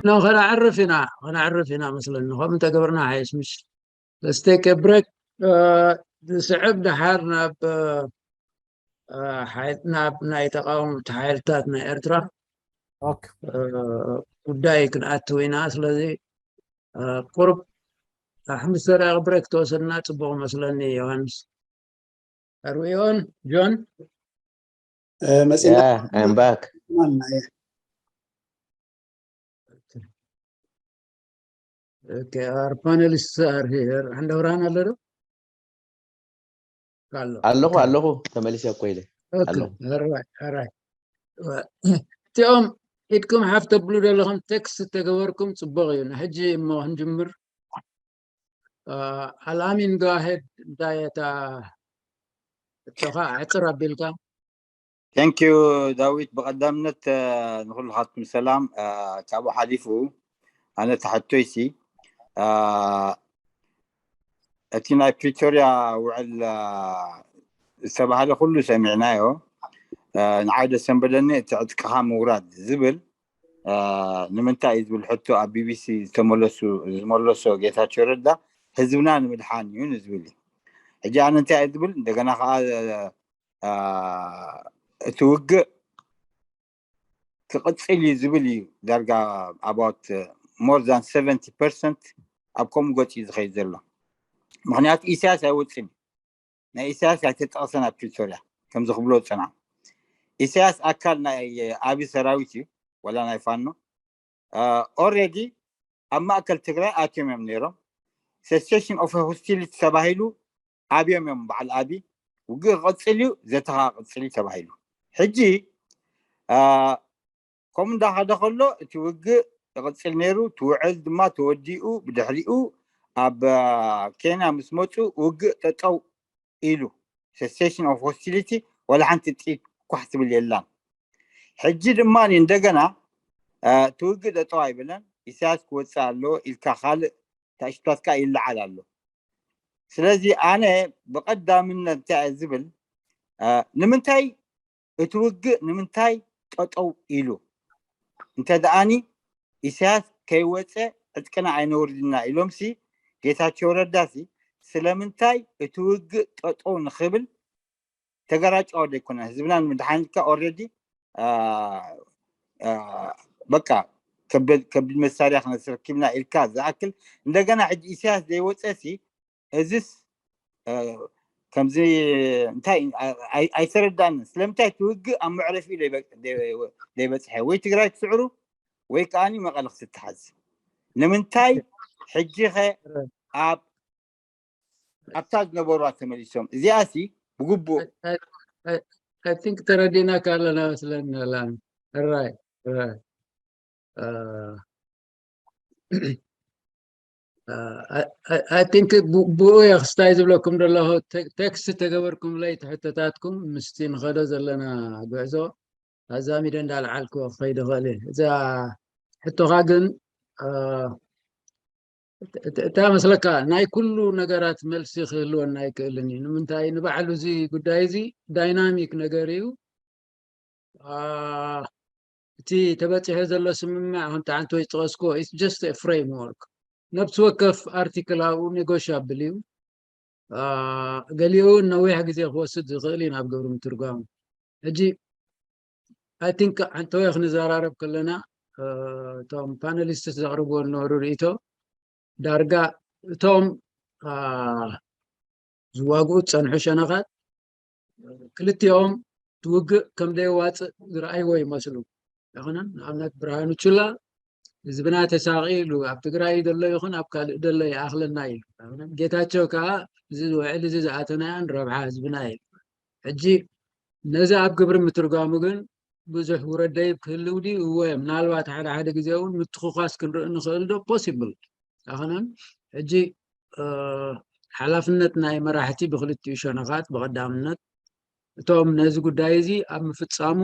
ኖ ከነዕርፍ ኢና ከነዕርፍ ኢና መስለኒ። ከምኡ እንተገብርና ሓይሽ ምሽ። Let's take a break. ዝስዕብ ደሓር ናብ ናብ ናይ ተቃወምቲ ሓይልታት ናይ ኤርትራ ጉዳይ ክንኣትው ኢና። ስለዚ ቁሩብ ሓሙሽተ ደቂቕ ብሬክ ተወሰድና ጽቡቕ መስለኒ። ዮሃንስ ኣርዊኦን ጆን መጺና Yeah, I'm back. ማና እየ Okay, our panelists are here. ዓንደ ብርሃን ኣሎ ዶ? ኣሎ። ኣለኹ ኣለኹ፣ ተመሊሰ እኮ ኢለ። Okay, ኣለኹ። All right, all right. እቲኦም ኢድኩም ሓፍ ተብሉ ዘለኹም ቴክስት ተገበርኩም ጽቡቕ እዩ። ንሕጂ እሞ ክንጅምር። ኣልኣሚን፣ go ahead። እንታይ እታ እቶኻ ዕጽር ኣቢልካ? Thank you ዳዊት። ብቐዳምነት ንኩልኻትኩም ሰላም። ካብኡ ሓሊፉ ኣነ ተሓቶይሲ እቲ ናይ ፕሪቶርያ ውዕል ዝተባህለ ኩሉ ሰሚዕናዮ። ንዓይ ደሰንበደኒ እቲ ዕጥቅኻ ምውራድ ዝብል ንምንታይ እዩ ዝብል ሕቶ ኣብ ቢቢሲ ዝተመለሱ ዝመለሶ ጌታቸው ረዳ ህዝብና ንምድሓን እዩ ንዝብል እዩ። ሕጂ ኣነ እንታይ እየ ዝብል እንደገና ከዓ እቲ ውግእ ክቕፅል እዩ ዝብል እዩ። ዳርጋ about more than seventy percent ኣብ ከምኡ ገፂ እዩ ዝኸይድ ዘሎ። ምክንያቱ ኢሳያስ ኣይወፅን እዩ። ናይ ኢሳያስ ኣይተጠቐሰን ኣብ ፕሪቶርያ ከምዚ ክብሎ ዝፀንዓ። ኢሳያስ ኣካል ናይ ኣቢ ሰራዊት እዩ ወላ ናይ ፋኖ። Already ኣብ ማእከል ትግራይ ኣትዮም እዮም ነይሮም። Cessation of hostility ተባሂሉ ኣብዮም እዮም በዓል ኣቢ። ውግእ ክቕፅል እዩ፣ ዘተኻ ክቕፅል እዩ ተባሂሉ። ሕጂ ከምኡ እንዳኸደ ከሎ እቲ ውግእ ይቕፅል ነይሩ። እቲ ውዕል ድማ ተወዲኡ ብድሕሪኡ ኣብ ኬንያ ምስ መፁ ውግእ ጠጠው ኢሉ። Cessation of hostility፣ ወላ ሓንቲ ጥይት ኳሕ ትብል የላን። ሕጂ ድማ እንደገና እቲ ውግእ ጠጠው ኣይብለን። ኢሳያስ ክወፅእ ኣለዎ ኢልካ ካልእ ታእሽታት ከዓ ይለዓል ኣሎ። ስለዚ ኣነ ብቐዳምነት እንታይ እየ ዝብል ንምንታይ እቲ ውግእ ንምንታይ ጠጠው ኢሉ? እንተ ደኣኒ ኢሳያስ ከይወፀ ዕጥቅና ኣይነውርድና ኢሎምሲ ጌታቸው ረዳሲ ስለምንታይ እቲ ውግእ ጠጠው ንኽብል ተገራጫው ዘይኮነ ህዝብና ንምድሓን ኢልካ already በቃ ከቢድ መሳርያ ክነስረክብና ኢልካ ዝኣክል እንደገና ሕጂ ኢሳያስ ዘይወፀሲ እዚስ ከምዚ እንታይ ኣይተረዳንን። ስለምንታይ እቲ ውግእ ኣብ መዕረፊ ዘይበፅሐ ወይ ትግራይ ትስዕሩ ወይ ከዓኒ መቐለ ክትትሓዝ ንምንታይ ሕጂ ኸ ኣብ ኣብታ ዝነበሩዋ ተመሊሶም እዚኣሲ ብግቡእ I think ተረዲናካ ኣለና መስለኒ። ላን ራይ ራይ I think ብኡ እየ ክስታይ ዝብለኩም ዘለኹ። ቴክስት ተገበርኩምለይ ትሕቶታትኩም ምስቲ ንኸዶ ዘለና ጉዕዞ ኣዛሚደ እንዳልዓልኩ ክኸይድ ይኽእል እየ። እዛ ሕቶኻ ግን እታ መስለካ ናይ ኩሉ ነገራት መልሲ ክህልወና ኣይክእልን እዩ። ንምንታይ ንባዕሉ እዚ ጉዳይ እዚ ዳይናሚክ ነገር እዩ። እቲ ተበፂሑ ዘሎ ስምምዕ ከምቲ ሓንቲ ወይ ዝጠቐስኩዎ it's just a framework። ነብሲ ወከፍ ኣርቲክል ኣብኡ ኔጎሽብል እዩ። ገሊኡ እውን ነዊሕ ግዜ ክወስድ ዝኽእል እዩ ናብ ግብሪ ምትርጓሙ። ሕጂ I think ሓንተወ ክንዘራረብ ከለና እቶም ፓነሊስትስ ዘቕርብዎ ዝነበሩ ርእይቶ ዳርጋ እቶም ዝዋግኡ ዝፀንሑ ሸነኻት ክልቲኦም ትውግእ ከም ደየዋፅእ ዝረኣይዎ ይመስሉ። ኣይኮነን? ንኣብነት ብርሃኑ ቹላ ህዝብና ተሳቒሉ ኣብ ትግራይ ዘሎ ይኹን ኣብ ካልእ ዘሎ ይኣኽለና እዩ። ጌታቸው ከዓ እዚ ውዕል እዚ ዝኣተናዮን ረብሓ ህዝብና እዩ። ሕጂ ነዚ ኣብ ግብሪ ምትርጓሙ ግን ብዙሕ ውረድ ደይብ ክህልው ድዩ? እወ፣ ምናልባት ሓደ ሓደ ግዜ እውን ምትኹኳስ ክንርኢ ንኽእል ዶ? ፖሲብል ኣይኮነን? ሕጂ ሓላፍነት ናይ መራሕቲ ብክልቲኡ ሸነኻት ብቐዳምነት እቶም ነዚ ጉዳይ እዚ ኣብ ምፍፃሙ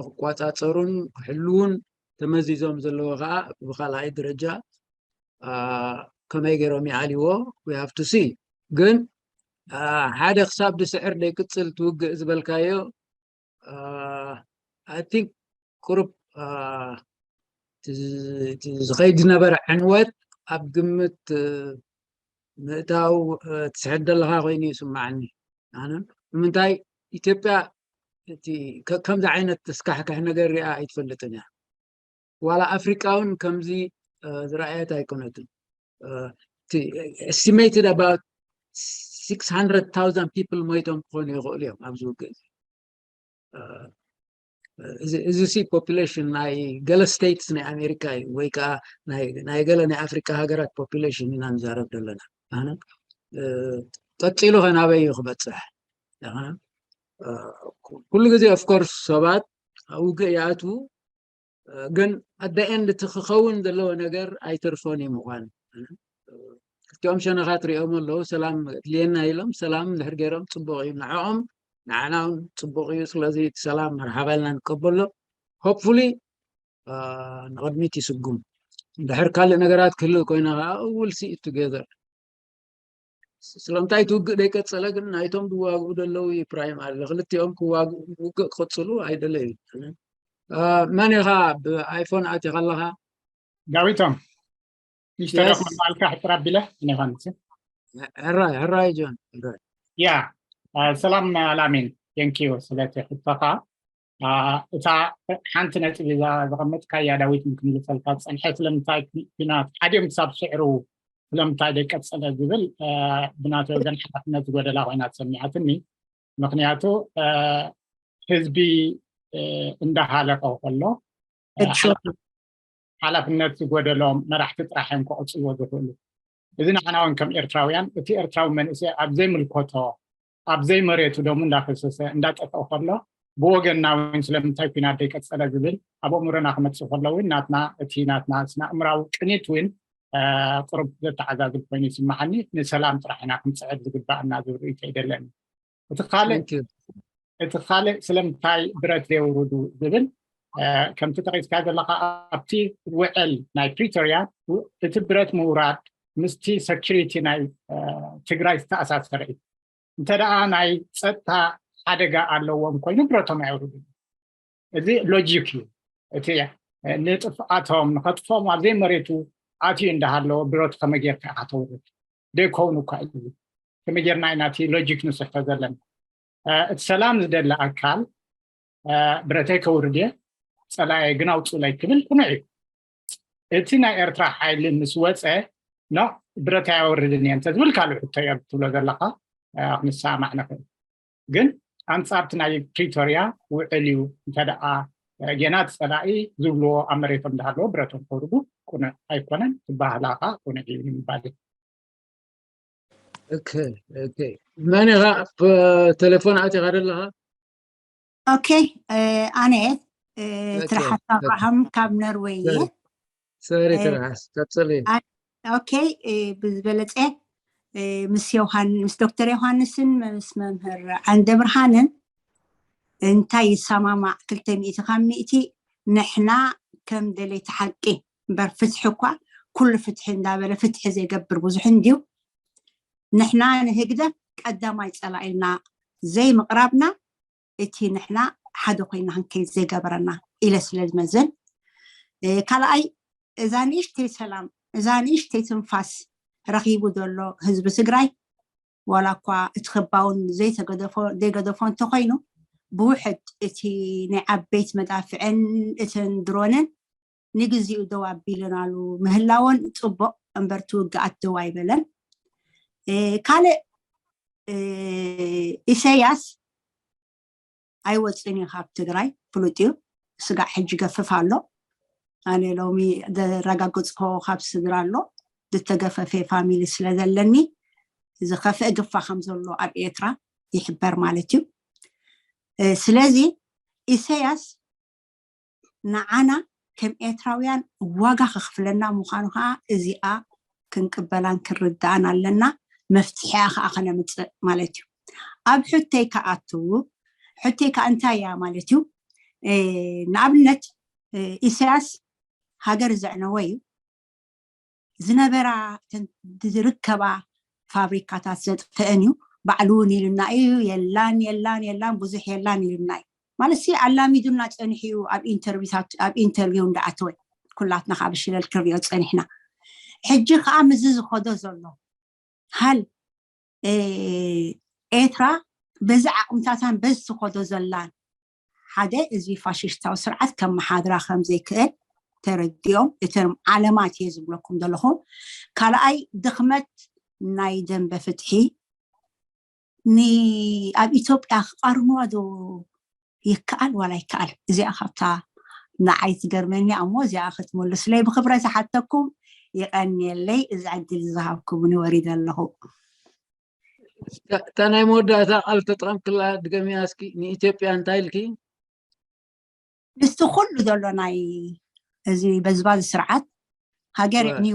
ክቋፃፀሩን ክሕልውን ተመዚዞም ዘለዎ ከዓ ብካልኣይ ደረጃ ከመይ ገይሮም ይኣልይዎ we have to see። ግን ሓደ ክሳብ ዝስዕር ደይቅፅል ትውግእ ዝበልካዮ I think ቁሩብ እቲ ዝኸይድ ዝነበረ ዕንወት ኣብ ግምት ምእታው ትስሕት ዘለኻ ኮይኑ ይስማዓኒ። ኣነ ንምንታይ ኢትዮጵያ እቲ ከምዚ ዓይነት ተስካሕክሕ ነገር ሪኣ ኣይትፈልጥን እያ። ዋላ ኣፍሪቃ እውን ከምዚ ዝረኣየት ኣይኮነትን። Estimated about six hundred thousand people ሞይቶም ክኾኑ ይኽእሉ እዮም ኣብዚ ውግእ እዚ። እዚ ሲ ፖፕሌሽን ናይ ገለ ስቴትስ ናይ ኣሜሪካ እዩ ወይ ከዓ ናይ ገለ ናይ ኣፍሪካ ሃገራት ፖፕሌሽን ኢና ንዛረብ ዘለና። ኣነ ቀፂሉ ከናበይ እዩ ክበፅሕ? ኩሉ ግዜ ኦፍኮርስ ሰባት ውግእ ይኣትዉ፣ ግን ኣደ ኤንድ እቲ ክኸውን ዘለዎ ነገር ኣይተርፎን እዩ ምኳን። ክልቲኦም ሸነኻት ሪኦም ኣለዉ፣ ሰላም ድልየና ኢሎም ሰላም ድሕር ገይሮም ፅቡቅ እዩ ንዕኦም፣ ንዓና እውን ፅቡቅ እዩ። ስለዚ እቲ ሰላም መርሓባ ኢልና ንቀበሎ። ሆፕፉሊ ንቕድሚት ይስጉም። ድሕር ካልእ ነገራት ክህልእ ኮይና ከዓ ውል ሲ ቱጌዘር። ስለምንታይ እቲ ውግእ ደይቀፀለ ግን ናይቶም ዝዋግኡ ዘለዉ እዩ ፕራይም ኣለ። ክልቲኦም ክዋግኡ ውግእ ክቕፅሉ ኣይደለዩ። መን ኢኻ ብኣይፎን ኣቲኻ ኣለኻ? ዳዊቶም ንሽተረፍ መባልካ ሕፅር ኣቢለ ዮሃንስ። ሕራይ ሕራይ ጆን። ያ ሰላም ኣላሚን፣ ቴንኪዩ ስለቲ ሕቶኻ። እታ ሓንቲ ነጥቢ ዘቐመጥካያ ዳዊት ክንምልሰልካ ዝፀንሐ ስለምንታይ ኩናት ሓዲኦም ክሳብ ስዕሩ ስለምንታይ ደይቀፀለ ዝብል ብናተ ወገን ሓላፍነት ዝጎደላ ኮይና ተሰሚዓትኒ። ምክንያቱ ህዝቢ እንዳሃለቀ ከሎ ሓላፍነት ዝጎደሎም መራሕቲ ጥራሕ እዮም ክቐፅልዎ ዝኽእሉ። እዚ ንዓና እውን ከም ኤርትራውያን እቲ ኤርትራዊ መንእሰይ ኣብ ዘይምልከቶ ኣብ ዘይመሬቱ ደሙ እንዳፈሰሰ እንዳጠፍአ ከሎ ብወገንና እውን ስለምንታይ ኩናት ደይቀፀለ ዝብል ኣብ ኣእምሮና ክመፅእ ከሎ እውን ናትና እቲ ናትና ስነ ኣእምራዊ ቅኒት እውን ቁሩብ ዘተዓዛዝብ ኮይኑ ይስማዓኒ። ንሰላም ጥራሕ ኢና ክንፅዕር ዝግባኣና ዝብል ርእይቶ ይደለኒ። እቲ ካልእ እቲ ካልእ ስለምንታይ ብረት ዘየውርዱ ዝብል ከምቲ ጠቂስካ ዘለካ ኣብቲ ውዕል ናይ ፕሪቶርያ እቲ ብረት ምውራድ ምስቲ ሰኪሪቲ ናይ ትግራይ ዝተኣሳሰረ እዩ። እንተ ደኣ ናይ ፀጥታ ሓደጋ ኣለዎም ኮይኑ ብረቶም ኣየውርዱ። እዚ ሎጂክ እዩ። እቲ ንጥፍኣቶም ንኸጥፎም ኣብ ዘይመሬቱ ኣትዩ እንዳሃለዎ ብረቱ ከመይ ጌርካ ኢኻ ተውርድ? ደይከውን እኳ እዩ። ከመይ ጌርና ኢና እቲ ሎጂክ ንስሕቶ ዘለና? እቲ ሰላም ዝደሊ ኣካል ብረተይ ከውርድ እየ፣ ፀላኤ ግን ኣውፅኡለይ ክብል ቅኑዕ እዩ። እቲ ናይ ኤርትራ ሓይሊ ምስ ወፀ ኖ ብረት ኣየወርድን እየ እንተዝብል ካልእ ሕቶ እየ ትብሎ ዘለካ ክንሰማማዕ ንኽእል። ግን ኣንፃር እቲ ናይ ፕሪቶርያ ውዕል እዩ እንተ ደኣ ጌና እቲ ፀላኢ ዝብልዎ ኣብ መሬቶም እንዳሃለዎ ብረቶም ከውርዱ ቅኑዕ ኣይኮነን። ዝበሃላ ከዓ ቅኑዕ እዩ ንምባል እዩ። መን ኢኻ ብቴሌፎን ኣቲኻ ዘለኻ? ኦኬ ኣነ ትርሓስ ኣብርሃም ካብ ነርወይ እየ። ሰሪ ትርሓስ ቀፅሊ። ኦኬ ብዝበለፀ ምስ ዮሃን ምስ ዶክተር ዮሃንስን ምስ መምህር ዓንደ ብርሃንን እንታይ ይሰማማዕ ክልተ ሚእቲ ካብ ሚእቲ ንሕና ከም ደለይቲ ሓቂ እምበር ፍትሒ እኳ ኩሉ ፍትሒ እንዳበለ ፍትሒ ዘይገብር ብዙሕ እንድዩ። ንሕና ንህግደፍ ቀዳማይ ፀላኢልና ዘይምቕራብና እቲ ንሕና ሓደ ኮይና ክንከይድ ዘይገበረና ኢለ ስለ ዝመዝን ካልኣይ እዛ ንእሽተይ ሰላም እዛ ንእሽተይ ትንፋስ ረኺቡ ዘሎ ህዝቢ ትግራይ ዋላ እኳ እቲ ክባውን ዘይተገደፎ ዘይገደፎ እንተኮይኑ ብውሕድ እቲ ናይ ዓበይት መዳፍዕን እትን ድሮንን ንግዚኡ ደው ኣቢለናሉ ምህላወን ፅቡቕ እምበር እቲ ውግኣት ደው ኣይበለን። ካልእ ኢሰያስ ኣይወፅን እዩ ካብ ትግራይ ፍሉጥ እዩ። ስጋዕ ሕጂ ገፍፍ ኣሎ። ኣነ ሎሚ ዘረጋገፅኮ ካብ ስድራ ኣሎ ዝተገፈፈ ፋሚሊ ስለ ዘለኒ ዝኸፍአ ግፋ ከም ዘሎ ኣብ ኤርትራ ይሕበር ማለት እዩ። ስለዚ ኢሰያስ ንዓና ከም ኤርትራውያን ዋጋ ከኽፍለና ምዃኑ ከዓ እዚኣ ክንቅበላን ክንርዳኣን ኣለና። መፍትሒኣ ከዓ ከነምፅእ ማለት እዩ። ኣብ ሕቶይ ክኣቱ ሕቶይ ከዓ እንታይ እያ ማለት እዩ? ንኣብነት ኢሳያስ ሃገር ዘዕነወ እዩ። ዝነበራ ዝርከባ ፋብሪካታት ዘጥፍአን እዩ። ባዕሉ እውን ኢሉና እዩ የላን የላን የላን ብዙሕ የላን ኢሉና እዩ ማለት ሲ ኣላሚዱና ፀኒሑ እዩ ኣብ ኢንተርቪው እንዳኣተወ ኩላትና ካብ ሽለል ክንሪኦ ፀኒሕና። ሕጂ ከዓ ምዚ ዝኸዶ ዘሎ ሃል ኤርትራ በዚ ዓቕምታታን በዚ ትኸዶ ዘላን ሓደ እዚ ፋሽስታዊ ስርዓት ከመሓድራ ከም ዘይክእል ተረዲኦም፣ እቶም ዓለማት እየ ዝብለኩም ዘለኹ። ካልኣይ ድኽመት ናይ ደንበ ፍትሒ ኣብ ኢትዮጵያ ክቃርንዋ ዶ ይከኣል ዋላ ይከኣል? እዚኣ ካብታ ንዓይ ትገርመኒ እሞ እዚኣ ክትምልሱለይ ብክብረት ዝሓተኩም። ይቐንየለይ እዚ ዕድል ዝሃብኩምኒ ወሪደ ኣለኹ። እታ ናይ መወዳእታ ቃል ተጠቐምክላ ድገምያ እስኪ። ንኢትዮጵያ እንታይ ኢልኪ? ምስቲ ኩሉ ዘሎ ናይ እዚ በዝባዚ ስርዓት ሃገር Right. ዕንዩ፣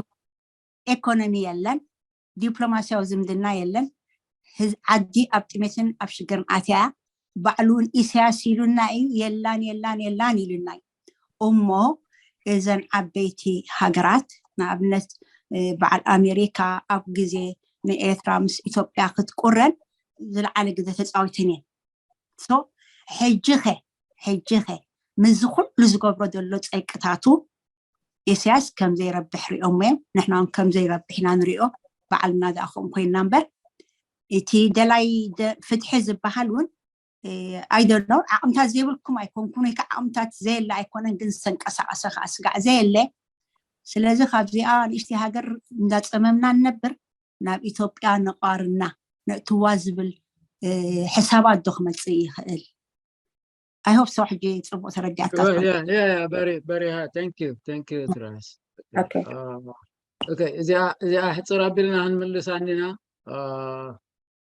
ኤኮኖሚ የለን፣ ዲፕሎማሲያዊ ዝምድና የለን። ህዝ- ዓዲ ኣብ ጥሜትን ኣብ ሽግርን ኣትያ። ባዕሉ እውን ኢሳያስ ኢሉና እዩ፣ የላን የላን የላን ኢሉና እዩ። እሞ እዘን ዓበይቲ ሃገራት ንኣብነት እ፣ በዓል ኣሜሪካ ኣብ ግዜ ንኤርትራ ምስ ኢትዮጵያ ክትቁረን ዝለዓለ ግዜ ተፃዊተን እየን። ሶ ሕጂ ኸ ሕጂ ኸ ምስዚ ኩሉ ዝገብሮ ዘሎ ፀቅታቱ ኢሳያስ ከም ዘይረብሕ ሪኦም እዮም፣ ንሕና እውን ከም ዘይረብሕ ኢና ንሪኦ። ባዕልና ደኣ ከምኡ ኮይንና እምበር እቲ ደላይ ደ- ፍትሒ ዝበሃል እውን ኣይደሎ ዓቕምታት ዘይብልኩም ኣይኮንኩን ወይ ከዓ ዓቕምታት ዘየለ ኣይኮነን፣ ግን ዝተንቀሳቀሰ ከዓ ስጋዕ ዘየለ። ስለዚ ካብዚኣ ንእሽተይ ሃገር እንዳፀመምና ንነብር ናብ ኢትዮጵያ ነቋርና ነእትዋ ዝብል እ፣ ሕሳባት ዶ ክመፅእ ይኽእል? I hope so። ሕጂ ፅቡቅ ተረዲኣካ ትኸውን። በሪሃ thank you thank you ትራስ Okay. okay እዚኣ እዚኣ ሕፅር ኣቢልና ክንምልሳ እንዲና።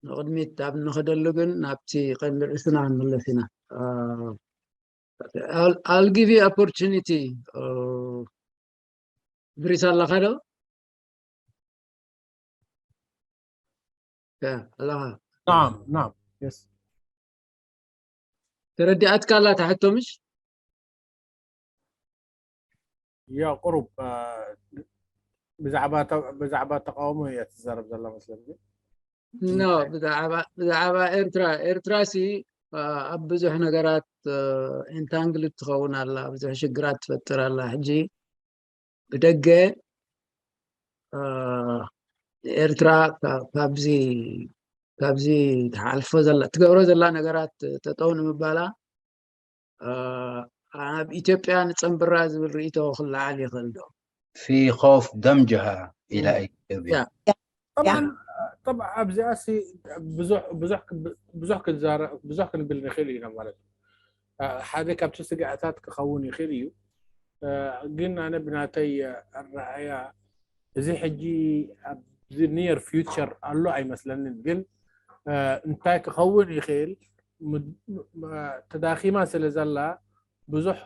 ንቕድሚት ኣብ ንኸደሉ ግን ናብቲ ቀንዲ ርእስና ክንምለስ ኢና። I'll, I'll give you opportunity. ብሪስ ኣለኻ ዶ? ኣለኻ? نعم نعم yes. ተረዲኣትካ ኣላ እታ ሕቶ ምሽ? ያ ቁሩብ ብዛዕባ ብዛዕባ ተቃውሞ እያ ትዛረብ ዘላ መስለኒ። ኖ ብዛዕባ ኤርትራ ኤርትራ ሲ ኣብ ብዙሕ ነገራት ኢንታንግልድ ትኸውን ኣላ፣ ብዙሕ ሽግራት ትፈጥር ኣላ። ሕጂ ብደገ ኤርትራ ካብዚ ካብዚ ትሓልፎ ዘላ ትገብሮ ዘላ ነገራት ጠጠው ንምባላ ኣብ ኢትዮጵያ ንፀንብራ ዝብል ርእይቶ ክለዓል ይኽእል ዶ? في خوف دمجها إلى إثيوبيا. طبعا طبعا ኣብዚኣ ሲ ብዙሕ ብዙሕ ብዙሕ ክንዛረብ ብዙሕ ክንብል ንኽእል ኢና ማለት እዩ። ሓደ ካብቲ ስግኣታት ክኸውን ይኽእል እዩ። ግን ኣነ ብናተይ ኣረኣያ እዚ ሕጂ ኣብዚ near future ኣሎ ኣይመስለንን። ግን እንታይ ክኸውን ይኽእል ተዳኺማ ስለ ዘላ ብዙሕ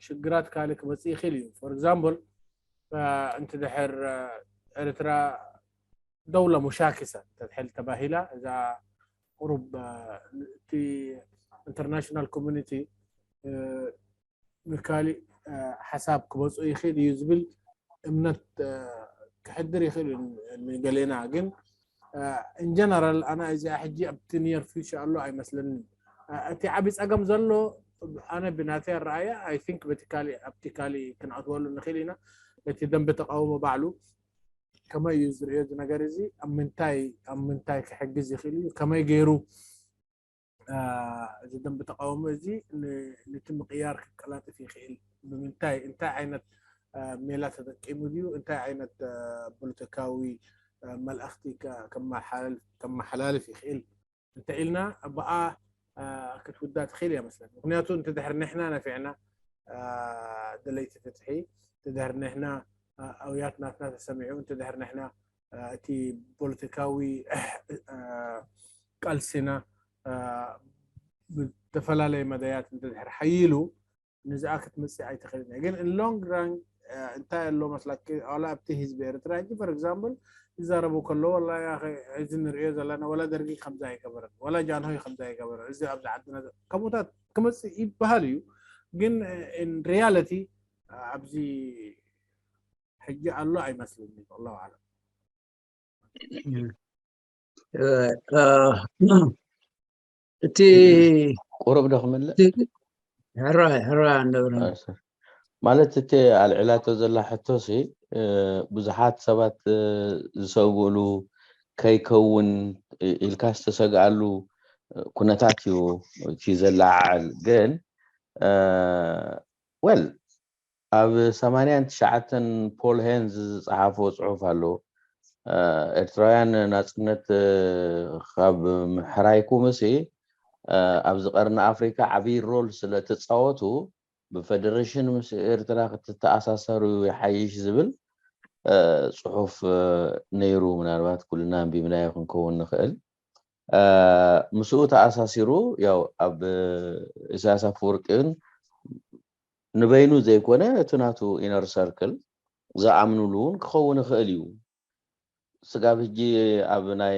ሽግራት ካልእ ክመፅእ ይኽእል እዩ። For example እንተ ድሕር ኤርትራ ደውላ ሙሻክሰ ተትሕል ተባሂላ እዛ ቁሩብ እቲ international community ንካሊእ ሓሳብ ክመፁ ይኽእል እዩ ዝብል እምነት ክሕድር ይኽእል እዩ ንገሌና። ግን in general ኣነ እዚኣ ሕጂ ኣብቲ near future ኣሎ ኣይመስለንን። እቲ ዓብዪ ፀገም ዘሎ ኣነ ብናተይ ኣረኣያ I think በቲ ካሊእ ኣብቲ ካሊእ ክንኣትወሉ ንኽእል ኢና። እቲ ደንበ ተቃውሞ ባዕሉ ከመይ እዩ ዝርእዮ እዚ ነገር እዚ ኣብ ምንታይ ኣብ ምንታይ ክሕግዝ ይኽእል እዩ ከመይ ገይሩ እዚ ደንበ ተቃውሞ እዚ ነቲ ምቅያር ክቀላጥፍ ይኽእል ብምንታይ እንታይ ዓይነት ሜላ ተጠቂሙ ድዩ እንታይ ዓይነት ፖለቲካዊ መልእኽቲ ከመሓላልፍ ይኽእል እንተ ኢልና ብኣ ክትውዳ ትኽእል እያ መስለኒ። ምክንያቱ እንተ ድሕር ንሕና ነፊዕና ደለይቲ ፍትሒ እንተ ድሕር ንሕና ኣውያት ናትና ተሰሚዑ እንተ ድሕር ንሕና እቲ ፖለቲካዊ ቃልሲና ብዝተፈላለየ መዳያት እንተ ድሕር ሓይሉ ንዝኣ ክትመፅእ ኣይትኽእልን እያ። ግን in long run እንታይ ኣሎ መስላኪ ዋላ ኣብቲ ህዝቢ ኤርትራ ሕጂ for example ይዛረቡ ከለዉ ዋላ እዚ ንሪኦ ዘለና ዋላ ደርጊ ከምዚ ኣይገበረን ዋላ ጃንሆይ ከምዚ ኣይገበረን እዚ ኣብዚ ዓድና ከምኡታት ክመፅእ ይበሃል እዩ። ግን in reality ኣብዚ ሕጂ ኣሎ ኣይመስለኒ ኣላሁ ኣለም። እቲ ቁሩብ ዶ ክምልእ ሕራይ ሕራይ እንደብረ ማለት እቲ ኣልዒላቶ ዘላ ሕቶሲ ብዙሓት ሰባት ዝሰግእሉ ከይከውን ኢልካ ዝተሰግኣሉ ኩነታት እዩ እቲ ዘለዓዕል። ግን ወል ኣብ ሰማንያን ትሽዓተን ፖል ሄንዝ ዝፀሓፎ ፅሑፍ ኣሎ። ኤርትራውያን ናፅነት ካብ ምሕራይኩምሲ ኣብዚ ቀርኒ ኣፍሪካ ዓብዪ ሮል ስለ ተፃወቱ ብፈደረሽን ምስ ኤርትራ ክትተኣሳሰሩ ይሓይሽ ዝብል ፅሑፍ ነይሩ። ምናልባት ኩልና ኣንቢብናዮ ክንከውን ንኽእል። ምስኡ ተኣሳሲሩ ያው ኣብ ኢሳያስ ኣፈወርቂን ንበይኑ ዘይኮነ እቲ ናቱ ኢነር ሰርክል ዝኣምኑሉ እውን ክኸውን ይኽእል እዩ። ስጋብ ሕጂ ኣብ ናይ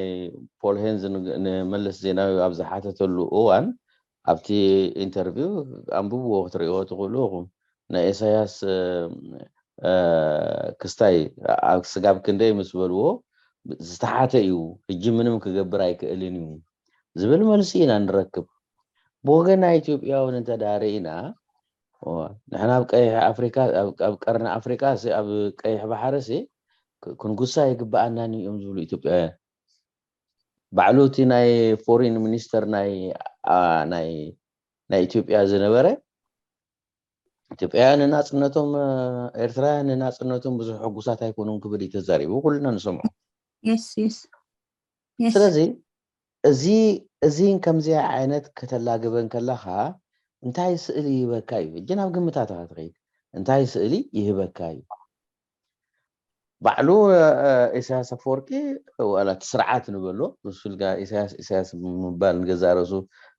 ፖል ሄንዝ ንመለስ ዜናዊ ኣብ ዝሓተተሉ እዋን ኣብቲ ኢንተርቪው ኣንብብዎ ክትርእይዎ ትኽእሉ ኢኹም። ናይ ኢሳያስ ክስታይ ስጋብ ክንደይ ምስ በልዎ ዝተሓተ እዩ፣ ሕጂ ምንም ክገብር ኣይክእልን እዩ ዝብል መልሲ ኢና ንረክብ። ብወገን ናይ ኢትዮጵያ እውን እንተ ርኢና ንሕና ኣብ ቀይሕ ኣፍሪካ ኣብ ቀርኒ ኣፍሪካ ኣብ ቀይሕ ባሕሪ ክንጉሳ ይግበኣናን እዮም ዝብሉ ኢትዮጵያውያን። ባዕሉ እቲ ናይ ፎሪን ሚኒስተር ናይ ናይ ኢትዮጵያ ዝነበረ ኢትዮጵያውያን ንናፅነቶም ኤርትራውያን ንናፅነቶም ብዙሕ ሕጉሳት ኣይኮኑን ክብል እዩ ተዛሪቡ፣ ኩልና ንሰምዖ። ስለዚ እዚ እዚን ከምዚኣ ዓይነት ከተላግበን ከለኻ እንታይ ስእሊ ይህበካ እዩ? ሕጂ ናብ ግምታት ኢኻ ትኸይድ። እንታይ ስእሊ ይህበካ እዩ? ባዕሉ ኢሳያስ ኣፈወርቂ ዋላ እቲ ስርዓት ንበሎ ብፍልጋ ኢሳያስ ኢሳያስ ምባል ንገዛ ርእሱ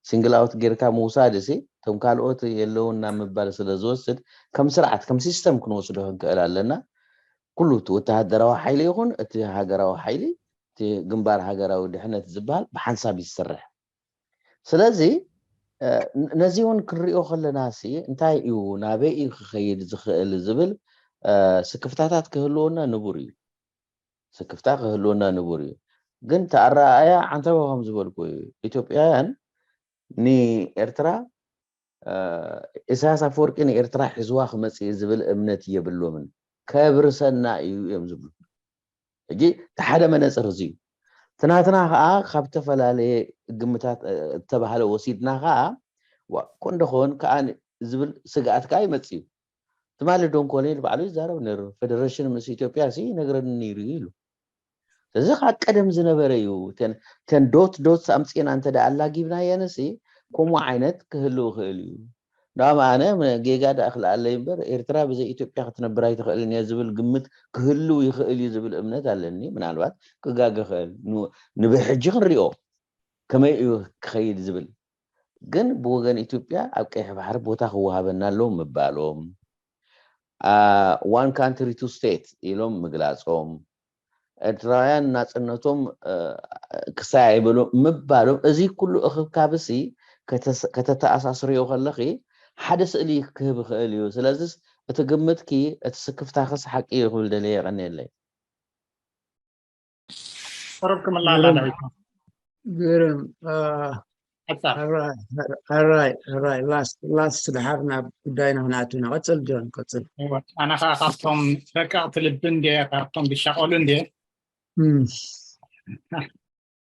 ሲንግል ኣውት ጌርካ ምውሳድ ሲ እቶም ካልኦት የለውን ናብ ምባል ስለ ዝወስድ ከም ስርዓት ከም ሲስተም ክንወስዶ ክንክእል ኣለና። ኩሉ እቲ ወተሃደራዊ ሓይሊ ይኹን እቲ ሃገራዊ ሓይሊ እቲ ግንባር ሃገራዊ ድሕነት ዝበሃል ብሓንሳብ ይሰርሕ። ስለዚ ነዚ እውን ክንሪኦ ከለና ሲ እንታይ እዩ ናበይ እዩ ክኸይድ ዝኽእል ዝብል ስክፍታታት ክህልወና ንቡር እዩ። ስክፍታ ክህልወና ንቡር እዩ። ግን ተኣረኣያ ዓንተቦ ከም ዝበልኩ እዩ። ኢትዮጵያውያን ንኤርትራ ኢሳያስ ኣፈወርቂ ንኤርትራ ሒዝዋ ክመፅእ ዝብል እምነት የብሎምን። ከብርሰና እዩ እዮም ዝብሉ። ሕጂ እቲ ሓደ መነፅር እዚ እዩ። ትናትና ከዓ ካብ ዝተፈላለየ ግምታት እተባህለ ወሲድና ከዓ ኮንደኾን ከዓ ዝብል ስግኣት ከዓ ይመፅእ እዩ። ትማሊ ዶን ኮሌል ባዕሉ ይዛረብ ነይሩ። ፌደሬሽን ምስ ኢትዮጵያ ሲ ይነግረኒ ነይሩ ኢሉ። እዚ ካብ ቀደም ዝነበረ እዩ። ተን ዶት ዶት ኣምፅና እንተ ኣላጊብናየን ሲ ከምኡ ዓይነት ክህልው ይኽእል እዩ። ዳም ኣነ ጌጋ ዳ ክልኣለይ እምበር ኤርትራ ብዘይ ኢትዮጵያ ክትነብር ኣይትኽእልን እያ ዝብል ግምት ክህልው ይኽእል እዩ ዝብል እምነት ኣለኒ። ምናልባት ክጋገ ክእል ንብሕጂ ክንሪኦ ከመይ እዩ ክኸይድ ዝብል ግን ብወገን ኢትዮጵያ ኣብ ቀይሕ ባሕሪ ቦታ ክወሃበና ኣለዎ ምባሎም one country two state ኢሎም ምግላጾም ኤርትራውያን ናጽነቶም ክሳይ ኣይበሉ ምባሎም እዚ ኩሉ እኽብካብሲ ከተተኣሳስርዮ ከለኺ ሓደ ስእሊ ክህብ ይኽእል እዩ። ስለዚ እቲ ግምትኪ እቲ ስክፍታኽስ ሓቂ እዩ ክብል ደልየ። የቐንየለይ። ቁሩብ ክምልኣላ ዳዊት። ግርም ራይ ራይ ራይ ላስት ላስት ድሓር ናብ ጉዳይና ክንኣቱ ኢና። ቀፅል ጆን ቀፅል። ኣነ ከዓ ካብቶም ደቀቕቲ ልቢ እንድየ ካብቶም ዝሻቐሉ እንድየ።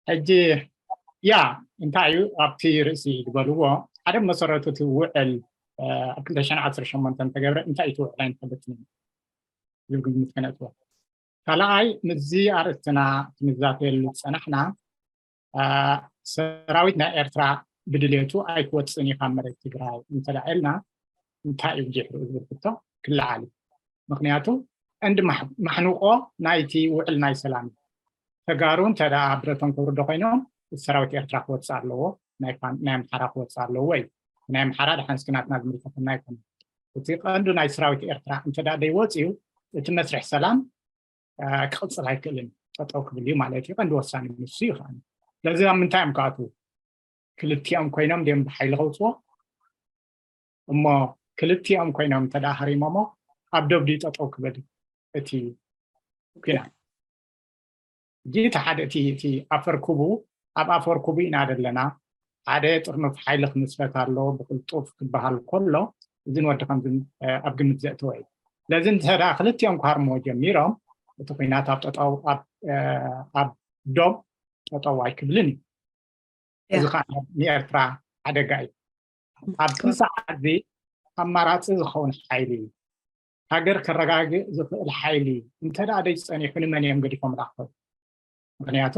ሕጂ ያ እንታይ እዩ ኣብቲ ርእሲ ዝበልዎ ሓደ መሰረቱ እቲ ውዕል ኣብ ክልተ ሽሕን ዓሰርተ ሸሞንተን ተገብረ እንታይ እቲ ውዕል ኣይንፈልጥን ኢና ዝብል ግምት ከነእትዎ። ካልኣይ ምስዚ ኣርእስትና ክንዛተየሉ ዝፀናሕና ሰራዊት ናይ ኤርትራ ብድልየቱ ኣይክወፅእን እዩ ካብ መሬት ትግራይ እንተዳ ኢልና እንታይ እዩ ብድሕሪኡ ዝብል ሕቶ ክለዓል እዩ። ምክንያቱ ቀንዲ ማሕንቆ ናይቲ ውዕል ናይ ሰላም እዩ። ተጋሩ እንተ ብረቶም ከውርዶ ኮይኖም ሰራዊት ኤርትራ ክወፅእ ኣለዎ፣ ናይ ኣምሓራ ክወፅእ ኣለዎ እዩ። ናይ ኣምሓራ ድሓን እስኪ ናትና ዝምልከተና ኣይኮነን። እቲ ቀንዱ ናይ ሰራዊት ኤርትራ እንተ ደይወፅዩ እቲ መስርሕ ሰላም ክቕፅል ኣይክእልን፣ ጠጠው ክብል እዩ ማለት እዩ። ቀንዲ ወሳኒ ንሱ እዩ። ከዓ ስለዚ ኣብ ምንታይ እዮም ክኣትዉ? ክልቲኦም ኮይኖም ድዮም ብሓይሊ ከውፅዎ? እሞ ክልቲኦም ኮይኖም እንተ ሃሪሞሞ ኣብ ዶብ ድዩ ጠጠው ክብል እቲ ኲናት? ሕጂ እቲ ሓደ እቲ ኣፈርኩቡ ኣብ ኣፈርኩቡ ኢና ዘለና። ሓደ ጥርኑፍ ሓይሊ ክምስረት ኣለዎ ብቅልጡፍ ክበሃል ከሎ እዚ ንወዲ ከምዚ ኣብ ግምት ዘእተወ እዩ። ስለዚ እንተ ደኣ ክልቲኦም ክሃርምዎ ጀሚሮም፣ እቲ ኲናት ኣብ ጠጠው ኣብ ዶብ ጠጠው ኣይክብልን እዩ። እዚ ከዓ ንኤርትራ ሓደጋ እዩ። ኣብዚ ሰዓት እዚ ኣማራፂ ዝኸውን ሓይሊ፣ ሃገር ከረጋግእ ዝኽእል ሓይሊ እንተ ደኣ ደይጸኒሑ ንመን እዮም ገዲፎም ላኽተው? ምክንያቱ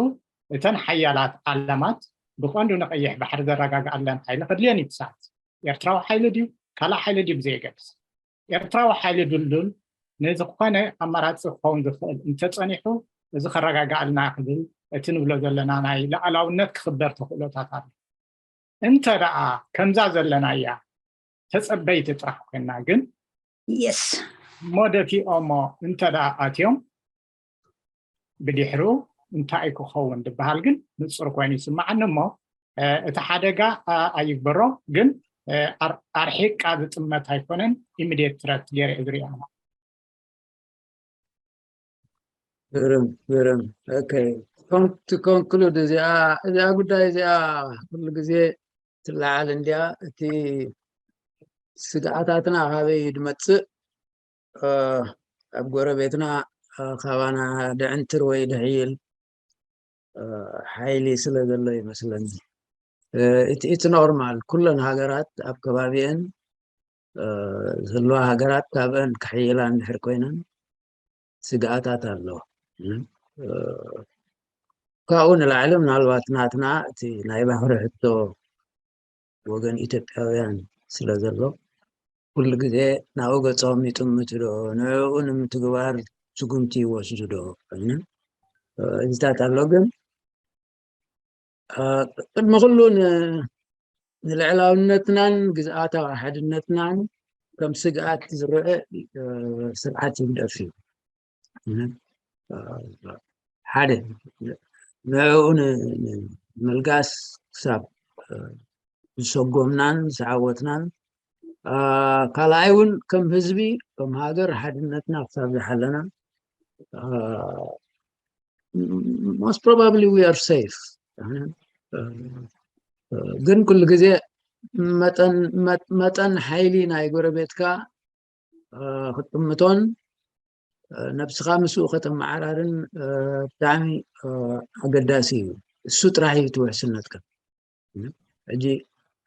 እተን ሓያላት ዓለማት ብቐንዱ ንቀይሕ ባሕሪ ዘረጋግኣለን ሓይሊ ከድልየን እዩ። ሰዓት ኤርትራዊ ሓይሊ ድዩ ካልእ ሓይሊ ድዩ ብዘየገድስ፣ ኤርትራዊ ሓይሊ ድልዱል ንዝኾነ ኣማራፂ ክኸውን ዝኽእል እንተጸኒሑ፣ እዚ ከረጋግኣልና ክብል እቲ ንብሎ ዘለና ናይ ሉዓላውነት ክኽበር ተኽእሎታት ኣሎ። እንተ ደኣ ከምዛ ዘለናያ ተጸበይቲ ጥራሕ ኮይና ግን የስ እሞ ደፊኦሞ እንተ ደኣ ኣትዮም ብድሕሩ እንታይ ክኸውን ዝበሃል ግን ንጹር ኮይኑ ይስምዓኒ። እሞ እቲ ሓደጋ ኣይግበሮ፣ ግን ኣርሒቃ ዝጥመት ኣይኮነን። ኢሚድየት ትረት ገይረ ዝሪኣ ግርም ግርም። ኦኬ፣ to conclude እዚኣ እዚኣ ጉዳይ እዚኣ ኩሉ ግዜ ትለዓል እንዲያ። እቲ ስግኣታትና ካበይ ድመፅእ፣ ኣብ ጎረቤትና ካባና ድዕንትር ወይ ድሕይል ሓይሊ ስለ ዘሎ ይመስለኒ። እቲ ኖርማል፣ ኩለን ሃገራት ኣብ ከባቢአን ዘለዋ ሃገራት ካብአን ክሕይላ እንድሕር ኮይነን ስግኣታት ኣሎ። ካብኡ ንላዕሊ ምናልባት ናትና እቲ ናይ ባሕሪ ሕቶ ወገን ኢትዮጵያውያን ስለ ዘሎ፣ ኩሉ ግዜ ናብኡ ገጾም ይጥምቱ ዶ፣ ንዕኡ ንምትግባር ስጉምቲ ይወስዱ ዶ? እዚታት ኣሎ። ግን ቅድሚ ኩሉ ንልዕላውነትናን ግዝኣታዊ ሓድነትናን ከም ስግኣት ዝረአ ስርዓት ህግደፍ እዩ። ሓደ ንዕኡ ንምልጋስ ክሳብ ዝሰጎምናን ዝዓወትናን፣ ካልኣይ እውን ከም ህዝቢ ከም ሃገር ሓድነትና ክሳብ ዝሓለና most probably we are safe። ግን ኩሉ ግዜ መጠን ሓይሊ ናይ ጎረቤትካ ክትጥምቶን ነብስኻ ምስኡ ከተመዓራርን ብጣዕሚ ኣገዳሲ እዩ። እሱ ጥራሕ እዩ እቲ ውሕስነትካ። ሕጂ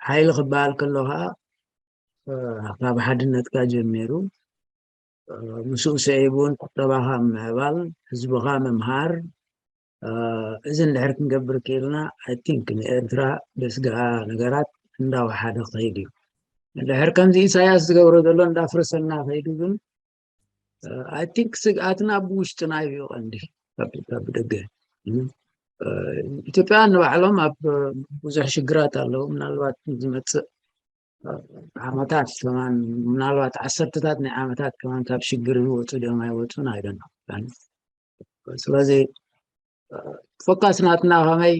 ሓይሊ ክበሃል ከሎ ከዓ ካብ ሓድነትካ ጀሚሩ ምስኡ ስዒቡ እውን ቁጠባኻ ምምዕባል፣ ህዝብኻ ምምሃር፣ እዚ እንድሕር ክንገብር ክኢልና፣ I think ንኤርትራ ደስግኣ ነገራት እንዳወሓደ ክኸይድ እዩ። እንድሕር ከምዚ ኢሳያስ ዝገብሮ ዘሎ እንዳፍረሰና ከይዱ ግን፣ I think ስግኣትና ብውሽጥና እዩ ቀንዲ፣ ካብ ደገ። ኢትዮጵያውያን ንባዕሎም ኣብ ብዙሕ ሽግራት ኣለዉ። ምናልባት ዝመፅእ ዓመታት ከማን፣ ምናልባት ዓሰርተታት ናይ ዓመታት ከማን ካብ ሽግር ይወፁ ድዮም ኣይወፁን ኣይደን። ስለዚ ፎካስ ናትና ከመይ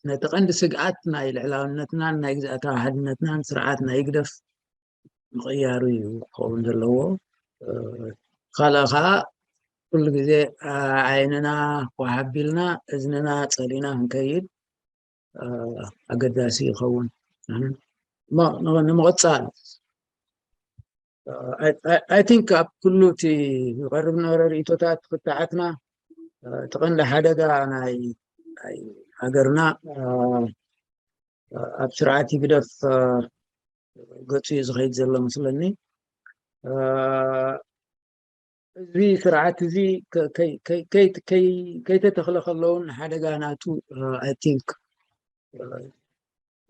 ነቲ ቀንዲ ስግኣት ናይ ልዕላውነትናን ናይ ግዝኣታዊ ሓድነትናን ስርዓት ናይ ህግደፍ ምቕያሩ እዩ ክኸውን ዘለዎ። ካልእ ከዓ ኩሉ ግዜ ዓይንና ኮሓ ኣቢልና እዝንና ፀሊና ክንከይድ ኣገዳሲ ይኸውን። ንምቕፃል I think ኣብ ኩሉ እቲ ዝቐርብ ነበረ ርእቶታት ክትዓትና እቲ ቀንዲ ሓደጋ ናይ ሃገርና ኣብ ስርዓት ህግደፍ ገፁ እዩ ዝኸይድ ዘሎ መስለኒ። እዚ ስርዓት እዚ ከይተተኽለ ከለውን ሓደጋ ናቱ I think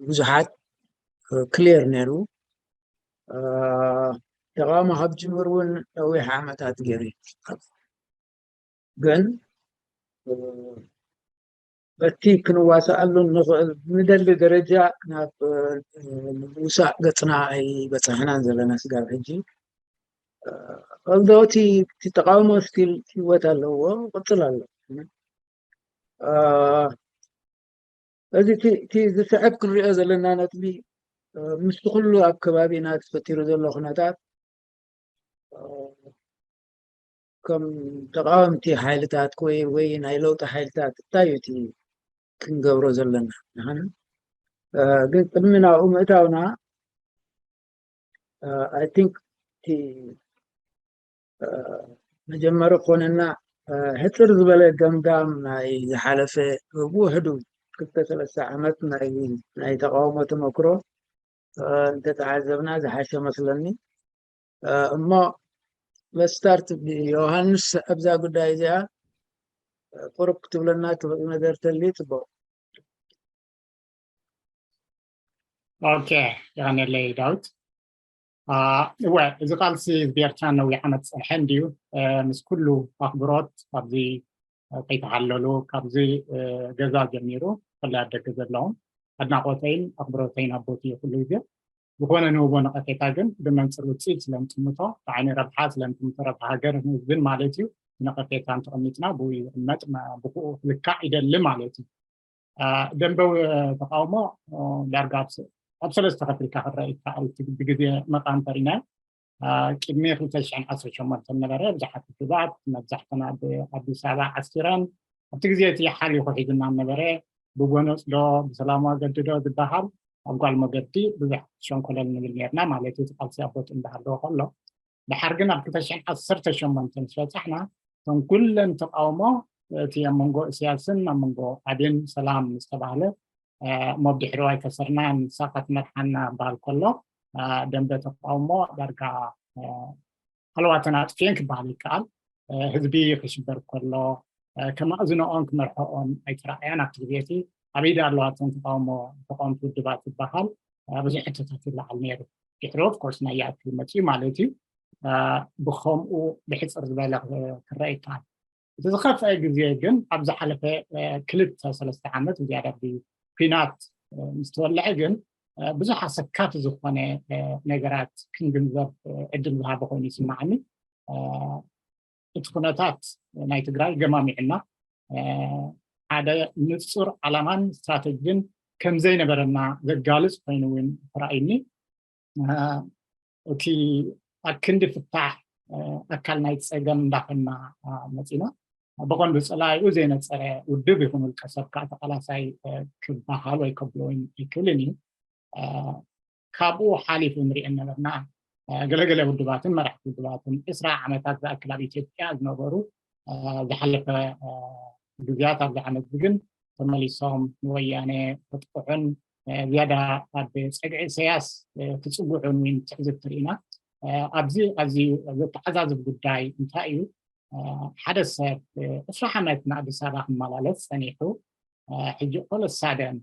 ብዙሓት ክሊር ነይሩ። ተቃውሞ ካብ ጅምር እውን ነዊሕ ዓመታት ገይሩ እዩ። ግን በቲ ክንዋሳኣሉ ንኽእል ንደሊ ደረጃ ናብ ምውሳእ ገፅና ኣይበፃሕናን ዘለና ስጋብ ሕጂ። ኦልዶ እቲ ተቃውሞ ስቲል ህይወት ኣለዎ፣ ቅፅል ኣለዎ። እዚ እቲ ዝስዕብ ክንሪኦ ዘለና ነጥቢ ምስቲ ኩሉ ኣብ ከባቢና ተፈጢሩ ዘሎ ኩነታት ከም ተቃወምቲ ሓይልታት ወይ ወይ ናይ ለውጢ ሓይልታት እንታይ እዩ እቲ ክንገብሮ ዘለና? ንሕና ግን ቅድሚ ናብኡ ምእታውና I think እቲ መጀመሪ ኮነና ሕፅር ዝበለ ገምጋም ናይ ዝሓለፈ ብውሕዱ ክልተ ሰለስተ ዓመት ናይ ተቃውሞ ተመክሮ እንተተዓዘብና ዝሓሸ መስለኒ። እሞ let's start ብዮሃንስ ኣብዛ ጉዳይ እዚኣ ቁሩብ ክትብለና ትኽእል ነገር ተልዩ ጽቡቅ። ኦኬ፣ የቐንየለይ ዳዊት። እወ፣ እዚ ቃልሲ ህዝቢ ኤርትራ ነዊሕ ዓመት ዝጸንሐ እንድዩ። ምስ ኩሉ ኣኽብሮት ኣብዚ ከይተሓለሉ ካብዚ ገዛ ጀሚሩ ፈላይ ኣብ ደገ ዘለዎም ኣድናቆተይን ኣኽብሮተይን ኣቦት እዩ ኩሉ ግዜ። ዝኾነ ንህቦ ነቐፌታ ግን ብመንፅር ውፅኢት ስለንጥምቶ ብዓይኒ ረብሓ ስለንጥምቶ ረብሓ ሃገርን ህዝብን ማለት እዩ። ነቐፌታ እንተቐሚጥና ብኡ ይቕመጥ ብኡ ክልካዕ ይደሊ ማለት እዩ። ደንበ ተቃውሞ ዳርጋ ኣብ ሰለስተ ከፊልካ ክረአ ይከኣል። ብግዜ መቃን ፈሪና ቅድሚ ክልተ ሽሕን ዓሰርተ ሸሞንተን ነበረ ብዙሓት ውድባት መብዛሕተን ኣብ ኣዲስ ኣበባ ዓስኪረን ኣብቲ ግዜ እቲ ሓሊኹ ሒዝና ነበረ። ብጎነፅ ዶ ብሰላማዊ መገዲ ዶ ዝበሃል ኣብ ጓል መገዲ ብዙሕ ሸንኮለል ንብል ነርና ማለት እዩ። ቃልሲ ኣቦት እንዳሃለወ ከሎ ድሓር ግን ኣብ ክልተ ሽሕን ዓሰርተ ሸሞንተን ምስ በፃሕና እቶም ኩለን ተቃውሞ እቲ ኣብ መንጎ እስያስን ኣብ መንጎ ኣብን ሰላም ዝተባህለ እሞ ብድሕሪኡ ኣይከሰርና ንሳ ክትመርሓና በሃል ከሎ ደንበ ተቃውሞ ዳርጋ ኣለዋተን ኣጥፍኤን ክበሃል ይከኣል። ህዝቢ ክሽበር ከሎ ከማእዝነኦን ክመርሐኦን ኣይተረኣያን ኣብቲ ግዜ እቲ ኣበይ ዳ ኣለዋተን ተቃውሞ ተቃወምቲ ውድባት ዝበሃል ብዙሕ ሕቶታት ይለዓል ነይሩ። ድሕሪ of course ናይ ያእክል መፅኡ ማለት እዩ። ብከምኡ ብሕፅር ዝበለ ክረአ ይከኣል። እቲ ዝኸፍአ ግዜ ግን ኣብ ዝሓለፈ ክልተ ሰለስተ ዓመት ዝያዳ ብኩናት ምስ ተወልዐ ግን ብዙሕ ኣሰካፊ ዝኾነ ነገራት ክንግንዘብ ዕድል ዝሃበ ኮይኑ ይስማዓኒ። እቲ ኩነታት ናይ ትግራይ ገማሚዕና ሓደ ንፁር ዓላማን ስትራተጂን ከምዘይነበረና ዘጋልፅ ኮይኑ እውን ተራእዩኒ። እቲ ኣክንዲ ፍታሕ ኣካል ናይ ፀገም እንዳፈና መፂና ብቐንዱ ፀላኢኡ ዘይነፀረ ውድብ ይኹን ውልቀ ሰብ ከዓ ተቃላሳይ ክበሃል ወይ ከብሎ ይክእልን እዩ። ካብኡ ሓሊፉ ንሪኦ ነበርና ገለገለ ውድባትን መራሕቲ ውድባትን ዕስራ ዓመታት ዝኣክል ኣብ ኢትዮጵያ ዝነበሩ ዝሓለፈ ግዜያት ኣብዚ ዓመት ግን ተመሊሶም ንወያነ ከጥቅዑን ዝያዳ ኣብ ፀግዒ ኢሳያስ ክፅውዑን እውን ትሕዝብቲ ርኢና። ኣብዚ ኣዝዩ ዘተዓዛዝብ ጉዳይ እንታይ እዩ? ሓደ ሰብ ዕስራ ዓመት ንኣዲስ ኣበባ ክመላለስ ፀኒሑ ሕጂ ኦለሳደን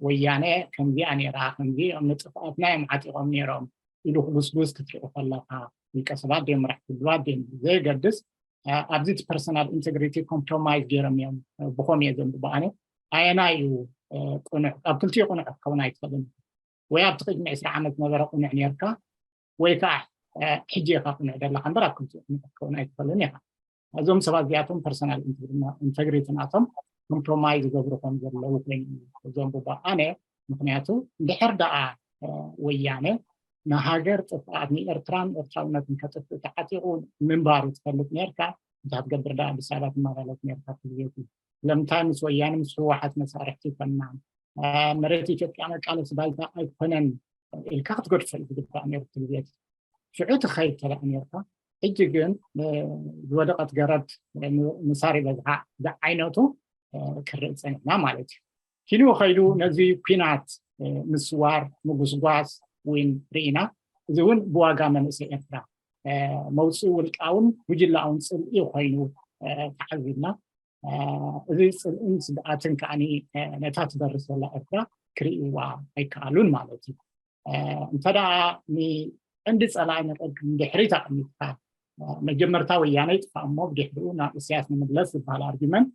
ወያነ ከምዚኣ ነይራ ከምዚ እዮም ንጥፍኣትና እዮም ዓጢቖም ነይሮም ኢሉ ክጉስጉስ ክትርኢ ከለካ ውልቀ ሰባት ድዮም መራሕቲ ውድባት ድዮም ብዘየገድስ ኣብዚ እቲ personal integrity compromise ገይሮም እዮም ብኸም እየ ዘንብቦ ኣነ ኣየና እዩ ቅኑዕ ኣብ ክልቲኡ ቅኑዕ ክትከውን ኣይትኽእልን ወይ ኣብቲ ቅድሚ ዕስራ ዓመት ነበረ ቅኑዕ ነርካ ወይ ከዓ ሕጂ ኢኻ ቅኑዕ ዘለካ እምበር ኣብ ክልቲኡ ቅኑዕ ክትከውን ኣይትኽእልን ኢኻ እዞም ሰባት እዚኣቶም personal integrity ናቶም compromise ዝገብሩ ከም ዘለዉ ኮይኑ ዘንብቦ ኣነ ምክንያቱ እንድሕር ደኣ ወያነ ንሃገር ጥፍኣት ንኤርትራን ኤርትራውነትን ከጥፍእ ተዓጢቑ ምንባሩ ትፈልጥ ነርካ እንታይ ትገብር ደኣ ኣዲስ ኣበባ ትመላለስ ነርካ ትብል ስለምንታይ ምስ ወያነ ምስ ህወሓት መሳርሕቲ ይኮና መሬት ኢትዮጵያ መቃለሲ ባይታ ኣይኮነን ኢልካ ክትገድፎ እዩ ዝግባእ ነሩ ትብል ሽዑ ትኸይድ ተደኣ ነርካ ሕጂ ግን ዝወደቐት ገረድ ምሳር ይበዝሓ ዝዓይነቱ ክርኢ ፀኒሕና ማለት እዩ ኪሉ ከይዱ ነዚ ኩናት ምስዋር ምጉስጓስ እውን ርኢና እዚ እውን ብዋጋ መንእሰይ ኤርትራ መውፅኢ ውልቃውን ጉጅላውን ፅልኢ ኮይኑ ተዓዚብና እዚ ፅልእን ስግኣትን ከዓ ነታ ትበርስ ዘላ ኤርትራ ክርእይዋ ኣይከኣሉን ማለት እዩ እንተ ደኣ ንቀንዲ ፀላኢ ንቅድም ድሕሪት ኣቀሚጥካ መጀመርታ ወያነ ይጥፋእ እሞ ብድሕሪኡ ናብ እስያስ ንምለስ ዝበሃል ኣርጊመንት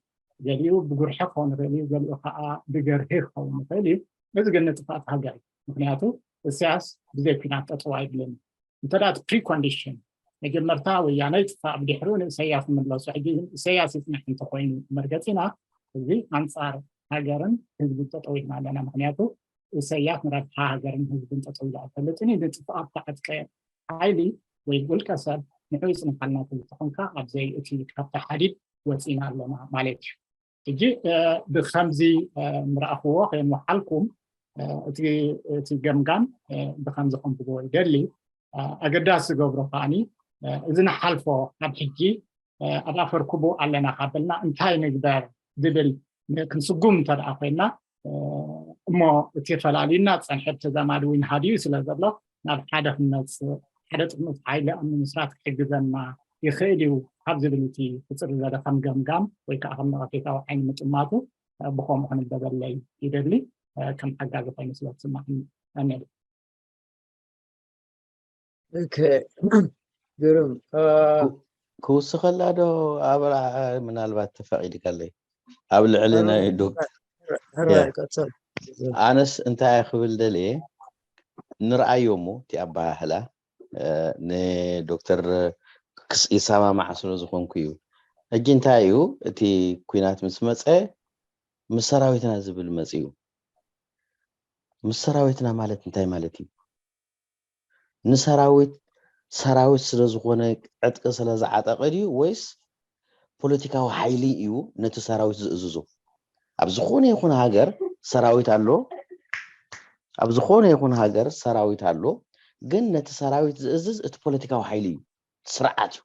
ገሊኡ ብጉርሒ ክኸውን ይኽእል እዩ ገሊኡ ከዓ ብገርሂ ክኸውን ይኽእል እዩ እዚ ግን ንጥፋት ሃገር እዩ ምክንያቱ እስያስ ብዘይ ኩናት ጠጠው ኣይብልን እንተ እቲ precondition መጀመርታ ወያነ ይጥፋእ ብድሕሪኡ ንእሰያስ ንምለሶ ሕጂ ኢሰያስ ይፅንሕ እንተኮይኑ መርገፂና እዚ ኣንፃር ሃገርን ህዝቢ ጠጠው ኢልና ኣለና ምክንያቱ እሰያስ ንረብሓ ሃገርን ህዝብን ጠጠው ኢሉ ኣይፈልጥን እዩ ንጥፍኣት ተዓጥቀ ሓይሊ ወይ ውልቀ ሰብ ንዑ ይፅንሓልና ትብል ተኾንካ ኣብዘይ እቲ ካብቲ ሓዲድ ወፂና ኣለና ማለት እዩ ሕጂ ብከምዚ ምረኣኽዎ ከየምሓልኩም እቲ ገምጋም ብከምዚ ከንብቦ ይደሊ ኣገዳሲ ዝገብሮ ከዓኒ እዚ ንሓልፎ ኣብ ሕጂ ኣብ ኣፈር ክቡእ ኣለና ካበልና እንታይ ንግበር ዝብል ክንስጉም እንተደኣ ኮይና እሞ እቲ ፈላልዩና ዝፀንሐ ብተዛማዲ ዊን ሃድዩ ስለ ዘሎ ናብ ሓደ ክመፅእ ሓደ ጥርኑፍ ሓይሊ ኣብ ምምስራት ክሕግዘና ይኽእል እዩ ካብ ዝብል እቲ ክፅሪ ዘለ ከም ገምጋም ወይ ከዓ ከም ነቐፌታዊ ዓይኒ ምጥማቱ ብኸምኡ ክንበበለይ ይደሊ ከም ሓጋዚ ኮይኑ ስለ ዝስማዕኒ ኣሜን። ግሩም ክውስኸላ ዶ ኣብርሃ ምናልባት ተፈቒድካለይ ኣብ ልዕሊ ናይ ዶክተር ኣነስ እንታይ ክብል ደልየ ንርኣዮ እሞ እቲ ኣባሃህላ ንዶክተር ይሰማማዕ ስለ ዝኾንኩ እዩ ሕጂ እንታይ እዩ እቲ ኩናት ምስ መፀ ምስ ሰራዊትና ዝብል መፅዩ ምስ ሰራዊትና ማለት እንታይ ማለት እዩ ንሰራዊት ሰራዊት ስለ ዝኾነ ዕጥቂ ስለ ዝዓጠቐ ድዩ ወይስ ፖለቲካዊ ሓይሊ እዩ ነቲ ሰራዊት ዝእዝዞ ኣብ ዝኾነ ይኹን ሃገር ሰራዊት ኣሎ ኣብ ዝኾነ ይኹን ሃገር ሰራዊት ኣሎ ግን ነቲ ሰራዊት ዝእዝዝ እቲ ፖለቲካዊ ሓይሊ እዩ ስርዓት እዩ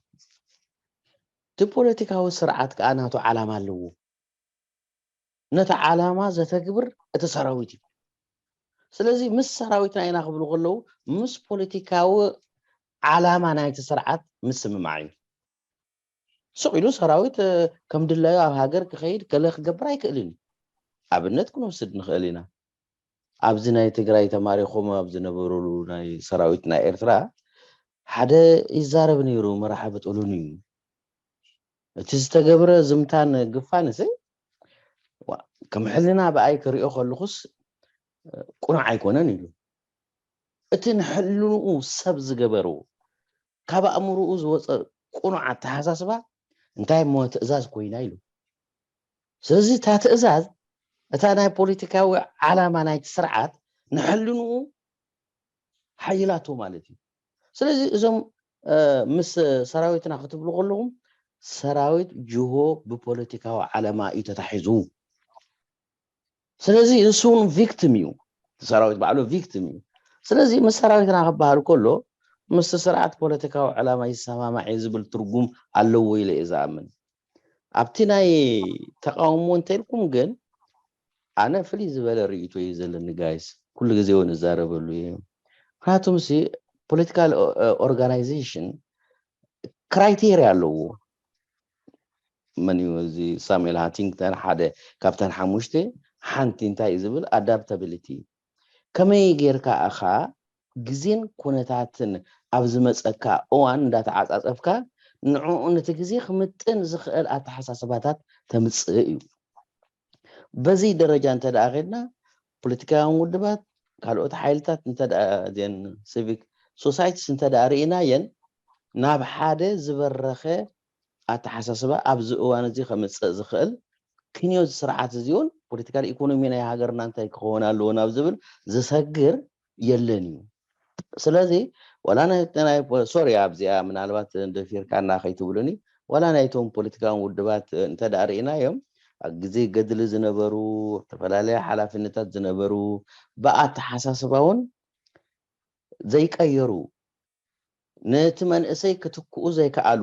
እቲ ፖለቲካዊ ስርዓት ከዓ ናቱ ዓላማ ኣለዎ ነቲ ዓላማ ዘተግብር እቲ ሰራዊት እዩ ስለዚ ምስ ሰራዊትና ኢና ክብሉ ከለዉ ምስ ፖለቲካዊ ዓላማ ናይቲ ስርዓት ምስምማዕ እዩ ስቕ ኢሉ ሰራዊት ከም ድላዩ ኣብ ሃገር ክኸይድ ገለ ክገብር ኣይክእልን እዩ ኣብነት ክንወስድ ንኽእል ኢና ኣብዚ ናይ ትግራይ ተማሪኾም ኣብ ዝነበሩሉ ናይ ሰራዊት ናይ ኤርትራ ሓደ ይዛረብ ነይሩ መራሒ ብጥሉን እዩ እቲ ዝተገብረ ዝምታን ግፋንስ ከም ሕልና ብኣይ ክሪኦ ከለኹስ ቁኑዕ ኣይኮነን ኢሉ እቲ ንሕልንኡ ሰብ ዝገበርዎ ካብ ኣእምርኡ ዝወፀ ቁኑዕ ኣተሓሳስባ እንታይ እሞ ትእዛዝ ኮይና ኢሉ ስለዚ እታ ትእዛዝ እታ ናይ ፖለቲካዊ ዓላማ ናይቲ ስርዓት ንሕልንኡ ሓይላቶ ማለት እዩ ስለዚ እዞም ምስ ሰራዊትና ክትብሉ ከለኹም ሰራዊት ጅሆ ብፖለቲካዊ ዓለማ እዩ ተታሒዙ ስለዚ ንሱ እውን ቪክቲም እዩ ሰራዊት ባዕሉ ቪክቲም እዩ ስለዚ ምስ ሰራዊትና ክበሃል ከሎ ምስ ስርዓት ፖለቲካዊ ዕላማ ይሰማማዕ እዩ ዝብል ትርጉም ኣለዎ ኢለ እየ ዝኣምን ኣብቲ ናይ ተቃውሞ እንተልኩም ግን ኣነ ፍልይ ዝበለ ርእይቶ እዩ ዘለኒ ጋይስ ኩሉ ግዜ እውን እዛረበሉ እየ ምክንያቱም ሲ ፖለቲካል ኦርጋናይዜሽን ክራይቴርያ ኣለዎ መን እዩ እዚ ሳሙኤል ሃንቲንግተን ሓደ ካብተን ሓሙሽተ ሓንቲ እንታይ እዩ ዝብል ኣዳፕታቢሊቲ ከመይ ጌርካ እኻ ግዜን ኩነታትን ኣብ ዝመፀካ እዋን እንዳተዓፃፀፍካ ንዕኡ ነቲ ግዜ ክምጥን ዝኽእል ኣተሓሳስባታት ተምፅእ እዩ በዚ ደረጃ እንተ ደኣ ኸድና ፖለቲካውያን ውድባት ካልኦት ሓይልታት እንተ ደኣ እዚአን ሲቪክ ሶሳይቲስ እንተ ደኣ ርኢናየን ናብ ሓደ ዝበረኸ ኣተሓሳስባ ኣብዚ እዋን እዚ ከምፅእ ዝኽእል ክንዮ እዚ ስርዓት እዚ እውን ፖለቲካል ኢኮኖሚ ናይ ሃገርና እንታይ ክኸውን ኣለዎ ናብ ዝብል ዝሰግር የለን እዩ ስለዚ ዋላ ናይ ሶሪ ኣብዚኣ ምናልባት ደፊርካና ከይትብሉኒ ዋላ ናይቶም ፖለቲካውን ውድባት እንተ ደኣ ርኢናዮም ኣብ ግዜ ገድሊ ዝነበሩ ዝተፈላለየ ሓላፍነታት ዝነበሩ ብኣተሓሳስባ እውን ዘይቀየሩ ነቲ መንእሰይ ክትክኡ ዘይከኣሉ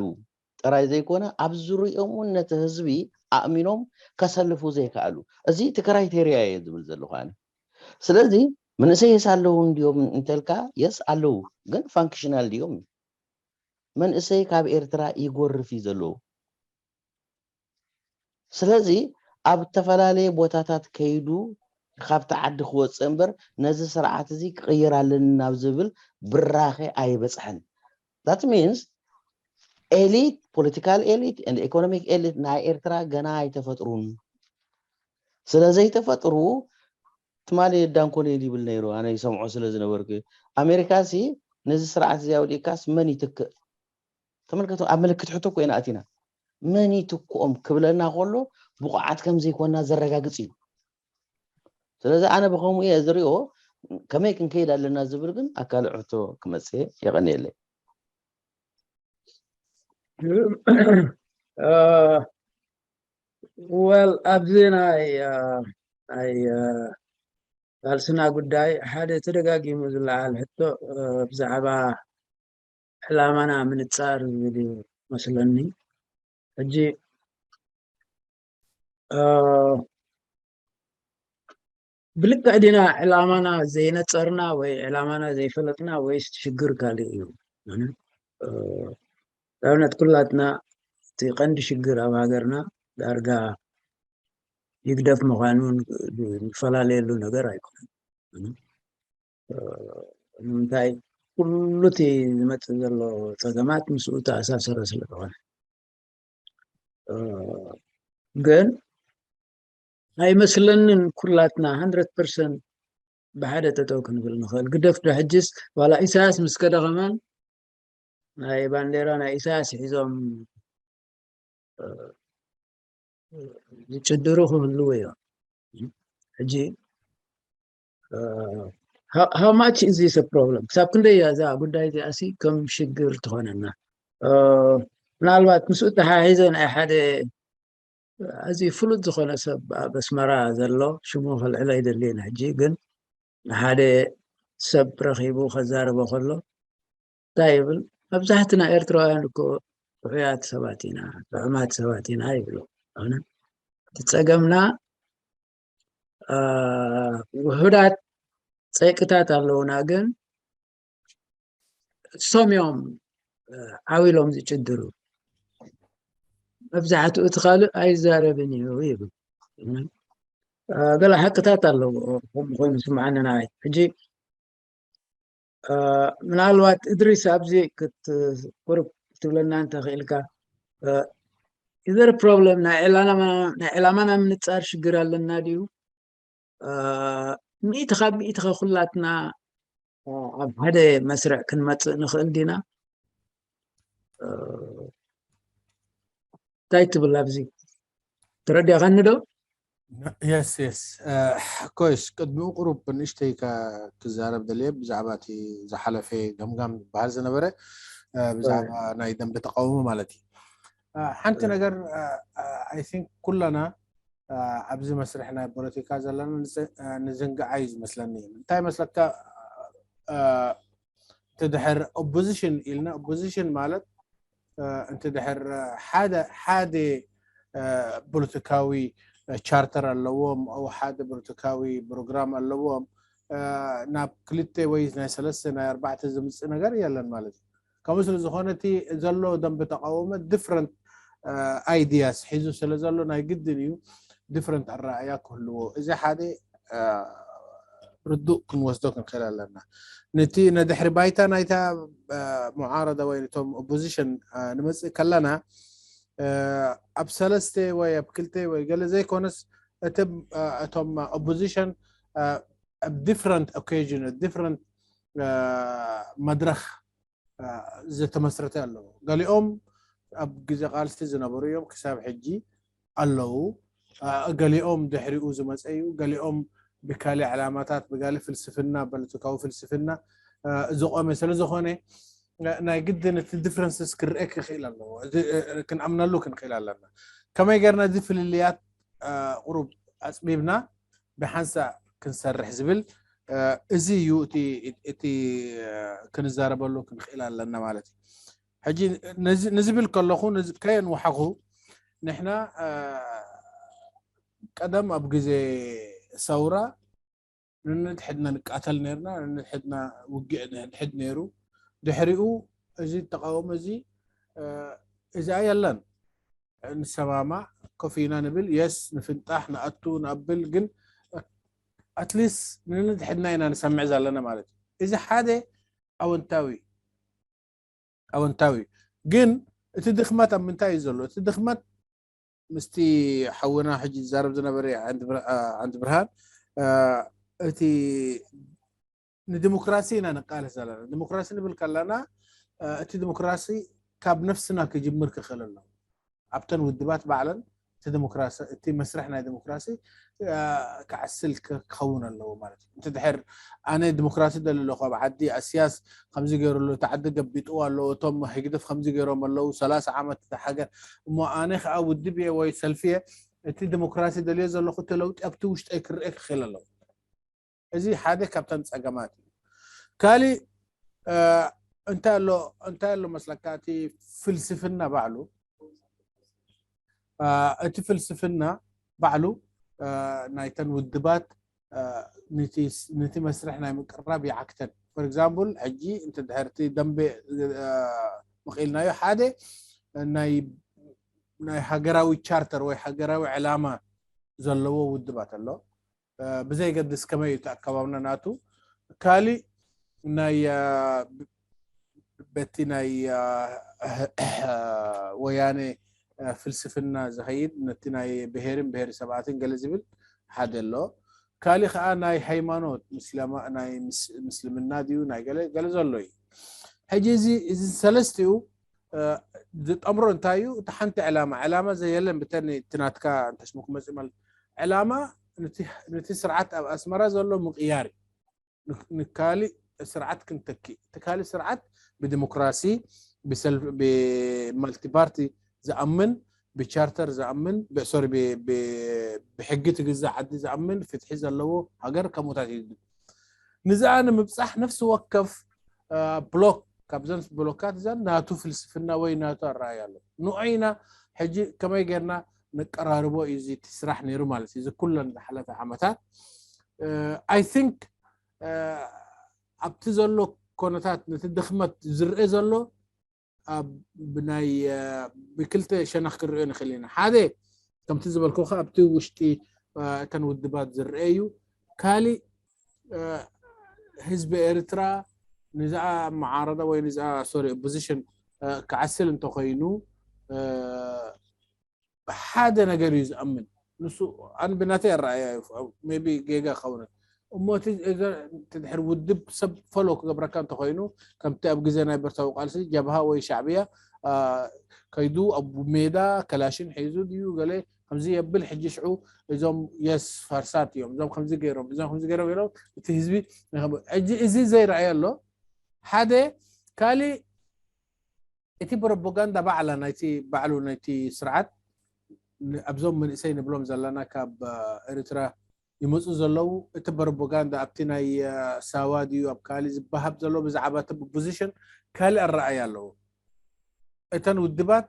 ጥራይ ዘይኮነ ኣብ ዙርኦም እውን ነቲ ህዝቢ ኣእሚኖም ከሰልፉ ዘይከኣሉ እዚ እቲ ክራይቴርያ እየ ዝብል ዘለኹ ኣነ ስለዚ መንእሰይስ ኣለዉ እንድዮም እንተልካ የስ ኣለዉ ግን ፋንክሽናል ድዮም መንእሰይ ካብ ኤርትራ ይጎርፍ እዩ ዘለዉ ስለዚ ኣብ ዝተፈላለየ ቦታታት ከይዱ ካብቲ ዓዲ ክወፅእ እምበር ነዚ ስርዓት እዚ ክቕይር ኣለኒ ናብ ዝብል ብራኸ ኣይበፅሐን that means elite political elite and economic elite ናይ ኤርትራ ገና ኣይተፈጥሩን ስለ ዘይተፈጥሩ ትማሊ ዳንኮኔል ይብል ነይሩ ኣነ ይሰምዖ ስለ ዝነበርኩ ኣሜሪካ ሲ ነዚ ስርዓት እዚ ኣውዲእካስ መን ይትክእ ተመልከቱ ኣብ ምልክት ሕቶ ኮይና ኣቲና መን ይትክኦም ክብለና ከሎ ብቑዓት ከም ዘይኮና ዘረጋግጽ እዩ ስለዚ ኣነ ብከምኡ እየ ዝሪኦ ከመይ ክንከይድ ኣለና ዝብል ግን ኣካል ሕቶ ክመፅእ የቐንየለይ ወል ኣብዚ ናይ ናይ ቃልስና ጉዳይ ሓደ ተደጋጊሙ ዝለዓል ሕቶ ብዛዕባ ዕላማና ምንጻር ዝብል እዩ መስለኒ። ሕጂ እ፣ ብልክዕ ዲና ዕላማና ዘይነጸርና ወይ ዕላማና ዘይፈለጥና ወይስ ሽግር ካልእ እዩ? እ፣ ንኣብነት ኩላትና እቲ ቀንዲ ሽግር ኣብ ሃገርና ዳርጋ ይግደፍ ምዃኑ ንፈላለየሉ ነገር ኣይኮነን። እ፣ ንምንታይ ኩሉ እቲ ዝመጽእ ዘሎ ጸገማት ምስኡ ተኣሳሰረ ስለ ዝኾነ። እ፣ ግን ኣይመስለንን ኩላትና hundred percent ብሓደ ጠጠው ክንብል ንኽእል። ግደፍ ዶ ሕጅስ ዋላ ኢሳያስ ምስ ከደ ከማን ናይ ባንዴራ ናይ ኢሳያስ ሒዞም፣ እ፣ ዝጭድሩ ክህልዉ እዮም። ሕጂ፣ እ፣ how, how much is this a problem? ክሳብ ክንደይ እያ እዛ ጉዳይ እዚኣ ሲ ከም ሽግር ትኾነና? እ፣ ምናልባት ምስኡ ተሓሒዘ ናይ ሓደ ኣዝዩ ፍሉጥ ዝኾነ ሰብ ኣብ ኣስመራ ዘሎ ሽሙ ከልዕሎ ኣይደልየን ሕጂ፣ ግን ንሓደ ሰብ ረኺቡ ከዛርቦ ከሎ እንታይ ይብል? መብዛሕትና ኤርትራውያን እኮ ጥዑያት ሰባት ኢና፣ ጥዑማት ሰባት ኢና ይብሉ። ኣነ እቲ ጸገምና፣ እ፣ ውሑዳት ጸይቅታት ኣለውና፣ ግን እሶም እዮም፣ እ፣ ዓው ኢሎም ዝጭድሩ። መብዛሕትኡ እቲ ካልእ ኣይዛረብን እዩ ይብል። እ፣ ገለ ሓቅታት ኣለዎ፣ ከምኡ ኮይኑ ይስምዓኒ ንዓይ። ሕጂ፣ እ፣ ምናልባት እድሪስ ኣብዚ ክት-፣ ቁሩብ ክትብለና እንተኽኢልካ፣ እ፣ is there a problem? ናይ ዕላማ-፣ ናይ ዕላማና ምንጻር ሽግር ኣለና ድዩ? እ፣ ሚእቲ ካብ ሚእቲ ከ ኩላትና፣ እ፣ ኣብ ሓደ መስርዕ ክንመጽእ ንኽእል ዲና? እ፣ እንታይ ትብል ኣብዚ? ተረዲእካኒ ዶ? የስ የስ። ኮይስ፣ ቅድሚኡ ቁሩብ ንእሽተይ ከ-፣ ክዛረብ ደልየ ብዛዕባ እቲ ዝሓለፈ ገምጋም ዝበሃል ዝነበረ፣ እ፣ ብዛዕባ ናይ ደንበ ተቃውሞ ማለት እዩ። እ፣ ሓንቲ ነገር፣ እ፣ እ፣ I think ኩላና፣ እ፣ ኣብዚ መስርሕ ናይ ፖለቲካ ዘለና ንዘ-፣ እ፣ ንዝንግዓ እዩ ዝመስለኒ። እንታይ መስለካ? እ፣ እንተ ድሕር ኦፖዚሽን ኢልና፣ ኦፖዚሽን ማለት፣ እ፣ እንተ ድሕር ሓደ፣ ሓደ፣ እ፣ ፖለቲካዊ ቻርተር ኣለዎም፣ ኣብ ሓደ ፖለቲካዊ ፕሮግራም ኣለዎም፣ እ፣ ናብ ክልተ ወይ ናይ ሰለስተ ናይ ኣርባዕተ ዝምጽእ ነገር የለን ማለት እዩ። ከምኡ ስለ ዝኾነ እቲ ዘሎ ደንበ ተቃውሞ ዲፍረንት፣ እ፣ ኣይዲያስ ሒዙ ስለ ዘሎ ናይ ግድን እዩ ዲፍረንት ኣረኣእያ ክህልዎ። እዚ ሓደ፣ እ፣ ርዱእ ክንወስዶ ክንክእል ኣለና። ነቲ ነድሕሪ ባይታ ናይታ፣ እ፣ ሙዓረዳ ወይ ነቶም ኦፖዚሽን፣ እ፣ ንመጽእ ከለና፣ እ፣ ኣብ ሰለስተ ወይ ኣብ ክልተ ወይ ገለ ዘይኮነስ እቲ፣ እ፣ እቶም ኦፖዚሽን፣ እ፣ ኣብ ዲፍረንት ኦኬዥን፣ ዲፍረንት፣ እ፣ መድረኽ፣ እ፣ ዝተመስረተ ኣለዎ። ገሊኦም ኣብ ግዜ ቃልሲ ዝነበሩ እዮም፣ ክሳብ ሕጂ ኣለዉ። እ፣ ገሊኦም ድሕሪኡ ዝመጸ እዩ፣ ገሊኦም ብካልእ ዕላማታት፣ ብካልእ ፍልስፍና፣ ፖለቲካዊ ፍልስፍና፣ እ፣ ዝቆመ ስለ ዝኾነ፣ እ፣ ናይ ግድን እቲ ዲፍረንስስ ክርኤ ክኽእል ኣለዎ። እዚ፣ እ፣ ክንኣምነሉ ክንኽእል ኣለና። ከመይ ጌርና እዚ ፍልልያት፣ እ፣ ቁሩብ ኣጽቢብና ብሓንሳእ ክንሰርሕ ዝብል፣ እ፣ እዚ እዩ እቲ፣ እቲ፣ እ፣ ክንዛረበሉ ክንኽእል ኣለና ማለት እዩ። ሕጂ ነዚ፣ ንዝብል ከለኹ፣ ነዚ ከየንውሓኹ፣ ንሕና፣ እ፣ ቀደም ኣብ ግዜ ሰውራ ነንሕድና ንቃተል ነርና፣ ነንሕድና ውግእ ንሕድ ነይሩ። ድሕሪኡ እዚ ተቃውሞ እዚ፣ እ፣ እዚኣ የለን። ንሰማማዕ፣ ኮፍ ኢና ንብል፣ የስ፣ ንፍንጣሕ፣ ንኣቱ፣ ንኣብል፣ ግን ኣትሊስት ነንሕድና ኢና ንሰምዕ ዘለና ማለት እዩ። እዚ ሓደ ኣወንታዊ፣ ኣወንታዊ። ግን እቲ ድኽመት ኣብ ምንታይ እዩ ዘሎ? እቲ ድኽመት ምስቲ ሓውና ሕጂ ዝዛረብ ዝነበረ ዓንዲ ብር-፣ ዓ-፣ ዓንዲ ብርሃን፣ እ፣ እቲ ንዲሞክራሲ ኢና ንቃለስ ዘለና። ዲሞክራሲ ንብል ከለና፣ እ፣ እቲ ዲሞክራሲ ካብ ነፍስና ክጅምር ክኽእል ኣለዎ። ኣብተን ውድባት ባዕለን እቲ ዲሞክራሲ፣ እቲ መስርሕ ናይ ዲሞክራሲ፣ እ፣ ክዓስል ክ-፣ ክኸውን ኣለዎ ማለት እዩ። እንተ ድሕር ኣነ ዲሞክራሲ ደሊ ኣለኹ፣ ኣብ ዓዲ ኣስያስ ከምዚ ገይሩ ኣሎ፣ እቲ ዓዲ ገቢጥዎ ኣሎ፣ እቶም ህግደፍ ከምዚ ገይሮም ኣለዉ፣ ሰላሳ ዓመት እታ ሃገር፣ እሞ ኣነ ኸኣ ውድብ እየ ወይ ሰልፊ እየ፣ እቲ ዲሞክራሲ ደልዮ ዘለኹ፣ እቲ ለውጢ ኣብቲ ውሽጠይ ክርኤ ክኽእል ኣለዎ። እዚ ሓደ ካብተን ጸገማት እዩ። ካሊእ፣ እ፣ እንታይ ኣሎ እንታይ ኣሎ መስለካ እቲ ፍልስፍና ባዕሉ እቲ ፍልስፍና ባዕሉ ናይተን ውድባት ነቲ መስርሕ ናይ ምቅራብ ይዓክተን። For example ሕጂ እንተ ድሕርቲ ደንበ መቂልናዮ ሓደ ናይ ናይ ሃገራዊ ቻርተር ወይ ሃገራዊ ዕላማ ዘለዎ ውድባት ኣሎ። ብዘይገድስ ከመይ እቲ ኣከባብና ናቱ ካሊእ ናይ በቲ ናይ ወያነ ፍልስፍና ዝኸይድ ነቲ ናይ ብሄርን ብሄረሰባትን ገለ ዝብል ሓደ ኣሎ። ካሊእ ከዓ ናይ ሃይማኖት ምስልምና ድዩ ናይ ገለ ዘሎ እዩ። ሕጂ እዚ ሰለስቲኡ ዝጠምሮ እንታይ እዩ? እቲ ሓንቲ ዕላማ ዕላማ ዘየለን ብተን እቲ ናትካ እንተሽሙ ክመፅእ ማለት ዕላማ ነቲ ስርዓት ኣብ ኣስመራ ዘሎ ምቕያር እዩ። ንካሊእ ስርዓት ክንተኪ እቲ ካሊእ ስርዓት ብዲሞክራሲ ብማልቲፓርቲ ዝኣምን ብቻርተር ዝኣምን ሶሪ ብሕጊ ትግዛእ ዓዲ ዝኣምን ፍትሒ ዘለዎ ሃገር ከምኡታት ይድብ። ንዝኣ ንምብፃሕ ነፍሲ ወከፍ ብሎክ ካብዘን ብሎካት እዘን ናቱ ፍልስፍና ወይ ናቱ ኣረኣያ ኣሎ። ንዑ ኢና ሕጂ ከመይ ጌርና ነቀራርቦ እዩ እዚ እቲ ስራሕ ነይሩ ማለት እዩ። እዚ ኩለን ዝሓለፈ ዓመታት I think ኣብቲ ዘሎ ኮነታት ነቲ ድኽመት ዝርአ ዘሎ ብናይ ብክልተ ሸነኽ ክንሪኦ ንኽእል ኢና። ሓደ ከምቲ ዝበልኩኻ ኣብቲ ውሽጢ እተን ውድባት ዝርአ እዩ። ካሊእ ህዝቢ ኤርትራ ንዝኣ መዓረዳ ወይ ንዝኣ ሶሪ ኦፖዚሽን ክዓስል እንተኾይኑ ሓደ ነገር እዩ ዝኣምን። ንሱ ኣን ብናተይ ኣረኣያ ቢ ጌጋ ክኸውን እሞ እቲ ድሕር ውድብ ሰብ ፈሎ ክገብረካ እንተኮይኑ ከምቲ ኣብ ግዜ ናይ ብረታዊ ቃልሲ ጀብሃ ወይ ሻዕብያ ከይዱ ኣብ ሜዳ ከላሽን ሒዙ ድዩ ገለ ከምዚ የብል። ሕጂ ሽዑ እዞም የስ ፈርሳት እዮም፣ እዞም ከምዚ ገይሮም፣ እዞም ከምዚ ገይሮም ኢሎም እቲ ህዝቢ ሕጂ እዚ ዘይረኣየ ኣሎ። ሓደ ካሊእ እቲ ፕሮፓጋንዳ ባዕላ ናይቲ ባዕሉ ናይቲ ስርዓት ኣብዞም መንእሰይ ንብሎም ዘለና ካብ ኤርትራ ይመፁ ዘለዉ እቲ ፕሮፓጋንዳ ኣብቲ ናይ ሳዋ ድዩ ኣብ ካሊ ዝበሃብ ዘሎ ብዛዕባ እቲ ፖዚሽን ካልእ ኣረኣያ ኣለዎ። እተን ውድባት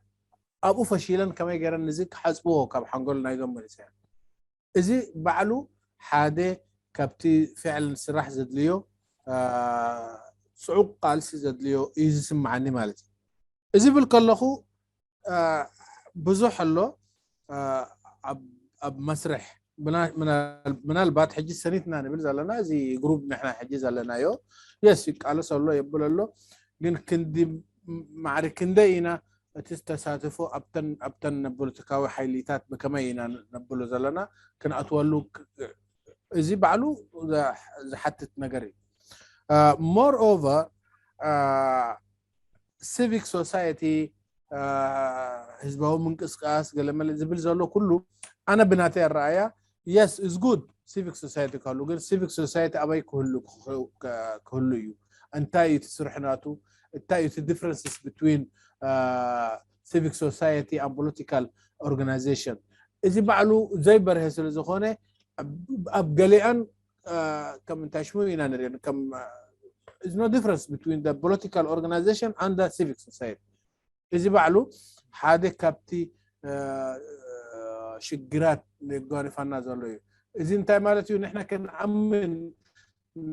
ኣብኡ ፈሺለን ከመይ ገይረን ንዚ ክሓፅብዎ ካብ ሓንጎል ናይዞም መንእሰያት እዚ ባዕሉ ሓደ ካብቲ ፍዕልን ስራሕ ዘድልዮ ፅዑቕ ቃልሲ ዘድልዮ እዩ ዝስምዓኒ ማለት እዩ። እዚ ብል ከለኹ ብዙሕ ኣሎ ኣብ መስርሕ ምናልባት ሕጂ ሰኒትና ንብል ዘለና እዚ ግሩፕ ንሕና ሕጂ ዘለናዮ የስ ይቃለስ ኣሎ የብል ኣሎ ግን ክንዲ ማዕሪ ክንደይ ኢና እቲ ተሳትፎ ኣብተን ኣብተን ፖለቲካዊ ሓይሊታት ብከመይ ኢና ነብሎ ዘለና ክንኣትወሉ እዚ ባዕሉ ዝሓትት ነገር እዩ። ሞር ኦቨር ሲቪክ ሶሳይቲ ህዝባዊ ምንቅስቃስ ገለመለ ዝብል ዘሎ ኩሉ ኣነ ብናተይ ኣረኣያ yes is good civic society ክህሉ ግን civic society ኣበይ ክህሉ ክህሉ እዩ እንታይ እዩ ትስርሕ ናቱ እንታይ እዩ differences between civic society and political organization እዚ ባዕሉ ዘይበርሀ ስለ ዝኾነ ኣብ ገሊኣን ከም እንታይ ሽሙ ኢና ንሪኦ ከም is no difference between the political organization and the civic society እዚ ባዕሉ ሓደ ካብቲ ሽግራት ጓኒፋና ዘሎ እዩ። እዚ እንታይ ማለት እዩ? ንሕና ከንኣምን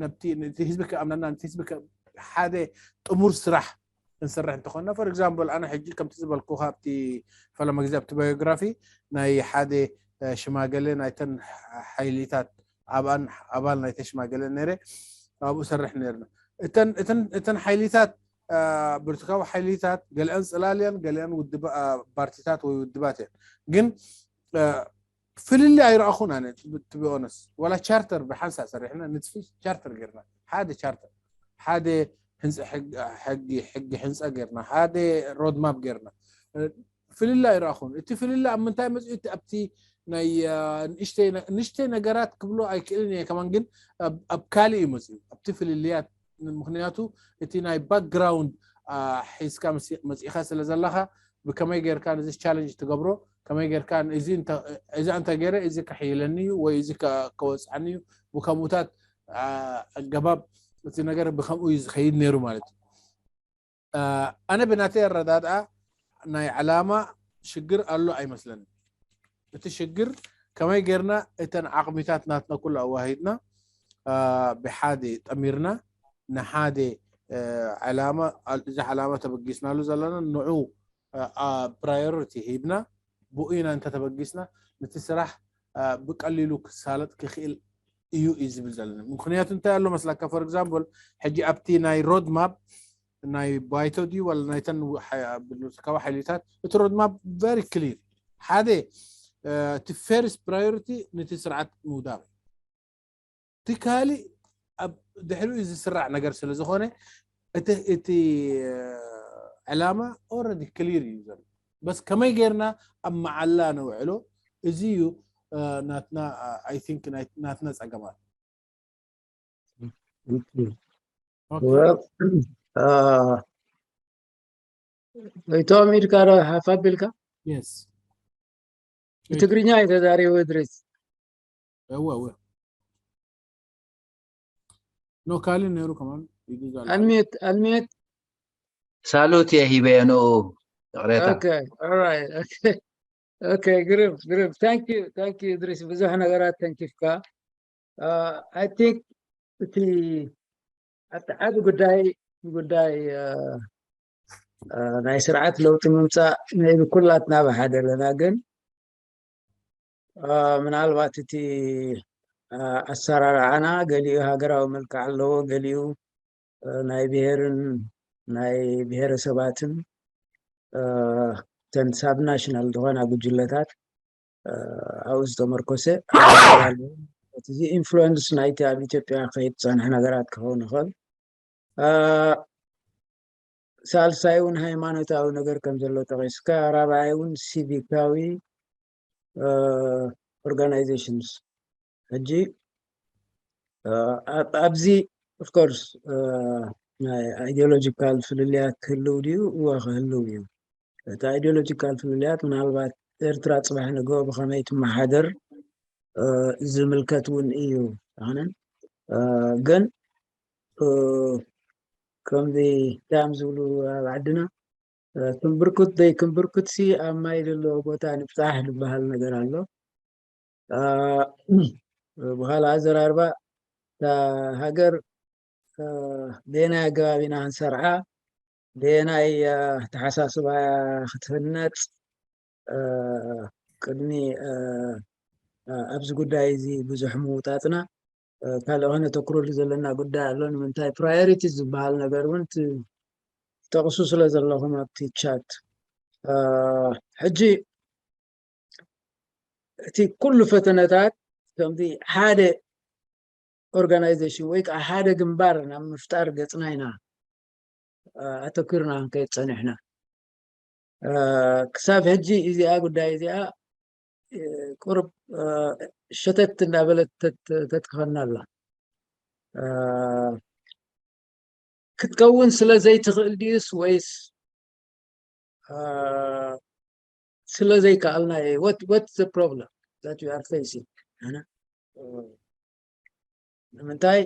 ነቲ ህዝቢ ከኣምነና ነቲ ህዝቢ ሓደ ጥሙር ስራሕ ክንሰርሕ እንተኾንና for example ኣነ ሕጂ ከምቲ ዝበልኩ ካብቲ ፈለማ ግዜ ኣብቲ ባዮግራፊ ናይ ሓደ ሽማገለ ናይተን ሓይሊታት ኣባል ናይተ ሽማገለ ነይረ ኣብኡ ሰርሕ ነርና እተን ሓይሊታት ብርቱካዊ ሓይሊታት ገሊአን ፅላልያን ገሊአን ውድባ ፓርቲታት ወይ ውድባት እየን ግን ፍልልይ ኣይረኣኹን ኣነ ትቢኦነስ ዋላ ቻርተር ብሓንሳ ሰሪሕና ንፅፊ ቻርተር ገርና ሓደ ቻርተር ሓደ ሕጊ ሕጊ ሕንፃ ገርና ሓደ ሮድማፕ ገርና ፍልልይ ኣይረኣኹን እቲ ፍልልይ ኣብ ምንታይ መፅኡ ኣብቲ ናይ ንእሽተይ ነገራት ክብሎ ኣይክእልን እየ ከማን ግን ኣብ ካልእ እዩ መፅኡ ኣብቲ ፍልልያት ምክንያቱ እቲ ናይ ባክግራውንድ ሒዝካ መፂእካ ስለ ዘለካ ብከመይ ጌርካ ነዚ ቻለንጅ ትገብሮ ከመይ ጌርካ እዚ እንተ ገይረ እዚ ከሕይለኒ እዩ ወይ እዚ ከወፅዓኒ እዩ ብከምኡታት ኣገባብ እቲ ነገር ብከምኡ እዩ ዝኸይድ ነይሩ ማለት እዩ ኣነ ብናተይ ኣረዳድኣ ናይ ዕላማ ሽግር ኣሎ ኣይመስለንን። እቲ ሽግር ከመይ ጌርና እተን ዓቕሚታት ናትና ኩሉ ኣዋሂድና ብሓደ ጠሚርና ንሓደ ዕላማ፣ እዚ ዕላማ ተበጊስናሉ ዘለና ንዑ ፕራዮሪቲ ሂብና ብኡ ኢና እንተተበጊስና ነቲ ስራሕ ብቀሊሉ ክሳለጥ ክኽእል እዩ እዩ ዝብል ዘለና። ምክንያቱ እንታይ ኣሎ መስላካ? ፎር ኤግዛምፕል ሕጂ ኣብቲ ናይ ሮድማፕ ናይ ባይቶ ድዩ ዋላ ናይተን ካብ ሓይልታት፣ እቲ ሮድማፕ ቨሪ ክሊር። ሓደ እቲ ፈርስት ፕራዮሪቲ ነቲ ስርዓት ምውዳቕ እዩ። እቲ ካልእ ኣብ ድሕሪኡ ዝስራዕ ነገር ስለ ዝኾነ እቲ ዕላማ ኦረዲ ክሊር እዩ ዘሎ። በስ ከመይ ጌርና ኣብ መዓላ ነውዕሎ፣ እዚ እዩ ናትና፣ ኣይ ቲንክ ናትና ጸገማት። ቶም ኢድካ ዶ ሓፍ ኣቢልካ? የስ ብትግርኛ እዩ ተዛሪቡ እድሪስ። እወ እወ ኖ ካሊ ነይሩ ከማን ይግዛል። ኣልሚት ኣልሚት ሳሉት እየ ሂበዮ ንኡ። ይቕሬታ። Okay, all right. Okay. Okay, ግርም ግርም። Thank you, thank you እድሪስ፣ ብዙሕ ነገራት ተንኪፍካ። I think እቲ ኣብቲ ዓቢ ጉዳይ ጉዳይ ናይ ስርዓት ለውጢ ምምፃእ ናይ ኩላትና ብሓደ ኣለና። ግን ምናልባት እቲ ኣሰራርዓና ገሊኡ ሃገራዊ መልክዕ ኣለዎ፣ ገሊኡ ናይ ብሄርን ናይ ብሄረሰባትን ተን ሳብ ናሽናል ዝኾና ጉጅለታት ኣብኡ ዝተመርኮሰ። እዚ ኢንፍሉወንስ ናይቲ ኣብ ኢትዮጵያ ከይድ ዝፀንሐ ነገራት ክኸውን ይኽእል። ሳልሳይ እውን ሃይማኖታዊ ነገር ከም ዘሎ ጠቂስካ፣ ራብዓይ እውን ሲቪካዊ ኦርጋናይዜሽንስ። ሕጂ ኣብዚ ኦፍኮርስ ናይ ኣይዲዮሎጂካል ፍልልያት ክህልው ድዩ? እወ ክህልው እዩ። እቲ ኣይዲዮሎጂካል ፍልልያት ምናልባት ኤርትራ ፅባሕ ንግሆ ብኸመይ ትመሓደር ዝምልከት እውን እዩ። ኣነ ግን ከምዚ ዳም ዝብሉ ኣብ ዓድና ክምብርኩት ዘይክምብርኩትሲ ኣብ ማይ ዘለዎ ቦታ ንብፃሕ ዝበሃል ነገር ኣሎ። ብኻልእ ኣዘራርባ እታ ሃገር በየናይ ኣገባብ ኢና ክንሰርዓ፣ በየናይ ኣተሓሳስባ ክትህነፅ፣ ቅድሚ ኣብዚ ጉዳይ እዚ ብዙሕ ምውጣጥና ካልእ ከነተኩረሉ ዘለና ጉዳይ ኣሎ። ንምንታይ ፕራዮሪቲ ዝበሃል ነገር እውን ጠቕሱ ስለ ዘለኹም ኣብቲ ቻት። ሕጂ እቲ ኩሉ ፈተነታት ከምዚ ሓደ ኦርጋናይዜሽን ወይ ከዓ ሓደ ግንባር ናብ ምፍጣር ገፅና ኢና ኣተኩርና ክንከይድ ፀኒሕና። ክሳብ ሕጂ እዚኣ ጉዳይ እዚኣ ቁርብ ሸተት እንዳበለት ተትከፈና ኣላ። ክትከውን ስለ ዘይትኽእል ድዩስ ወይስ ስለ ዘይከኣልና? What what's the problem that you are facing? ንምንታይ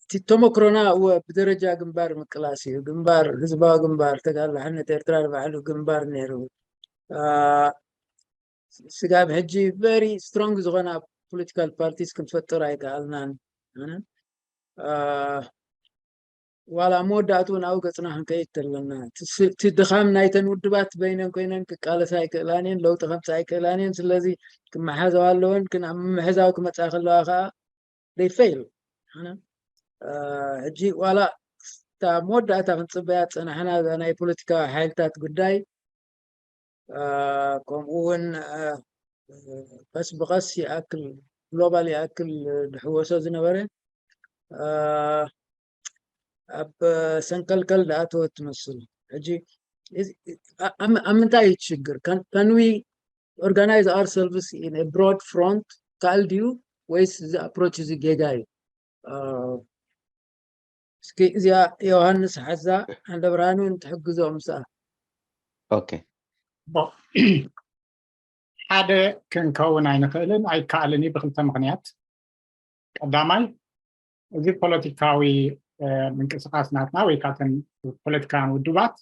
እቲ ተመክሮና እወ ብደረጃ ግንባር ምቅላስ እዩ። ግንባር ህዝባዊ ግንባር ተጋድሎ ሓርነት ኤርትራ ንባዕሉ ግንባር ነይሩ። ስጋብ ሕጂ ቨሪ ስትሮንግ ዝኾና ፖለቲካል ፓርቲስ ክንፈጥር ኣይከኣልናን። ዋላ መወዳእትኡ ናብኡ ገፅና ክንከይድ ተለና። እቲ ድኻም ናይተን ውድባት በይነን ኮይነን ክቃለሳ ኣይክእላን እየን፣ ለውጢ ከምፃ ኣይክእላን እየን። ስለዚ ክመሓዘዋ ኣለወን። ግን ኣብ ምምሕዛው ክመፃ ከለዋ ከዓ they fail። ሕጂ ዋላ እታ መወዳእታ ክንፅበያ ዝፀናሕና ናይ ፖለቲካዊ ሓይልታት ጉዳይ ከምኡ እውን ቀስ ብቐስ ይኣክል ግሎባል ይኣክል ድሕወሶ ዝነበረ ኣብ ሰንከልከል ዝኣተወ ትመስል። ሕጂ ኣብ ምንታይ እዩ ሽግር? Can we organize ourselves in a broad front ካል ድዩ ወይስ እዚ ኣፕሮች እዚ ጌጋ እዩ? እስኪ እዚኣ ዮሃንስ ሓዛ፣ ዓንደ ብርሃን እውን ትሕግዞ ምስኣ። ኦኬ ሓደ ክንከውን ኣይንኽእልን ኣይከኣልን እዩ ብክልተ ምኽንያት። ቀዳማይ እዚ ፖለቲካዊ ምንቅስቃስ ናትና ወይ ካብተን ፖለቲካውያን ውድባት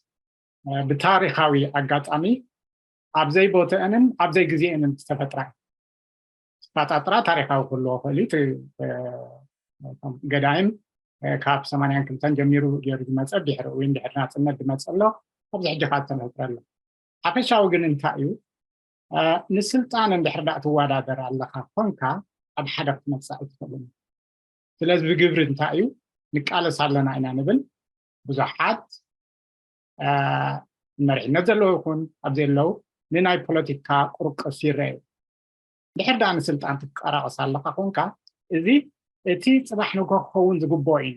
ብታሪካዊ ኣጋጣሚ ኣብ ዘይቦተአንን ኣብ ዘይግዜአንን ዝተፈጥራ ስፓጣጥራ ታሪካዊ ክህልዎ ክእል እዩ። ገዳይም ካብ ሰማንያን ክልተን ጀሚሩ ገይሩ ዝመፀ ድሕሪ እውን ድሕሪ ናፅነት ዝመፀ ኣሎ። ኣብዚ ሕጂ ከዓ ዝተፈጥረ ኣሎ። ሓፈሻዊ ግን እንታይ እዩ? ንስልጣን እንድሕር ዳእ ትወዳደር ኣለካ ኮንካ ኣብ ሓደ ክትመፅእ ኣይትኽእልን። ስለዚ ብግብሪ እንታይ እዩ? ንቃለስ ኣለና ኢና ንብል። ብዙሓት መሪሕነት ዘለዎ ይኹን ኣብ ዘለው ንናይ ፖለቲካ ቁርቅስ ይረኣዩ። ድሕር ዳኣ ንስልጣን ትቀራቀስ ኣለካ ኮንካ፣ እዚ እቲ ፅባሕ ንግሆ ክኸውን ዝግብኦ እዩ።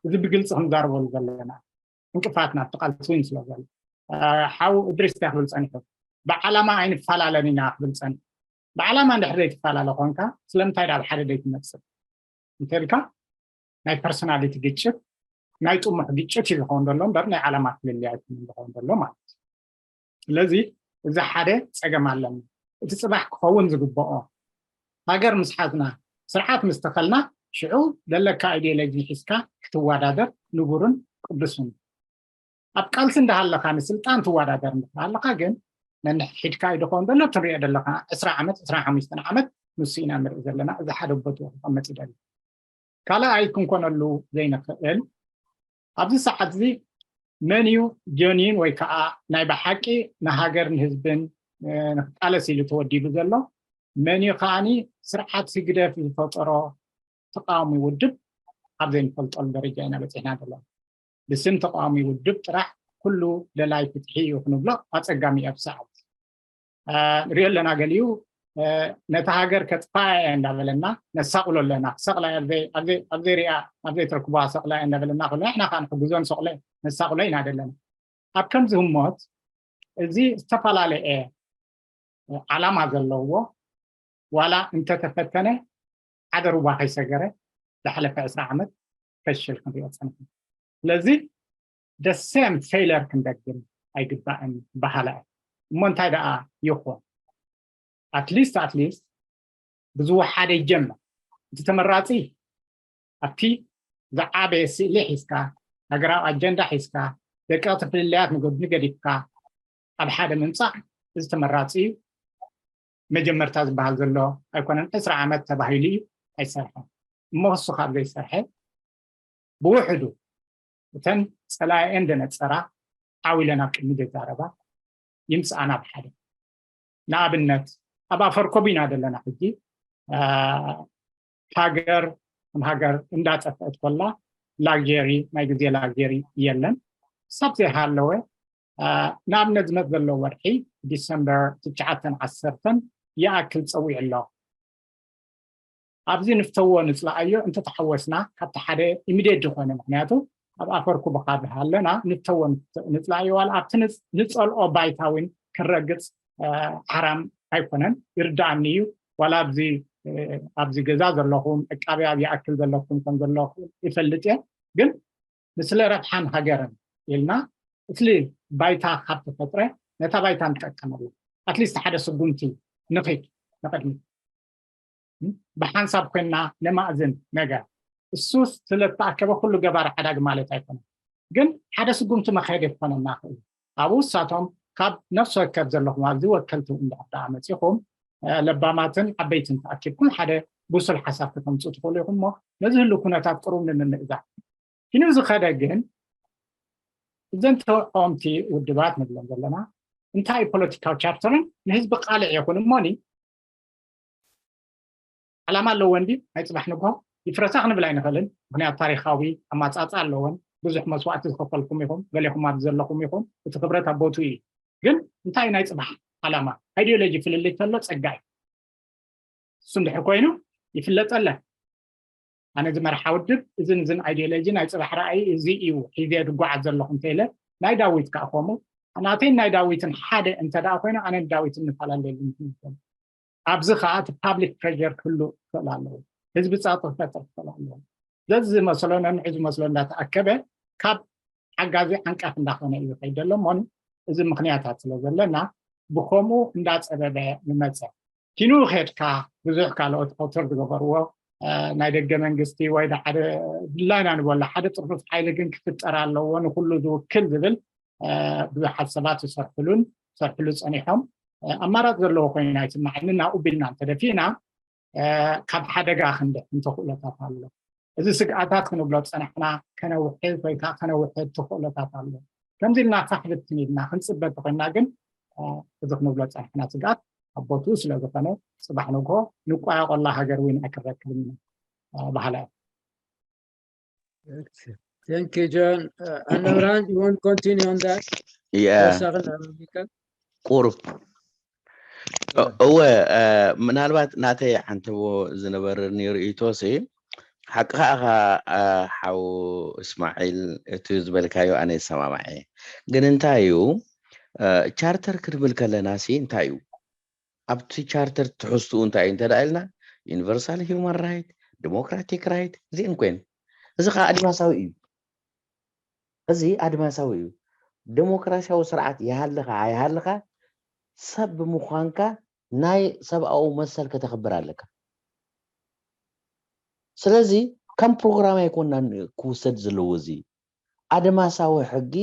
እዚ ብግልፂ ክንዛርበሉ ዘለና። እንቅፋት ናብቲ ቃልሲ እውን ስለ ዘሎ፣ ሓው እድሪስ እንታይ ክብል ፀኒሑ? ብዓላማ ኣይንፈላለን ኢና ክብል ፀኒሑ። ብዓላማ እንድሕር ዘይትፈላለ ኮንካ ስለምንታይ ዳኣ ኣብ ሓደ ዘይትመፅእ እንተልካ፣ ናይ ፐርሶናሊቲ ግጭት፣ ናይ ጥሙሕ ግጭት እዩ ዝኸውን ዘሎ እምበር ናይ ዓላማ ፍልልይ ኣይኮነን ዝኸውን ዘሎ ማለት እዩ። ስለዚ እዚ ሓደ ፀገም ኣለና። እቲ ፅባሕ ክኸውን ዝግብኦ ሃገር ምስ ሓዝና፣ ስርዓት ምስ ተኸልና፣ ሽዑ ዘለካ ኣይዲዮሎጂ ሒዝካ ክትወዳደር ንቡርን ቅዱስን። ኣብ ቃልሲ እንዳሃለካ ንስልጣን ትወዳደር እንዳሃለካ ግን ነንሕድካ እዩ ዝኸውን ዘሎ። ትሪኦ ዘለካ ዕስራ ዓመት፣ ዕስራን ሓሙሽተን ዓመት ንሱ ኢና ንርኢ ዘለና። እዚ ሓደ ቦትኡ ክቐመጥ ይደሊ። ካልኣይ ክንኮነሉ ዘይንኽእል ኣብዚ ሰዓት እዚ መን እዩ ጀኒን ወይ ከዓ ናይ ብሓቂ ንሃገር ንህዝብን ንክቃለስ ኢሉ ተወዲቡ ዘሎ? መን እዩ ከዓኒ ስርዓት ህግደፍ ዝፈጠሮ ተቃዋሚ ውድብ ኣብ ዘይንፈልጠሉ ደረጃ ኢና በፂሕና ዘለና። ብስም ተቃዋሚ ውድብ ጥራሕ ኩሉ ደላይ ፍትሒ እዩ ክንብሎ ኣፀጋሚ እዩ። ኣብ ሰዓት ንሪኦ ኣለና። ገሊኡ ነታ ሃገር ከጥፋ እየ እንዳበለና ነሳቕሎ ኣለና። ክሰቕላ ኣብ ዘይሪኣ ኣብ ዘይትረክቦ ሰቕላ እየ እንዳበለና ከሎ ንሕና ከዓ ንሕግዞ ንሰቕሎ ነሳቕሎ ኢና ዘለና። ኣብ ከምዚ ህሞት እዚ ዝተፈላለየ ዓላማ ዘለዎ ዋላ እንተተፈተነ ሓደ ሩባ ከይሰገረ ዝሓለፈ ዕስራ ዓመት ፈሽል ክንሪኦ ፀንሐ። ስለዚ ደሴም ፌለር ክንደግም ኣይግባእን በሃላ እየ። እሞ እንታይ ደኣ ይኾን? ኣትሊስት ኣትሊስት ብዝወሓደ ይጀመር። እቲ ተመራፂ ኣብቲ ዝዓበየ ስእሊ ሒዝካ፣ ሃገራዊ ኣጀንዳ ሒዝካ፣ ደቀቕቲ ፍልልያት ንጎድኒ ገዲፍካ ኣብ ሓደ ምምፃእ እዚ ተመራፂ እዩ። መጀመርታ ዝበሃል ዘሎ ኣይኮነን። ዕስራ ዓመት ተባሂሉ እዩ ኣይሰርሐን። እሞ እሱ ካብ ዘይሰርሐ ብውሕዱ እተን ፀላኤን ደነፀራ ዓው ኢለን ኣብ ቅድሚ ዘዛረባ ይምፅኣና ብሓደ። ንኣብነት ኣብ ኣፈር ኮቢና ዘለና ሕጂ ሃገር ከም ሃገር እንዳጠፍአት ኮላ ላግጀሪ ናይ ግዜ ላግጀሪ የለን። ሳብ ዘይሃለወ ንኣብነት ዝመፅ ዘሎ ወርሒ ዲሰምበር ትሽዓተን ዓሰርተን ይኣክል ፀዊዑ ኣሎ። ኣብዚ ንፍተዎ ንፅላኣዮ እንተተሓወስና ካብቲ ሓደ ኢሚድየት ዝኾነ ምክንያቱ ኣብ ኣፈር ኩብኻ ኣለና ንፍተዎ ንፅላኣዮ ዋላ ኣብቲ ንፀልኦ ባይታ እውን ክንረግፅ ሓራም ኣይኮነን። ይርዳኣኒ እዩ። ዋላ ኣብዚ ገዛ ዘለኹም ዕቃቢ ኣብ ይኣክል ዘለኩም ከም ዘለኹም ይፈልጥ እየ። ግን ንስለ ረብሓን ሃገርን ኢልና እቲ ባይታ ካብ ተፈጥረ ነታ ባይታ ንጠቀመሉ ኣትሊስት ሓደ ስጉምቲ ንኺድ ንቕድሚ ብሓንሳብ ኮይንና ነማእዝን ነገር እሱ ስለተኣከበ ኩሉ ገባር ሓዳግ ማለት ኣይኮነን። ግን ሓደ ስጉምቲ መኸደ ክኾነና ክእል ኣብኡ እሳቶም ካብ ነፍሲ ወከፍ ዘለኹም ኣብዚ ወከልቲ እንዳዕዳ መፂኹም ለባማትን ዓበይትን ተኣኪብኩም ሓደ ብሱል ሓሳብ ከተምፅኡ ትኽእሉ ኢኹም እሞ ነዚ ህሉ ኩነታት ቅሩብ ንምምእዛን ኪኑ ዝኸደ ግን እዘን ተቃወምቲ ውድባት ንብለን ዘለና እንታይ ፖለቲካዊ ቻርተርን ንህዝቢ ቃልዕ ይኹን እሞኒ ዓላማ ኣለዎ እንዲ ናይ ፅባሕ ንግሆ ይፍረሳ ክንብል ኣይንኽእልን። ምክንያቱ ታሪካዊ ኣማፃፃ ኣለዎን ብዙሕ መስዋእቲ ዝኸፈልኩም ኢኹም ገሌኹም ኣብዚ ዘለኹም ኢኹም እቲ ክብረት ኣቦቱ እዩ። ግን እንታይ ናይ ፅባሕ ዓላማ ኣይዲዮሎጂ ፍልልይ ከሎ ፀጋ እዩ። እሱ እንድሕር ኮይኑ ይፍለጠለ ኣነ ዝመርሓ ውድብ እዝን እዝን ኣይዲዮሎጂ ናይ ፅባሕ ራእይ እዚ እዩ ሒዘ ዝጓዓዝ ዘለኹ እንተኢለ ናይ ዳዊት ከዓ ከምኡ ናተይን ናይ ዳዊትን ሓደ እንተ ደኣ ኮይኑ ኣነ ዳዊት እንፈላለየሉ ምክንያት ኣብዚ ከዓ እቲ ፓብሊክ ፕሬር ክህሉ ክኽእል ኣለዎ። ህዝቢ ፀቕጢ ክፈጥር ክኽእል ኣለዎ። ዘዚ ዝመስሎ ነንዑ ዝመስሎ እንዳተኣከበ ካብ ሓጋዚ ዓንቃፍ እንዳኾነ እዩ ዝኸይድ ዘሎ እሞኒ እዚ ምክንያታት ስለ ዘለና ብከምኡ እንዳፀበበ ንመፀ ኪኑ ኸድካ ብዙሕ ካልኦት ኣውተር ዝገበርዎ ናይ ደገ መንግስቲ ወይ ሓደ ድላይና ንበሎ ሓደ ጥርፉፍ ሓይሊ ግን ክፍጠር ኣለዎ ንኩሉ ዝውክል ዝብል ብዙሓት ሰባት ዝሰርሕሉን ሰርሕሉ ፀኒሖም። ኣማራፅ ዘለዎ ኮይና ይስማዓኒ። ናብኡ ቢልና እንተደፊእና ካብ ሓደጋ ክንድሕን ተኽእሎታት ኣሎ። እዚ ስግኣታት ክንብሎ ዝፀናሕና ከነውሕድ ወይ ከዓ ከነውሕድ ተኽእሎታት ኣሎ። ከምዚ ኢልና ፋሕ ብትን ኢልና ክንፅበ እንተኮይና ግን እዚ ክንብሎ ዝፀናሕና ስግኣት ኣብ ቦትኡ ስለዝኾነ ፅባሕ ንግሆ ንቋያቆላ ሃገር እውን ኣይክረክብን ኢና በሃላ እየ። Thank you, John. Uh, Anna Brand, you want to continue on that? Yeah, Sakit na, Mika? ቁሩብ እወ። ምናልባት ናተይ ሓንተቦ ዝነበረኒ ርእይቶ ሲ ሓቅኻ ኢኻ። ሓው እስማዒል፣ እቲ ዝበልካዮ ኣነ ይሰማማዕ እየ። ግን እንታይ እዩ ቻርተር ክንብል ከለና ሲ እንታይ እዩ ኣብቲ ቻርተር ትሕዝትኡ እንታይ እዩ እንተዳ ኢልና፣ ዩኒቨርሳል ሂውማን ራይት፣ ዲሞክራቲክ ራይት፣ እዚእን ኮይን። እዚ ከዓ ኣድማሳዊ እዩ። እዚ ኣድማሳዊ እዩ። ዲሞክራሲያዊ ስርዓት ይሃልኻ ኣይሃልኻ ሰብ ብምዃንካ ናይ ሰብኣዊ መሰል ከተኽብር ኣለካ። ስለዚ ከም ፕሮግራም ኣይኮናን ክውሰድ ዘለዎ። እዚ ኣድማሳዊ ሕጊ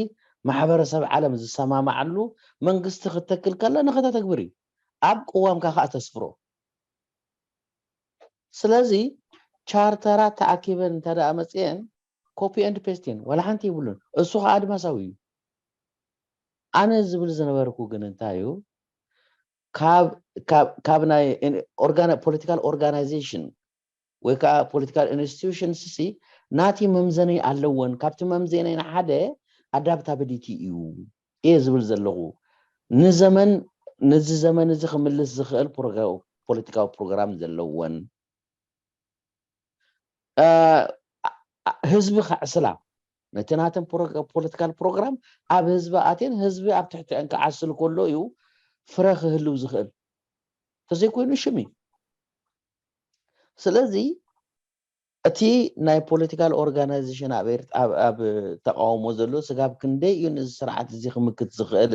ማሕበረሰብ ዓለም ዝሰማማዓሉ መንግስቲ ክተክል ከሎ ንኸተተግብር እዩ። ኣብ ቅዋምካ ከዓ ተስፍሮ። ስለዚ ቻርተራት ተኣኪበን እንተ ደኣ መፅኤን ኮፒ ኤንድ ፔስት እየን፣ ዋላ ሓንቲ የብሉን። እሱ ከዓ ኣድማሳዊ እዩ። ኣነ ዝብል ዝነበርኩ ግን እንታይ እዩ፣ ካብ ናይ ፖለቲካል ኦርጋናይዜሽን ወይ ከዓ ፖለቲካል ኢንስቲቱሽንስ ሲ ናቲ መምዘኒ ኣለወን። ካብቲ መምዘኒ ሓደ ኣዳፕታቢሊቲ እዩ እየ ዝብል ዘለኹ። ንዘመን ነዚ ዘመን እዚ ክምልስ ዝኽእል ፖለቲካዊ ፕሮግራም ዘለወን ህዝቢ ከዕስላ ነቲ ናተን ፖለቲካል ፕሮግራም ኣብ ህዝቢ ኣትየን ህዝቢ ኣብ ትሕቲአን ክዓስል ከሎ እዩ ፍረ ክህልው ዝኽእል። ተዘይኮይኑ ሽም እዩ። ስለዚ እቲ ናይ ፖለቲካል ኦርጋናይዜሽን ኣብ ተቃውሞ ዘሎ ስጋብ ክንደይ እዩ ነዚ ስርዓት እዚ ክምክት ዝኽእል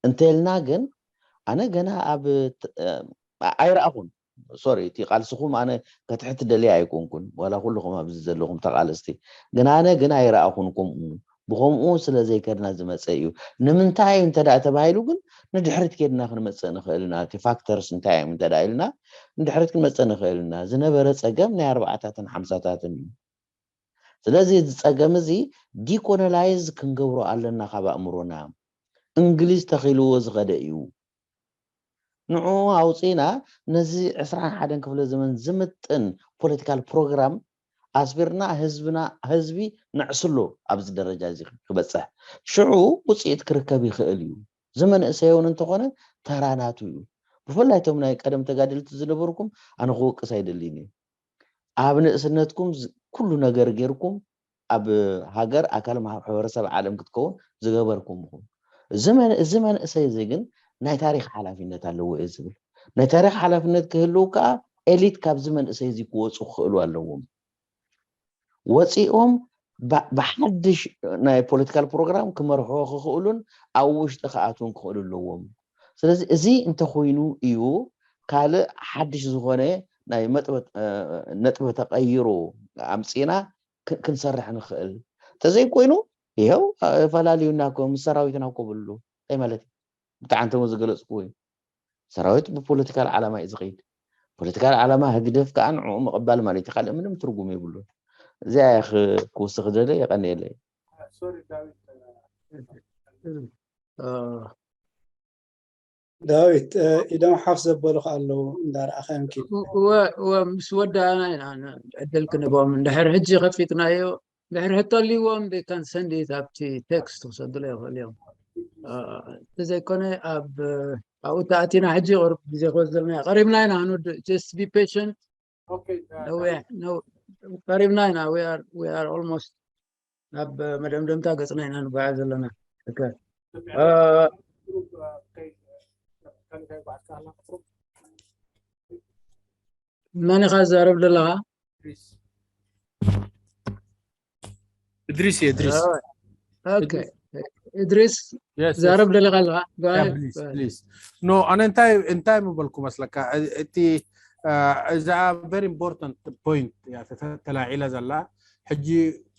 እንተልና ግን ኣነ ገና ኣብ ኣይረኣኹን። ሶሪ፣ እቲ ቃልስኹም ኣነ ከትሕት ደልየ ኣይኮንኩን፣ ዋላ ኩልኹም ኣብዚ ዘለኹም ተቃለስቲ፣ ግን ኣነ ግን ኣይረኣኹን ከምኡ። ብኸምኡ ስለ ዘይከድና ዝመፀ እዩ። ንምንታይ እዩ እንተ ደኣ ተባሂሉ ግን ንድሕሪት ኬድና ክንመፅእ ንኽእል ኢና። እቲ ፋክተርስ እንታይ እዮም እንተ ደኣ ኢልና ንድሕሪት ክንመፅእ ንኽእል ኢና። ዝነበረ ፀገም ናይ ኣርባዕታትን ሓምሳታትን እዩ። ስለዚ እዚ ፀገም እዚ ዲኮሎናይዝ ክንገብሮ ኣለና ካብ ኣእምሮና። እንግሊዝ ተኺልዎ ዝኸደ እዩ። ንዕኡ ኣውፂእና ነዚ ዕስራን ሓደን ክፍለ ዘመን ዝምጥን ፖለቲካል ፕሮግራም ኣስፊርና ህዝብና ህዝቢ ነዕስሎ ኣብዚ ደረጃ እዚ ክበፅሕ ሽዑ ውፅኢት ክርከብ ይኽእል እዩ። ዝመንእሰይ እውን እንተኾነ ተራ ናቱ እዩ። ብፍላይ እቶም ናይ ቀደም ተጋደልቲ ዝነበርኩም ኣነ ክወቅስ ኣይደልን እዩ። ኣብ ንእስነትኩም ኩሉ ነገር ጌርኩም ኣብ ሃገር ኣካል ማሕበረሰብ ዓለም ክትከውን ዝገበርኩም ኢኹም። እዚ መንእሰይ እዚ ግን ናይ ታሪክ ሓላፊነት ኣለዎ እየ ዝብል። ናይ ታሪክ ሓላፊነት ክህልው ከዓ ኤሊት ካብዚ መንእሰይ እዚ ክወፁ ክኽእሉ ኣለዎም። ወፂኦም ብሓድሽ ናይ ፖለቲካል ፕሮግራም ክመርሕዎ ክኽእሉን ኣብ ውሽጢ ክኣትውን ክኽእሉ ኣለዎም። ስለዚ እዚ እንተኮይኑ እዩ ካልእ ሓድሽ ዝኾነ ናይ ነጥበ ተቐይሮ ኣምፂና ክንሰርሕ ንኽእል። እንተዘይኮይኑ ይኸው ፈላልዩና እኮ ምስ ሰራዊትና እኮ ብሉ እንታይ ማለት እዩ? ብጣዕሚ እንተሞ ዝገለፅኩዎ እዩ። ሰራዊት ብፖለቲካል ዓላማ እዩ ዝኸይድ። ፖለቲካል ዓላማ ህግደፍ ከዓ ንዕኡ ምቕባል ማለት እዩ። ካልእ ምንም ትርጉም የብሉን። እዚኣ እየ ክውስኽ ደለ። የቐንየለይ። ዳዊት ኢዶም ሓፍ ዘበሉካ ኣለዉ እንዳረኣኻዮም ኪድ። እወ ምስ ወዳእና ኢና ዕድል ክንቦም እንድሕር ሕጂ ከፊትናዮ ድሕሪ ሕቶ ኣልዎም they can send it ኣብቲ ቴክስት ክሰዱላ ይኽእል እዮም። እንተዘይኮነ ኣብ ኣብኡ ተኣቲና ሕጂ ቁሩብ ግዜ ክወስደልና እዩ። ቀሪብና ኢና ክንውድእ። Just be patient. ቀሪብና ኢና። We are almost ናብ መደምደምታ ገፅና ኢና ንጓዓዝ ዘለና። መን ኢኻ ዝዛረብ ዘለኻ? እድሪስ እየ እድሪስ። እድሪስ ዛረብ ደለኻ ኣለኻ? ኖ ኣነ እንታይ እንታይ ምበልኩ መስለካ እቲ እዛ very important point እያ ተተ- ተላዒላ ዘላ። ሕጂ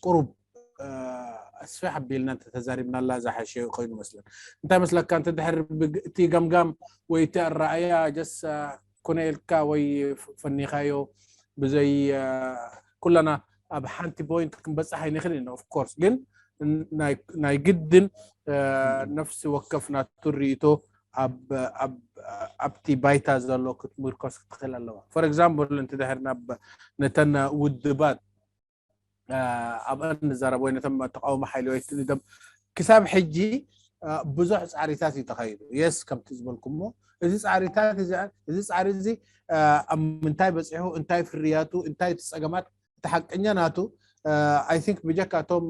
ቁሩብ ኣስፊሕ ኣቢልና እንተተዛሪብናላ ዝሓሸ ኮይኑ መስለን። እንታይ መስለካ? እንተ ድሕር ብግ- እቲ ገምጋም ወይ እቲ ኣረኣያ ጀስ ኮነ ኢልካ ወይ ፈኒኻዮ ብዘይ ኩለና ኣብ ሓንቲ point ክንበፅሕ ኣይንኽእል ኢና። Of course ግን ናይ ግድን ነፍሲ ወከፍ ናቱ ርእይቶ ኣብቲ ባይታ ዘሎ ክትምርኮስ ክትኽእል ኣለዋ። For example እንተ ድሕር ናብ ነተን ውድባት ኣብአን ንዛረብ ወይ ነተን ተቃውሞ ሓይሊ ወይ ትንደም ክሳብ ሕጂ ብዙሕ ፃዕሪታት እዩ ተኸይዱ። የስ ከምቲ ዝበልኩሞ እዚ ፃዕሪታት እዚ ፃዕሪ እዚ ኣብ ምንታይ በፂሑ፣ እንታይ ፍርያቱ፣ እንታይ እቲ ፀገማት፣ እቲ ሓቀኛ ናቱ I think ብጀካ እቶም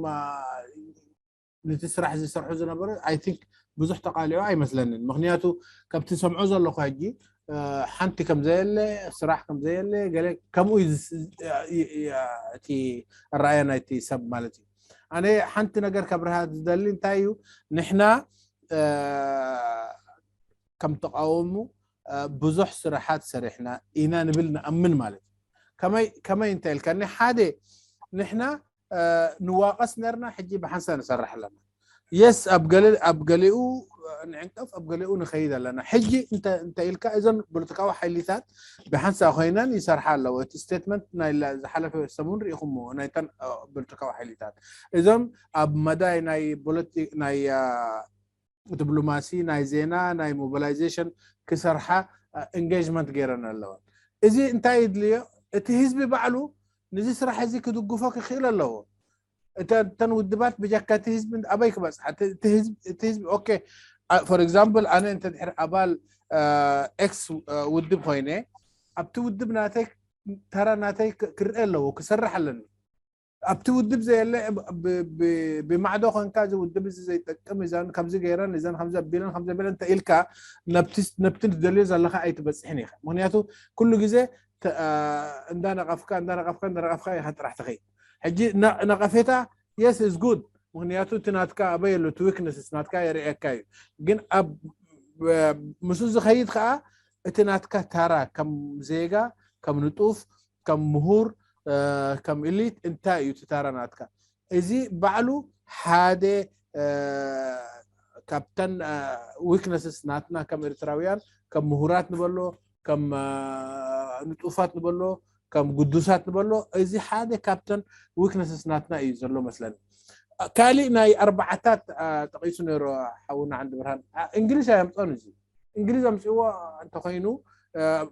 ንቲ ስራሕ ዝሰርሑ ዝነበሩ I think ብዙሕ ተቃሊዑ ኣይመስለንን። ምክንያቱ ካብቲ ሰምዖ ዘለኹ ሕጂ ሓንቲ ከምዘየለ፣ ስራሕ ከምዘየለ ገለ ከምኡ እዩ እቲ ኣረኣያ ናይቲ ሰብ ማለት እዩ። ኣነ ሓንቲ ነገር ከብርሃ ዝደሊ እንታይ እዩ፣ ንሕና ከም ተቃወሙ ብዙሕ ስራሓት ሰሪሕና ኢና ንብል ንኣምን ማለት እዩ። ከመይ እንተ ኢልካኒ ሓደ ንሕና ንዋቀስ ነርና ሕጂ ብሓንሳ ንሰርሕ ኣለና። የስ ኣብ ገሊኡ ንዕንቀፍ ኣብ ገሊኡ ንኸይድ ኣለና። ሕጂ እንተ ኢልካ እዘን ፖለቲካዊ ሓይሊታት ብሓንሳ ኮይነን ይሰርሓ ኣለዎ። እቲ ስቴትመንት ናይ ዝሓለፈ ሰሙን ርኢኹምዎ ናይተን ፖለቲካዊ ሓይሊታት እዞም ኣብ መዳይ ናይ ናይ ዲፕሎማሲ ናይ ዜና ናይ ሞቢላይዜሽን ክሰርሓ engagement ገይረን ኣለዋ። እዚ እንታይ ይድልዮ? እቲ ህዝቢ ባዕሉ ንዚ ስራሕ እዚ ክድግፎ ክኽእል ኣለዎ። እተን ውድባት ብጀካ እቲ ህዝቢ ኣበይ ክበፅሓ? እቲ ህዝቢ okay for example ኣነ እንተ ድሕር ኣባል ኤክስ ውድብ ኮይነ ኣብቲ ውድብ ናተይ ተራ ናተይ ክርአ ኣለዎ፣ ክሰርሕ ኣለኒ። ኣብቲ ውድብ ዘየለ ብማዕዶ ኮንካ እዚ ውድብ እዚ ዘይጠቅም እዛን ከምዚ ገይረን እዛን ከምዚ ኣቢለን ከምዚ ኣቢለን እንተ ኢልካ ነብቲ ትደልዮ ዘለካ ኣይትበፅሕን ኢኻ። ምክንያቱ ኩሉ ግዜ እንዳነቀፍካ እንዳነቀፍካ እንዳነቀፍካ ኢኻ ጥራሕ ትኸይድ። ሕጂ ነቀፌታ yes is good፣ ምክንያቱ እቲ ናትካ ኣበይ ኣሎ እቲ weaknesses ናትካ የርእየካ እዩ። ግን ኣብ ምስኡ ዝኸይድ ከዓ እቲ ናትካ ታራ ከም ዜጋ ከም ንጡፍ ከም ምሁር ከም elite እንታይ እዩ እቲ ታራ ናትካ? እዚ ባዕሉ ሓደ ካብተን weaknesses ናትና ከም ኤርትራውያን ከም ምሁራት ንበሎ ከም ንጡፋት ንበሎ ከም ግዱሳት ንበሎ እዚ ሓደ ካብተን weaknesses ናትና እዩ ዘሎ መስለኒ። ካሊእ ናይ ኣርባዓታት ጠቂሱ ነይሩ ሓውና ዓንዲ ብርሃን እንግሊዝ ኣየምፀን እዚ እንግሊዝ ኣምፅዎ እንተኮይኑ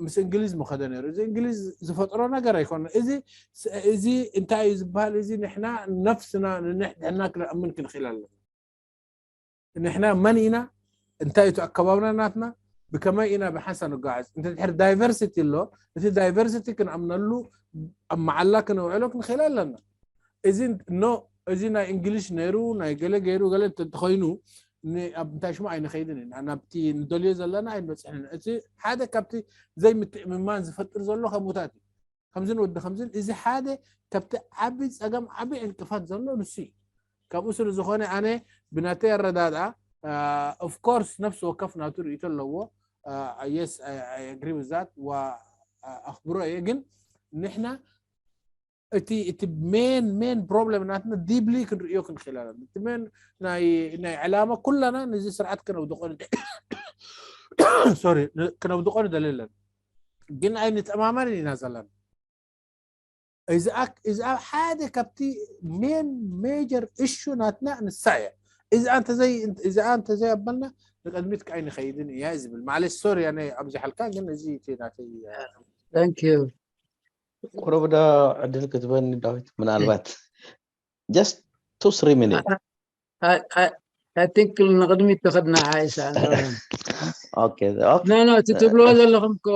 ምስ እንግሊዝ ምኸደ ነይሩ። እዚ እንግሊዝ ዝፈጥሮ ነገር ኣይኮነ። እዚ እዚ እንታይ እዩ ዝበሃል? እዚ ንሕና ነፍስና ንንሕድሕና ክነእምን ክንኽእል ኣለና። ንሕና መን ኢና? እንታይ እቲ ኣከባብና ናትና? ብከመይ ኢና ብሓንሳ ንጓዓዝ? እንተ ድሕር diversity ኣሎ እቲ diversity ክንኣምነሉ ኣብ መዓላ ክነውዕሎ ክንኽእል ኣለና። እዚ no እዚ ናይ እንግሊሽ ነይሩ ናይ ገለ ገይሩ ገለ እንተኮይኑ እንታይ ሽሙ ኣይንኸይድን ኢና ናብቲ ንደልዮ ዘለና ኣይንበፅሕን። እቲ ሓደ ካብቲ ዘይምትእምማን ዝፈጥር ዘሎ ከምኡታት እዩ። ከምዝን ወዲ ከምዝን እዚ ሓደ ካብቲ ዓቢ ፀገም ዓቢ ዕንቅፋት ዘሎ ንሱ እዩ። ካብኡ ስለ ዝኾነ ኣነ ብናተይ ኣረዳድኣ of course ነፍሲ ወከፍ ናቱ ርእይቶ ኣለዎ። Yes I agree with that ዋ ኣኽብሮ እየ። ግን ንሕና እቲ እቲ main main problem ናትና deeply ክንርእዮ ክንኽእል ኣለና። እቲ main ናይ ናይ ዕላማ ኩላና ነዚ ስርዓት ክነውድቆ sorry ክነውድቆ ንደሊ ኣለና። ግን ኣይንተማመንን ኢና ዘለና። እዚ ሓደ ካብቲ main major issue ናትና ንሳ እያ። እዚኣ እንተዘይ እዚኣ እንተዘይ ኣበልና ንቅድሚት ከኣ ኣይንኸይድን እያ ዝብል። ማለሽ sorry ኣነ ኣብዚሓልካ ግን እዚ እቲ ናተይ thank you ቁሩብ ዶ ዕድል ክትበኒ ዳዊት ምናልባት just two three minutes I think ንቅድሚት ተኸድና ሓይሳ okay no no እቲ ትብልዎ ዘለኹም እኮ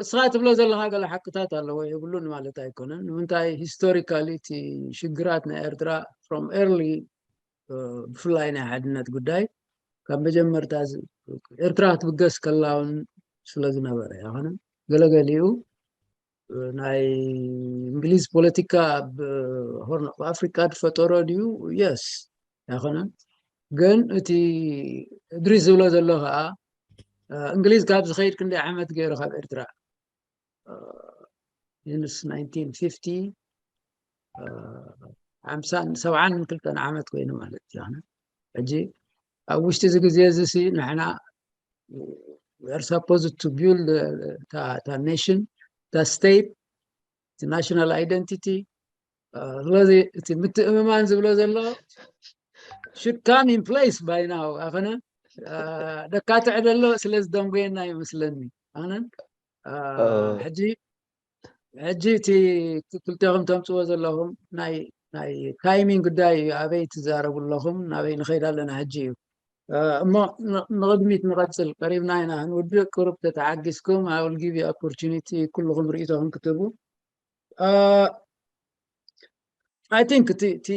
እስኻ ትብሎ ዘለኻ ገለ ሓቅታት ኣለዎ የብሉን ማለት ኣይኮነን። ንምንታይ historically እቲ ሽግራት ናይ ኤርትራ from early ብፍላይ ናይ ሓድነት ጉዳይ ካብ መጀመርታ ኤርትራ ክትብገስ ከላ እውን ስለ ዝነበረ ኣይኮነን። ገለገሊኡ ናይ እንግሊዝ ፖለቲካ ኣብ Horn of Africa ዝፈጠሮ ድዩ? Yes ኣይኮነን። ግን እቲ እድሪስ ዝብሎ ዘሎ ከዓ እንግሊዝ ካብ ዝኸይድ ክንደይ ዓመት ገይሩ ካብ ኤርትራ? ንስ ሓምሳን ሰብዓን ክልተን ዓመት ኮይኑ ማለት እዩ። ሕጂ ኣብ ውሽጢ እዚ ግዜ እዚ ሲ ንሕና supposed to build እታ nation, እታ state, እቲ national identity። ስለዚ እቲ ምትእምማን ዝብሎ ዘሎ should come in place by now። ኣኸነ ደካትዕ ዘሎ ስለ ዝደንጎየና ይመስለኒ። ኣነ ሕጂ ሕጂ እቲ ክልቴኹም ተምፅዎ ዘለኹም ናይ ናይ ታይሚንግ ጉዳይ እዩ። ኣበይ ትዛረቡ ኣለኹም፣ ናበይ ንኸይድ ኣለና ሕጂ እዩ። እሞ ንቕድሚት ንቐፅል፣ ቀሪብና ኢና ክንውድእ። ቅሩብ ተተሓጊዝኩም፣ I will give you opportunity፣ ኩልኹም ርእይቶኹም ክትህቡ። I think እቲ እቲ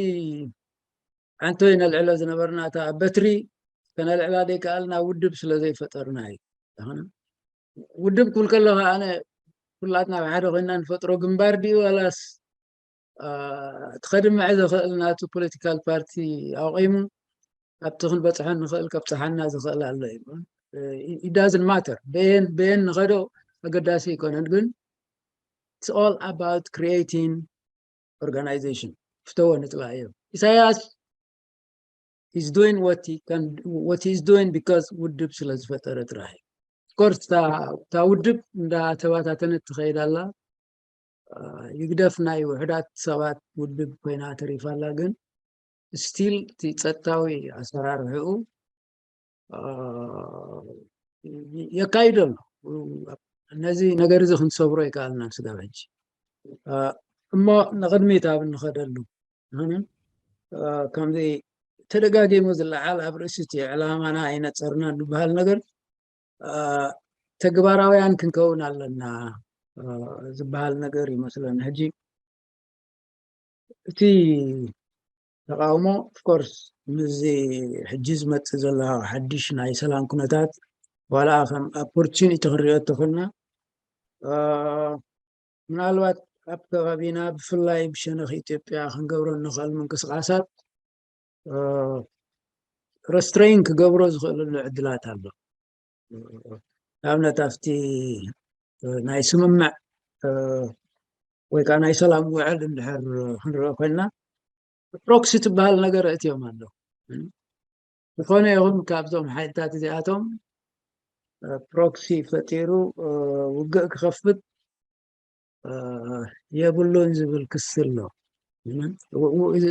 ሓንቲ ነልዕሎ ዝነበርና እታ በትሪ ከነልዕላ ዘይከኣልና ውድብ ስለ ዘይፈጠርና እዩ። ውድብ ክብል ከለኻ ኣነ ኩላትና ብሓደ ኮይና ንፈጥሮ ግንባር ድዩ ዋላስ ትኸድምዐ ዘኽእል ናቱ ፖለቲካል ፓርቲ ኣቑሙ ኣብቲ ክንበፅሖ ንኽእል ከብፅሓና ዝኽእል ኣሎ እዩ። It doesn't matter በየን በየን ንኸዶ ኣገዳሲ ኣይኮነን፣ ግን it's all about creating organization። ፍተወ ንፅላእዮ። ኢሳያስ is doing what he can, what he is doing because ውድብ ስለ ዝፈጠረ ጥራሕ እዩ። Of course እታ ውድብ እንዳተባታተነት ትኸይድ ኣላ። ይግደፍ ናይ ውሕዳት ሰባት ውድብ ኮይና ተሪፋ ኣላ፣ ግን still እቲ ፀጥታዊ ኣሰራርሕኡ የካይዶ ኣሎ። ነዚ ነገር እዚ ክንሰብሮ ይከኣልና ስጋብ ሕጂ። እሞ ንቕድሚት ኣብ እንኸደሉ፣ ከምዚ ተደጋጊሙ ዝለዓል ኣብ ርእሲ እቲ ዕላማና ኣይነፀርና ዝበሃል ነገር ተግባራውያን ክንከውን ኣለና ዝበሃል ነገር ይመስለኒ። ሕጂ እቲ ተቃውሞ of course ምስዚ ሕጂ ዝመፅእ ዘሎ ሓድሽ ናይ ሰላም ኩነታት ዋላ ከም ኦፖርቹኒቲ ክንሪኦ እንተኮልና ምናልባት ኣብ ከባቢና ብፍላይ ብሸነኽ ኢትዮጵያ ክንገብሮ እንኽእል ምንቅስቃሳት ረስትሬን ክገብሮ ዝኽእልሉ ዕድላት ኣሎ። ንኣብነት ኣብቲ ናይ ስምምዕ ወይ ከዓ ናይ ሰላም ውዕል እንድሕር ክንሪኦ ኮይንና ፕሮክሲ ትበሃል ነገር ኣእትዮም ኣለዉ። ዝኾነ ይኹን ካብዞም ሓይልታት እዚኣቶም ፕሮክሲ ፈጢሩ ውግእ ክኸፍት የብሉን ዝብል ክሲ ኣሎ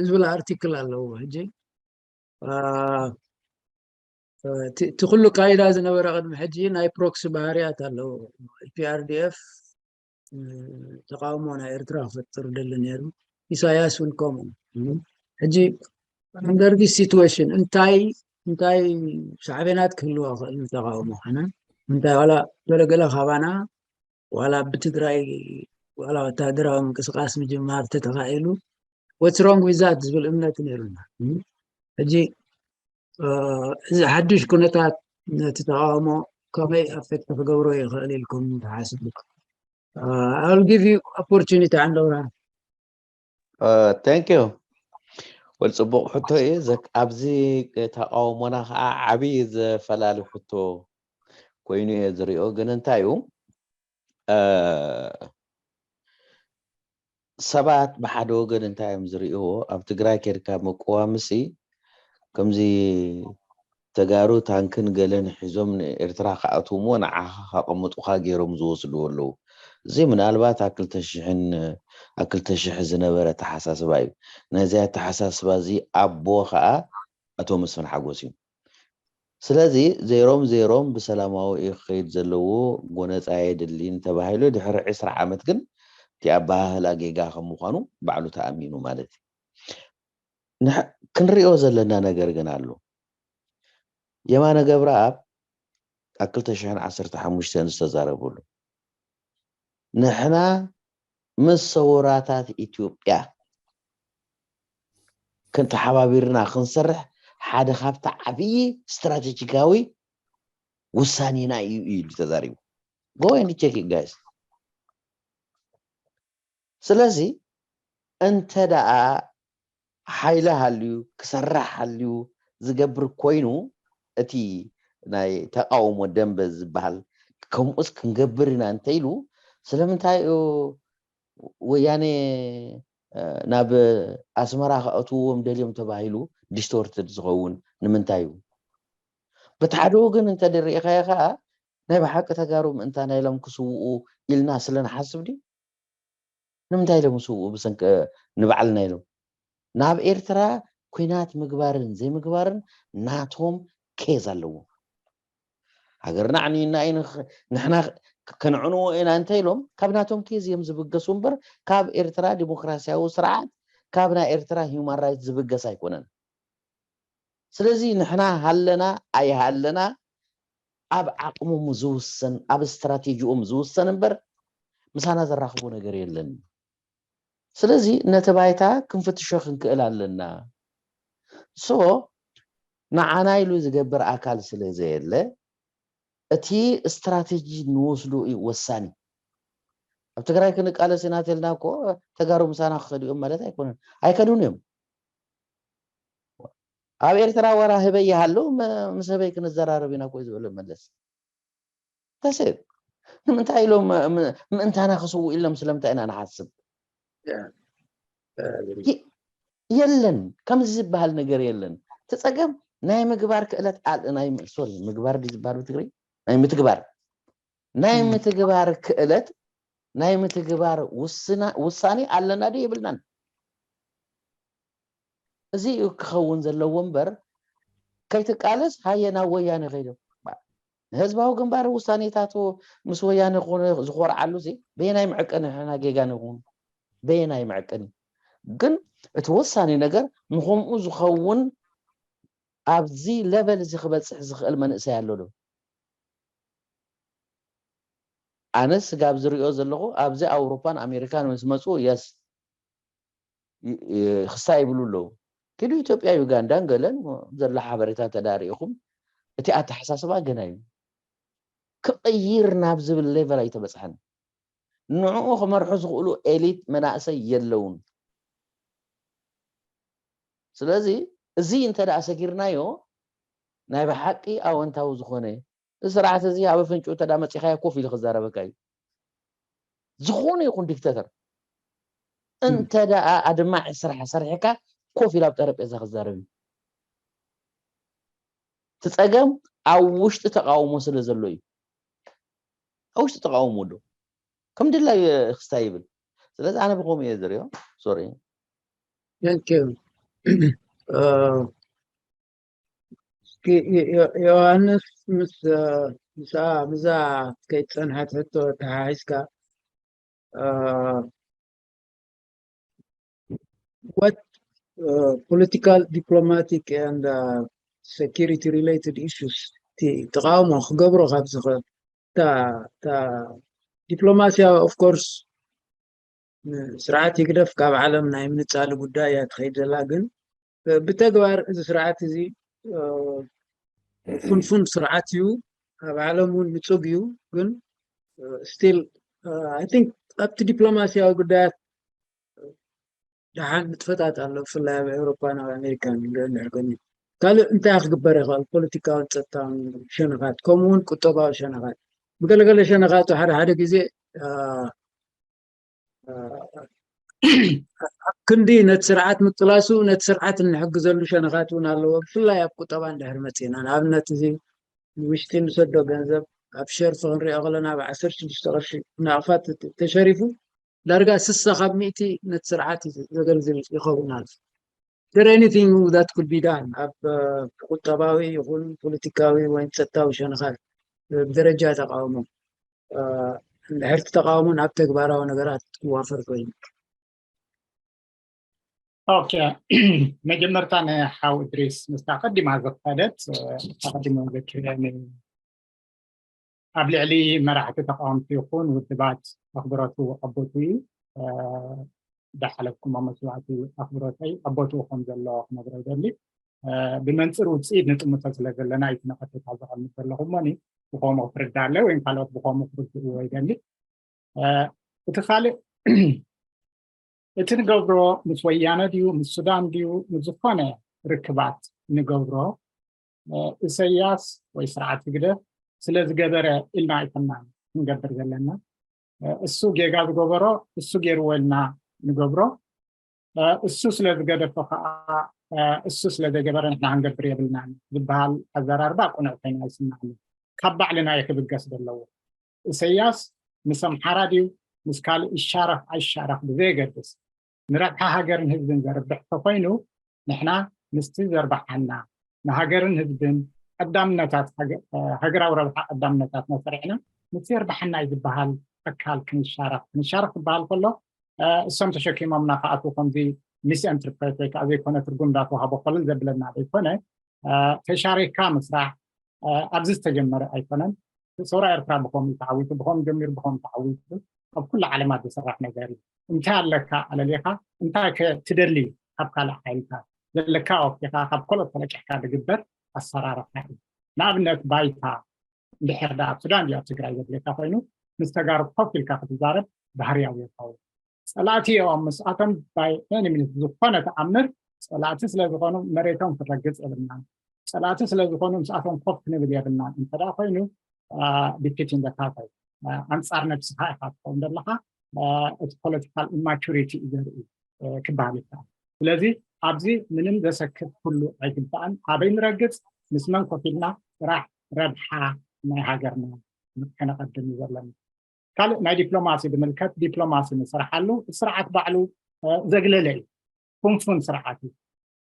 ዝብል ኣርቲክል ኣለዎ። ሕጂ እቲ ኩሉ ካይዳ ዝነበረ ቅድሚ ሕጂ ናይ ፕሮክሲ ባህርያት ኣለዎ። ፒኣርዲኤፍ ተቃውሞ ናይ ኤርትራ ክፈጥር ደሊ ነይሩ። ኢሳያስ እውን ከምኡ። ሕጂ under this situation እንታይ እንታይ ሳዕቤናት ክህልዎ ክእል ንተቃውሞ ከነ እንታይ ዋላ ገለገለ ካባና ዋላ ብትግራይ ዋላ ወታደራዊ ምንቅስቃስ ምጅማር ተተኻኢሉ what's wrong with that ዝብል እምነት ነይሩና። ሕጂ እዚ ሓድሽ ኩነታት ነቲ ተቃውሞ ከመይ ኣፌክት ክገብሮ ይኽእል ኢልኩም ትሓስቡ? I'll give you opportunity ዓንደውራ። Thank you። ወል ፅቡቅ ሕቶ እዩ። ኣብዚ ተቃውሞና ከዓ ዓብዪ ዘፈላሊ ሕቶ ኮይኑ እየ ዝሪኦ። ግን እንታይ እዩ ሰባት ብሓደ ወገን እንታይ እዮም ዝርእይዎ? ኣብ ትግራይ ኬድካ ምቅዋምሲ ከምዚ ተጋሩ ታንክን ገለን ሒዞም ንኤርትራ ክኣትውሞ ንዓኻ ከቐምጡኻ ገይሮም ዝወስድዎ ኣለዉ። እዚ ምናልባት ኣብ ክልተ ሽሕን ኣብ ክልተ ሽሕ ዝነበረ ኣተሓሳስባ እዩ። ነዚ ኣተሓሳስባ እዚ ኣቦ ከዓ ኣቶ መስፍን ሓጎስ እዩ። ስለዚ ዜሮም ዜሮም ብሰላማዊ እዩ ክኸይድ ዘለዎ፣ ጎነፃ የድልን ተባሂሉ ድሕሪ ዕስራ ዓመት ግን እቲ ኣበሃህላ ጌጋ ከም ምዃኑ ባዕሉ ተኣሚኑ ማለት እዩ። ክንሪኦ ዘለና ነገር ግን ኣሎ። የማነ ገብረኣብ ኣብ ክልተ ሽሕን ዓሰርተ ሓሙሽተን ዝተዛረበሉ ንሕና ምስ ሰውራታት ኢትዮጵያ ክንተሓባቢርና ክንሰርሕ ሓደ ካብቲ ዓብዪ ስትራቴጂካዊ ውሳኔና እዩ እዩ ኢሉ ተዛሪቡ። Go and check it guys። ስለዚ እንተ ደኣ ሓይሊ ሃልዩ ክሰርሕ ሃልዩ ዝገብር ኮይኑ እቲ ናይ ተቃውሞ ደንበ ዝበሃል፣ ከምኡስ ክንገብር ኢና እንተኢሉ፣ ስለምንታይ እዩ ወያኔ ናብ ኣስመራ ከእትውዎም ደልዮም ተባሂሉ ዲስቶርትድ ዝኸውን? ንምንታይ እዩ? በቲ ሓደ ወገን እንተደሪእኻዮ ከዓ፣ ናይ ብሓቂ ተጋሩ ምእንታና ኢሎም ክስውኡ ኢልና ስለ ንሓስብ ድዩ? ንምንታይ ኢሎም ክስውኡ ብሰንኪ ንባዕልና ኢሎም? ናብ ኤርትራ ኲናት ምግባርን ዘይምግባርን ናቶም ኬዝ ኣለዎ። ሃገርና ኣዕንዩና እዩ፣ ንሕና ከነዕንዎ ኢና እንተ ኢሎም፣ ካብ ናቶም ኬዝ እዮም ዝብገሱ እምበር፣ ካብ ኤርትራ ዲሞክራሲያዊ ስርዓት፣ ካብ ናይ ኤርትራ ሂውማን ራይት ዝብገስ ኣይኮነን። ስለዚ ንሕና ሃለና ኣይሃለና ኣብ ዓቕሞም ዝውሰን፣ ኣብ ስትራቴጂኦም ዝውሰን እምበር፣ ምሳና ዘራኽቦ ነገር የለን። ስለዚ ነቲ ባይታ ክንፍትሾ ክንክእል ኣለና። ሶ ንዓና ኢሉ ዝገብር ኣካል ስለ ዘየለ፣ እቲ ስትራቴጂ ንወስዶ እዩ ወሳኒ። ኣብ ትግራይ ክንቃለስ ኢና ተልና እኮ፣ ተጋሩ ምሳና ክኸዱ እዮም ማለት ኣይኮነን። ኣይከዱን እዮም። ኣብ ኤርትራ ወራ ህበይ ይሃሉ፣ ምስ ህበይ ክንዘራረብ ኢና እኮ እዩ ዝብሎ መለስ። ተስብ ንምንታይ ኢሎም ምእንታና ክስውኡ ኢሎም ስለምንታይ ኢና ንሓስብ? የለን፣ ከምዚ ዝበሃል ነገር የለን። እቲ ጸገም ናይ ምግባር ክእለት፣ ናይ፣ ሶሪ፣ ምግባር ድዩ ዝበሃል ብትግርኛ? ናይ ምትግባር፣ ናይ ምትግባር ክእለት፣ ናይ ምትግባር ውሳኔ ኣለና ድዩ የብልናን? እዚ እዩ ክኸውን ዘለዎ እምበር፣ ከይትቃለስ ሃየ ናብ ወያነ ከይዶ። ህዝባዊ ግንባር ውሳኔታቱ ምስ ወያነ ዝኾነ፣ ዝኾርዓሉ ሲ በየናይ መዕቀኒ ንሕና ጌጋ ንኹን? በየናይ መዕቀኒ? ግን እቲ ወሳኒ ነገር ንኸምኡ ዝኸውን ኣብዚ ለቨል እዚ ክበጽሕ ዝኽእል መንእሰይ ኣሎ ዶ? ኣነ ስጋብ ዝሪኦ ዘለኹ ኣብዚ ኣውሮፓን ኣሜሪካን ምስ መጹ የስ ክሳይ ይብሉ ኣለዉ። ኪዱ ኢትዮጵያ ዩጋንዳን ገለን ዘሎ ሓበሬታ ተዳሪእኹም እቲ ኣተሓሳስባ ገና እዩ። ክቕይር ናብ ዝብል ሌቨል ኣይተበጽሐን። ንዕኡ ክመርሑ ዝኽእሉ ኤሊት መናእሰይ የለውን። ስለዚ እዚ እንተ ደኣ ሰጊርናዮ ናይ ብሓቂ ኣወንታዊ ዝኾነ፣ እዚ ስርዓት እዚ ኣብ ኣፍንጭኡ እንተ ደኣ መጺኻዮ ኮፍ ኢሉ ክዛረበካ እዩ። ዝኾነ ይኹን ዲክተተር እንተ ደኣ ኣድማዒ ስራሕ ሰሪሕካ ኮፍ ኢሉ ኣብ ጠረጴዛ ክዛረብ እዩ። እቲ ጸገም ኣብ ውሽጢ ተቃውሞ ስለ ዘሎ እዩ። ኣብ ውሽጢ ተቃውሞ ኣሎ። ከም ድላይ ክስታይ ይብል። ስለዚ ኣነ ብኸምኡ እየ ዝሪኦ። ሶሪ። Thank you. ዮሃንስ ምስ ምስኣ ብዛ ከይትጸንሐት ሕቶ ተሓሒዝካ what political, diplomatic and security related issues ተቃውሞ ክገብሮ ካብ ዝኽእል ዲፕሎማሲያዊ of course ስርዓት ህግደፍ ካብ ዓለም ናይ ምንጻሉ ጉዳይ እያ ትኸይድ ዘላ። ግን ብተግባር እዚ ስርዓት እዚ ፍንፉን ስርዓት እዩ። ኣብ ዓለም እውን ንጹግ እዩ። ግን still I think ኣብቲ ዲፕሎማሲያዊ ጉዳያት ደሓን ምትፈጣጥ ኣሎ፣ ብፍላይ ኣብ ኤውሮፓን ኣብ ኣሜሪካን ንሪኦ እንድሕር ኮይኑ ካልእ እንታይ ክግበር ይኽእል? ፖለቲካውን ጸጥታውን ሸነኻት ከምኡ እውን ቁጠባዊ ሸነኻት ብገለገለ ሸነኻቱ ሓደ ሓደ ግዜ ኣብ ክንዲ ነቲ ስርዓት ምቅላሱ ነቲ ስርዓት እንሕግዘሉ ሸነኻት እውን ኣለዎ። ብፍላይ ኣብ ቁጠባ እንድሕር መፂእና ንኣብነት እዚ ንውሽጢ ንሰዶ ገንዘብ ኣብ ሸርፊ ክንሪኦ ከለና ኣብ ዓሰርተ ሽዱሽተ ቅርሺ ናቕፋ ተሸሪፉ ዳርጋ ስሳ ካብ ሚእቲ ነቲ ስርዓት ዘገልግል ይኸውን ኣሎ። there anything that could be done ኣብ ቁጠባዊ ይኹን ፖለቲካዊ ወይ ፀጥታዊ ሸነኻት ብደረጃ ተቃውሞ እንድሕርቲ ተቃውሞ ናብ ተግባራዊ ነገራት ክዋፈር ኮይኑ ኦኬ መጀመርታ ንሓው እድሪስ ምስታ ቀዲማ ዘፈደት ኣቀዲሞ ዘኪረ ኣብ ልዕሊ መራሕቲ ተቃወምቲ ይኹን ውድባት ኣኽብረቱ ኣቦቱ እዩ። ዝሓለፍኩሞ መስዋእቲ ኣኽብሮተይ ኣቦትኡ ከም ዘሎ ክነግሮ ይደሊ። ብመንፅር ውፅኢት ንጥምቶ ስለ ዘለና እዩ ነቐፌታ ዘቐምጥ ዘለኹ እሞኒ ብኸምኡ ክትርዳለይ ወይም ካልኦት ብኸምኡ ክርድእዎ ይደሊ። እቲ ካልእ እቲ ንገብሮ ምስ ወያነ ድዩ ምስ ሱዳን ድዩ ምስ ዝኾነ ርክባት ንገብሮ ኢሰያስ ወይ ስርዓት ህግደፍ ስለ ዝገበረ ኢልና ኣይኮናን ክንገብር ዘለና። እሱ ጌጋ ዝገበሮ እሱ ገይርዎ ኢልና ንገብሮ። እሱ ስለ ዝገደፎ ከዓ እሱ ስለ ዘይገበረ ንሕና ክንገብር የብልናን ዝበሃል ኣዘራርባ ቅኑዕ ኮይኑ ኣይስማዕን። ካብ ባዕልና እዩ ክብገስ ዘለዎ። ኢሰያስ ምስ ኣምሓራ ድዩ ምስ ካልእ ይሻረኽ ኣይሻረኽ ብዘየገድስ፣ ንረብሓ ሃገርን ህዝብን ዘርብሕ ተኮይኑ፣ ንሕና ምስቲ ዘርብሓና፣ ንሃገርን ህዝብን ቀዳምነታት ሃገራዊ ረብሓ ቀዳምነታት ነስሪዕና፣ ምስቲ የርብሓና እዩ ዝበሃል ኣካል ክንሻረኽ። ክንሻረኽ ዝበሃል ከሎ እሶም ተሸኪሞምና ክኣትዉ ከምዚ ሚስኢንተርፕሬት ወይ ከዓ ዘይኮነ ትርጉም እንዳተዋህቦ ኮለል ዘብለና ዘይኮነ፣ ተሻሪካ ምስራሕ ኣብዚ ዝተጀመረ ኣይኮነን። ሰውራ ኤርትራ ብኸምኡ ተዓዊቱ፣ ብኸምኡ ጀሚሩ ብኸምኡ ተዓዊቱ ኣብ ኩሉ ዓለማት ዝስራሕ ነገር እዩ። እንታይ ኣለካ ኣለሊኻ እንታይ ከ ትደሊ ካብ ካልእ ሓይልታት ዘለካ ወኪኻ ካብ ካልኦት ተለቂሕካ ዝግበር ኣሰራርሓ እዩ። ንኣብነት ባይታ እንድሕር ደኣ ኣብ ሱዳን ድዩ ኣብ ትግራይ ዘድልየካ ኮይኑ ምስ ተጋሩ ኮፍ ኢልካ ክትዛረብ ባህርያዊ ይኸውን። ፀላእቲ እዮም ምስኣቶም by any means ዝኾነ ተኣምር ፀላእቲ ስለዝኾኑ መሬቶም ክረግፅ የብልናን። ፀላእቲ ስለዝኾኑ ምስኣቶም ኮፍ ክንብል የብልናን እንተ ደኣ ኮይኑ defeating the party ኣንፃር ነብስኻ ኢኻ ትኸውን ዘለኻ። እቲ political immaturity እዩ ዘርኢ ክበሃል ይከኣል። ስለዚ ኣብዚ ምንም ዘሰክፍ ኩሉ ኣይግባእን። ኣበይ ንረግፅ ምስ መን ኮፍ ኢልና ጥራሕ ረብሓ ናይ ሃገርና ከነቐድም እዩ ዘለና። ካልእ ናይ ዲፕሎማሲ ብምልከት ዲፕሎማሲ ንስርሓሉ እቲ ስርዓት ባዕሉ ዘግለለ እዩ። ፉንፉን ስርዓት እዩ።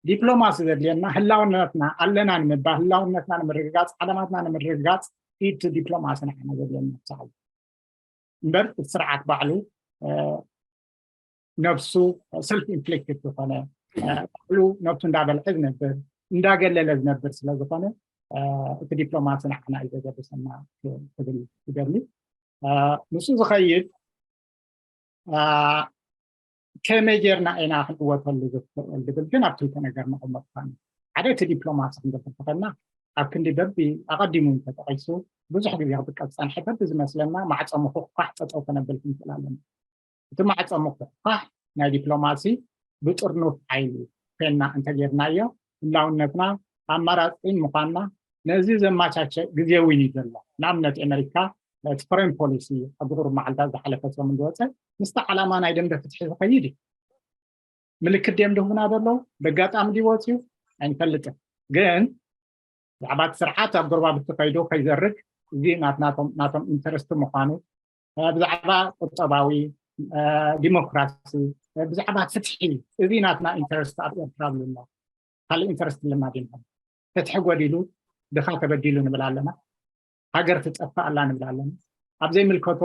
ዲፕሎማሲ ዘድልየና ህላውነትና ኣለና ንምባል ህላውነትና ንምርግጋፅ ዓለማትና ንምርግጋፅ ኢቲ ዲፕሎማሲ ንዓና ዘድልየና ሳዕሉ እምበር እቲ ስርዓት ባዕሉ ነብሱ ሰልፍ ኢንፍሊክትድ ዝኾነ ባዕሉ ነብሱ እንዳበልዐ ዝነብር እንዳገለለ ዝነብር ስለዝኾነ እቲ ዲፕሎማሲ ንዓና እዩ ዘገድሰና ክብል ይደሊ። ምስኡ ዝኸይድ ከመይ ጌርና ኢና ክንዕወተሉ ዝኽእል ዝብል ግን ኣብ ክልተ ነገር ንቕመጥካን ሓደ እቲ ዲፕሎማሲ ክንገብር ተኸልና ኣብ ክንዲ በቢ ኣቐዲሙ ተጠቒሱ ብዙሕ ግዜ ክጥቀስ ዝፀንሐ በቢ ዝመስለና ማዕፀ ምኹሕኳሕ ጠጠው ከነብል ክንክእል ኣለና። እቲ ማዕፀ ምኹሕኳሕ ናይ ዲፕሎማሲ ብጥርኑፍ ሓይሊ ኮይንና እንተጌርናዮ ህላውነትና ኣማራፂን ምኳንና ነዚ ዘማቻቸ ግዜ እውን እዩ ዘሎ። ንኣብነት ኣሜሪካ እቲ ፎሬን ፖሊሲ ኣብዚ ቁሩብ መዓልታት ዝሓለፈ ሰሙን ዝወፀ ምስቲ ዓላማ ናይ ደንበ ፍትሒ ዝኸይድ እዩ። ምልክት ድዮም ድህቡና ዘለዉ? በጋጣሚ ድዩ ወፅዩ? ኣይንፈልጥን። ግን ብዛዕባ እቲ ስርዓት ኣብ ጎረባብቲ ከይዱ ከይዘርግ እዚ ናትናቶም ናቶም ኢንተረስቲ ምዃኑ ብዛዕባ ቁጠባዊ ዲሞክራሲ ብዛዕባ ፍትሒ እዚ ናትና ኢንተረስት ኣብ ኤርትራ ኣሎ። ካልእ ኢንተረስት ኣለና ዲና ፍትሒ ጎዲሉ ድኻ ተበዲሉ ንብል ኣለና። ሃገር ትጠፍእ ኣላ ንብል ኣለና። ኣብ ዘይምልከቶ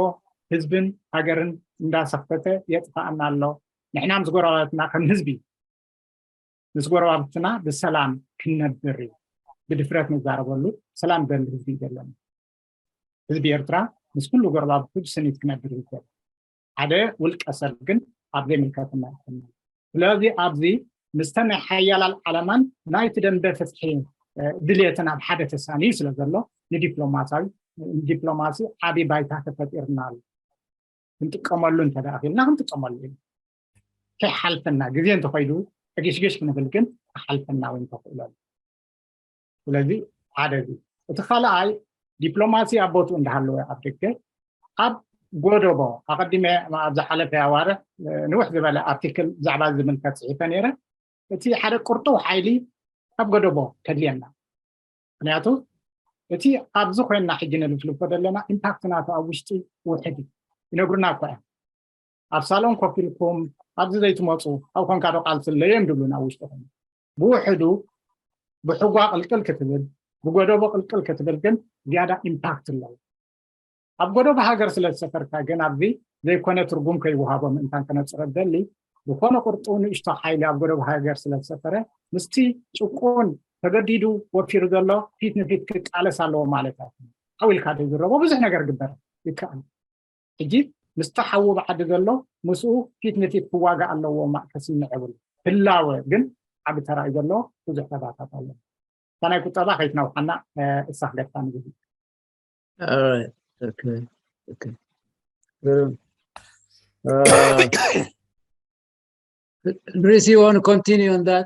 ህዝብን ሃገርን እንዳሰኽተተ የጥፋኣና ኣሎ። ንሕና ምስ ጎረባብትና ከም ህዝቢ ምስ ጎረባብትና ብሰላም ክንነብር እዩ ብድፍረት ንዛረበሉ ሰላም ደሊ ህዝቢ እዩ ዘለና። ህዝቢ ኤርትራ ምስ ኩሉ ጎረባብቱ ብስኒት ክነብር ይኽእል። ሓደ ውልቀ ሰብ ግን ኣብ ዘይምልከትና ይኮና። ስለዚ ኣብዚ ምስተን ናይ ሓያላል ዓለማን ናይቲ ደንበ ፍትሒ ድልየትን ኣብ ሓደ ተሳንዩ ስለ ዘሎ ንዲፕሎማሳዊ ንዲፕሎማሲ ዓብዪ ባይታ ተፈጢርና ኣሎ። ክንጥቀመሉ እንተደኣ ክኢልና ክንጥቀመሉ ኢና። ከይሓልፈና ግዜ እንተኸይዱ ዕግሽግሽ ክንብል ግን ክሓልፈና እውን ተኽእሎ ኣሎ። ስለዚ ሓደ እዚ እቲ ካልኣይ ዲፕሎማሲ ኣብ ቦትኡ እንዳሃለወ ኣብ ደገ ኣብ ጎደቦ ኣቐዲመ ኣብ ዝሓለፈ ኣዋርሕ ንውሕ ዝበለ ኣርቲክል ብዛዕባ ዝምልከት ፅሒፈ ነይረ። እቲ ሓደ ቁርጡው ሓይሊ ኣብ ጎደቦ ከድልየና ምክንያቱ እቲ ኣብዚ ኮይንና ሕጂ ንልፍልፎ ዘለና ኢምፓክት ናቱ ኣብ ውሽጢ ውሕድ እዩ። ይነግሩና እኳ እዮም ኣብ ሳሎን ኮፍ ኢልኩም ኣብዚ ዘይትመፁ ኣብ ኮንካ ዶ ቃልሲ ኣለዮም ድብሉና ኣብ ውሽጢ ኮይኑ ብውሕዱ ብሕጓ ቅልቅል ክትብል ብጎደቦ ቅልቅል ክትብል ግን ዝያዳ ኢምፓክት ኣለዎ። ኣብ ጎደቦ ሃገር ስለ ዝሰፈርካ ግን ኣብዚ ዘይኮነ ትርጉም ከይወሃቦ ምእንታን ከነፅረ ደሊ ዝኾነ ቁርጡ ንእሽቶ ሓይሊ ኣብ ጎደቦ ሃገር ስለ ዝሰፈረ ምስቲ ጭቁን ተገዲዱ ወፊሩ ዘሎ ፊት ንፊት ክቃለስ ኣለዎ ማለት ኣይኮነ። ሓው ኢልካ ዘይዝረቦ ብዙሕ ነገር ግበር ይከኣል። ሕጂ ምስቲ ሓዉ ብዓዲ ዘሎ ምስኡ ፊት ንፊት ክዋጋእ ኣለዎ ክስምዕ የብሉ። ህላወ ግን ዓቢ ተራ እዩ ዘለዎ። ብዙሕ ተባታት ኣለዎ። እታ ናይ ቁጠባ ከይትነውሓና እሳ ክገድፋ ንግዜ All right. Okay. Okay. Good. Uh, Idris, you want to continue on that?